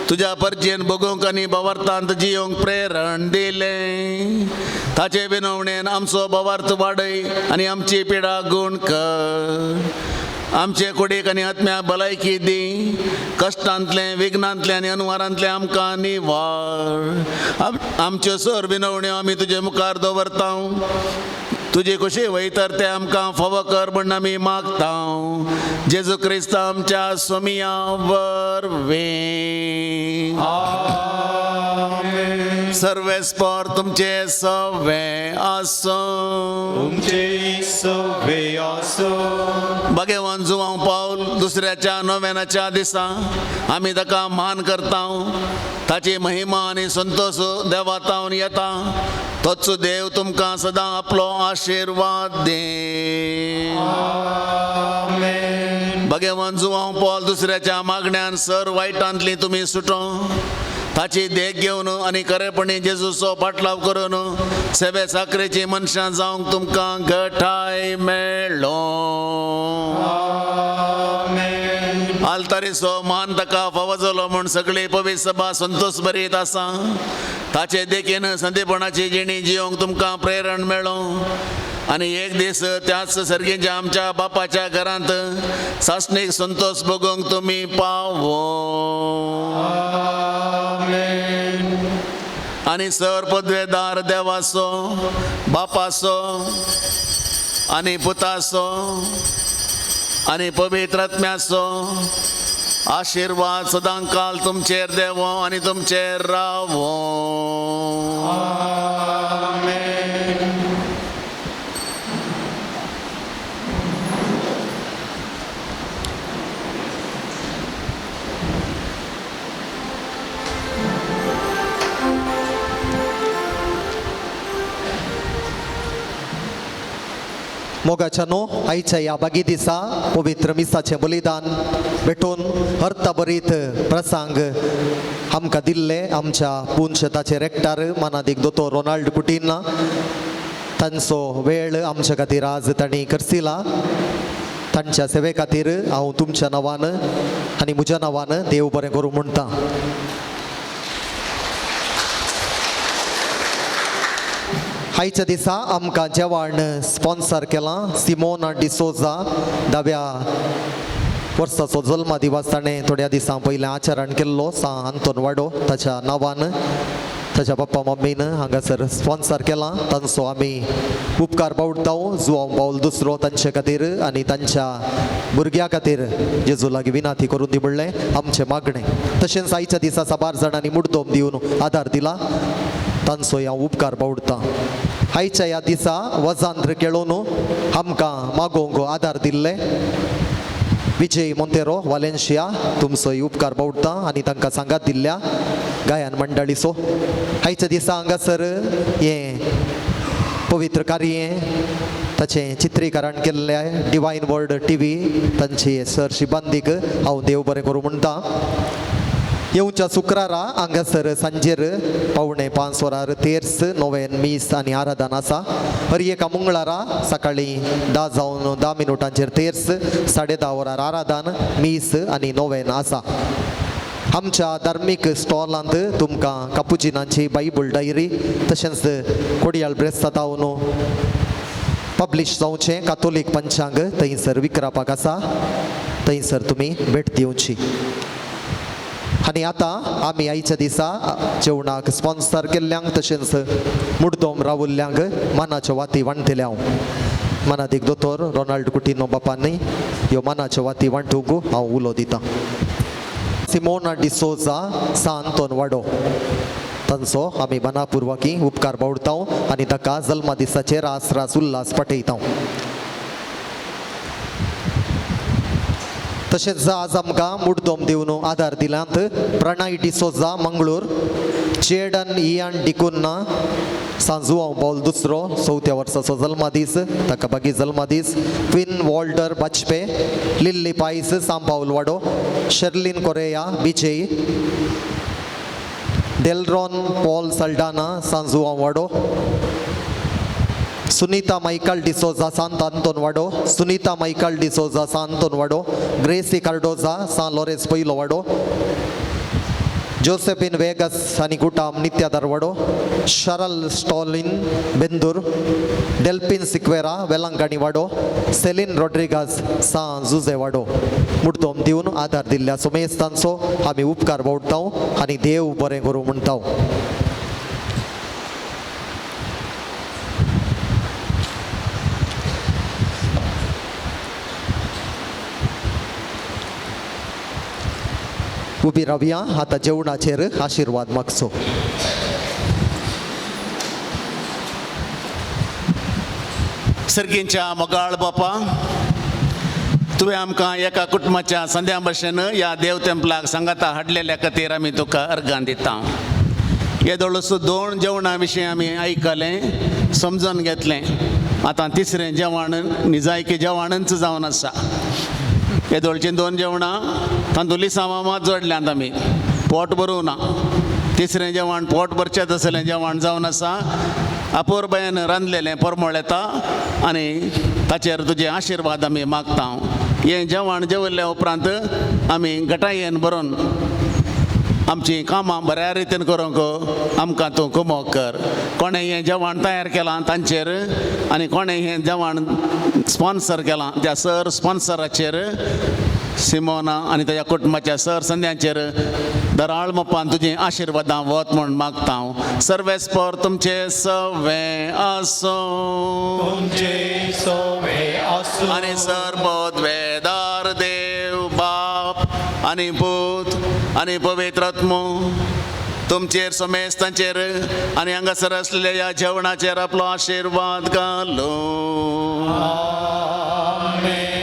तुज्या परजेन भोगोवंक आनी भवार्थांत जियोंक प्रेरण दिलें. ताचे विनवणेन आमचो भवार्थ वाडय आनी आमची पिडा गुण कर. आमचे कुडीक आनी आत्म्या भलायकी दी. कश्टांतलें, विघ्नांतलें आनी अनवारांतलें आमकां निवार. आमच्यो सर विनवण्यो आमी तुजे मुखार दवरता. तुजी खुशी वयतर ते आमकां फावो कर म्हण आमी मागता. जेजू क्रिस्त आमच्या सोमिया वरवीं. सर्वेस्पर तुमचे सवे आसूं. तुमचे सवे आसूं. भगवान जुवांव पावल दुसऱ्याच्या नोव्यानाच्या दिसा आमी ताका मान करता. ताची महिमा आनी संतोश देवा तावन येता. तोच देव तुमकां सदां आपलो आशिर्वाद दी. भगवान जुवांव पावल दुसऱ्याच्या मागण्यान सर वायटांतली तुमी सुटो. ताची देख घेवन आनी खरेपणी जेजूचो पाटलाव करून सेवे साकरेची मनशां जावंक तुमकां घटाय मेळ्ळो. आल्तारीचो मान ताका फावो जालो म्हूण सगळी पवित्र सभा संतोश बरीत आसा. ताचे देखीन संदीपणाची जिणी जियोंक तुमकां प्रेरण मेळो आनी एक दीस त्याच सर्गीच्या आमच्या बापाच्या घरांत सासणीक संतोश भोगोवंक तुमी पावो. आनी सर पदवेदार देवाचो, बापाचो आनी पुताचो आनी पवित्र आत्म्याचो आशिर्वाद सदांकाल तुमचेर देवो आनी तुमचेर रावो. मोगाच्या न्हू आयच्या ह्या बागी दिसा पवित्र मिसाचें बलिदान भेटून अर्थभरीत प्रसंग आमकां दिल्ले आमच्या पुनशेताचे रेक्टर मानादीक दोतोर रोनाल्ड कुटिन्हा तांचो वेळ आमच्या खातीर आज तांणी खर्चिला. तांच्या सेवे खातीर हांव तुमच्या नांवान आनी म्हज्या नांवान देव बरें करूं म्हणटा. आयच्या दिसा आमकां जेवण स्पॉन्सर केलां सिमोना डिसोजा. 10व्या वर्साचो जल्मा दिवस ताणें थोड्या दिसां पयलें आचरण केल्लो सा आंतोन वाडो ताच्या नांवान ताच्या पप्पा मम्मीन हांगासर स्पॉन्सर केलां. तांचो आमी उपकार पावडटा. जुवांव पावल दुसरो तांचे खातीर आनी तांच्या भुरग्या खातीर जेजू लागीं विनाती करून दी म्हणलें आमचें मागणें. तशेंच आयच्या दिसा साबार जाणांनी मुड्डोम दिवन आदार दिला. तांचो हांव उपकार पावडटा. आयच्या ह्या दिसा वजांत्र केळोवन आमकां मागोवंक आदार दिल्ले विजय मोंतेरो वालेन्शिया तुमचोय उपकार पावडटा आनी तांकां सांगात दिल्ल्या गायन मंडळीचो. आयच्या दिसा हांगासर हें पवित्र कार्य ताचें चित्रीकरण केल्लें डिवायन वर्ल्ड टीव्ही तांची सर शिबांदीक हांव देव बरें करूं म्हणटा. येवच्या शुक्रारा हांगासर सांजेर 4:45 वरार तेर्स नोवेन मीस आनी आराधन आसा. हर एका मंगळारा सकाळीं 10 जावन 10 मिनुटांचेर तेर्स, 10:30 वरार आराधन मीस आनी नोवेन आसा. आमच्या धार्मीक स्टॉलांत तुमकां कापुचिनांची बायबल डायरी तशेंच कोडियाळ ब्रेस्तावन पब्लिश जावचें कातोलीक पंचांग थंयसर विकरापाक आसा. थंयसर तुमी भेट दिवची. आनी आतां आमी आयच्या दिसा जेवणाक स्पॉन्सर केल्ल्यांक तशेंच मुड्डोम रावल्ल्यांक मानाच्यो वाती वांटतले हांव. मानादीक दोतोर रोनाल्ड कुटिनो बापांनी ह्यो मानाच्यो वाती वांटूंक हांव उलो दितां. सिमोना डिसोजा सा आंतोन वाडो तांचो आमी मनापुर्वकी उपकार बावडता आनी ताका जल्मा दिसाचेर रास रास उल्लास पाठयता. तशेंच आज आमकां मुड्डोम दिवन आदार दिलांत प्रणय डिसोजा मंगळूर, चेडन इयान डिकुन्ना सांजुआंव पावल दुसरो 4थ्या वर्साचो जल्मादीस ताका बागी जल्मादीस, क्विन वॉल्डर बाजपे, लिल्ली पायस सांपावल वाडो, शर्लिन कोरेया बिजय, डेलरॉन पॉल सल्डाना सांजुआ वाडो, सुनीता मायकल डिसोजा सांत आंतोन वाडो, सुनीता मायकल डिसोजा सांतोन वाडो, ग्रेसी कार्डोजा सान लॉरेन्स पयलो वाडो, जोसेफिन वेगस आनी गुटाम नित्यादार वाडो, शरल स्टॉलिन बेंदूर, डेल्पिन सिक्वेरा वेलंकाणी वाडो, सेलीन रॉड्रिगास सां जुजे वाडो. मुर्दोम दिवन आदार दिल्ल्या सुमेस्तांचो आमी उपकार बावडटाव आनी देव बरें करूं म्हणटाव. उबी रावया आतां जेवणाचेर आशिर्वाद मागचो. सर्गींच्या मोगाळ बापा, तुवें आमकां एका कुटुंबाच्या संद्या भशेन ह्या देव तेंपलाक सांगाता हाडलेल्या खातीर आमी तुका अर्गां दिता. येदोळसो दोन जेवणा विशीं आमी आयकलें, समजून घेतलें. आतां तिसरें जेवण निजायकी जेवणच जावन आसा. येदोळचीं दोन जेवणां तांतूं लिसांवां मात जोडल्यांत आमी, पोट भरूं ना. तिसरें जेवण पोट भरचें तसलें जेवण जावन आसा. अपुरबायेन रांदलेलें परमळ येता आनी ताचेर तुजे आशिर्वाद आमी मागता. हें जेवण जेवल्ल्या उपरांत आमी घटायेन भरून आमचीं कामां बऱ्या रितीन करूंक आमकां तूं कुमोक कर. कोणें हें जेवण तयार केलां तांचेर आनी कोणें हें जेवण स्पॉन्सर केलां त्या सर स्पॉन्सराचेर, सिमोना आनी ताच्या कुटुंबाच्या सर संद्यांचेर दराळ मोपान तुजी आशिर्वादां वत म्हूण मागता हांव. सर्वेस्पर तुमचे सवे आसूं तुमचे सवे आसूं. आनी सर्वोद्वेदार देव बाप आनी पूत आनी पवित्र आत्मो तुमचेर समेस्तांचेर आनी हांगासर आसलेल्या ह्या जेवणाचेर आपलो आशिर्वाद घालूं. आमेन.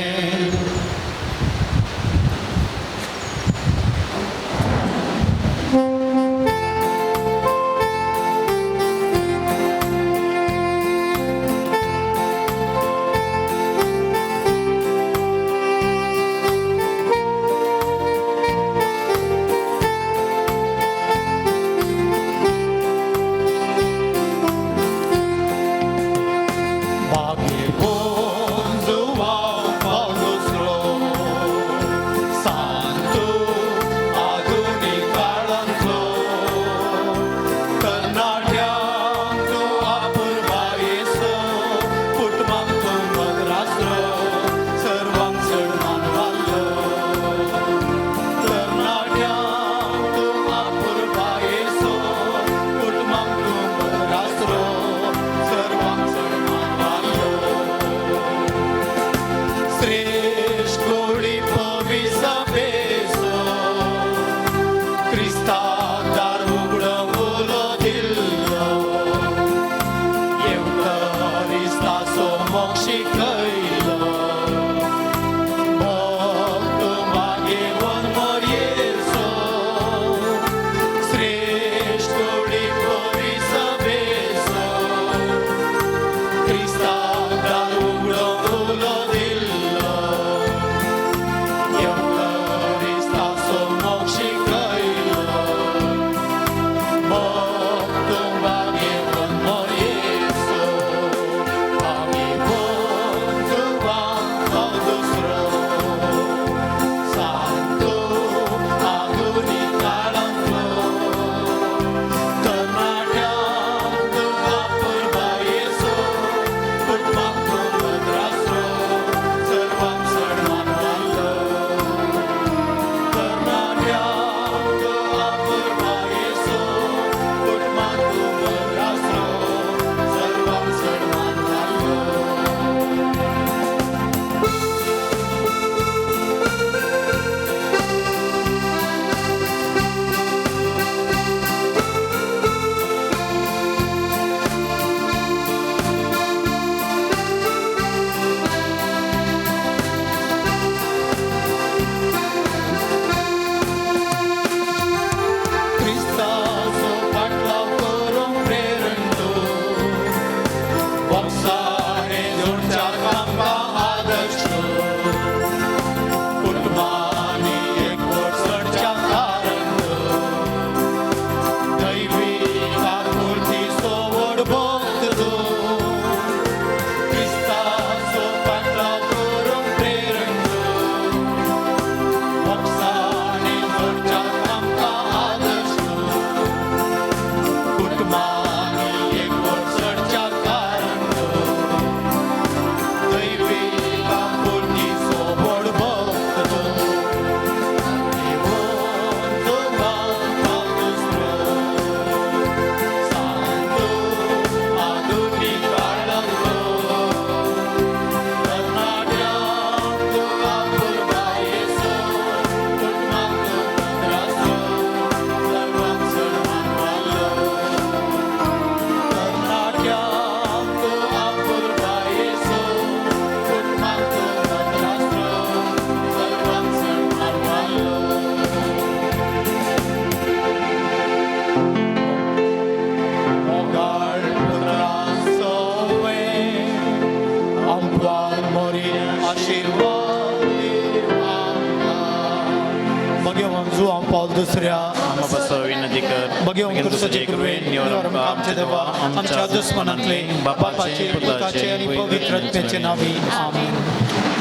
जुवांव पावल दुसऱ्या आमकां पासो विनंती कर. भगेवन क्रिस्ताचे कृपेन निवार आमकां आमच्या देवा आमच्या दुस्मनांतले बापाचे पुताचे आनी पवित्र आत्म्याचे नावी. आमेन.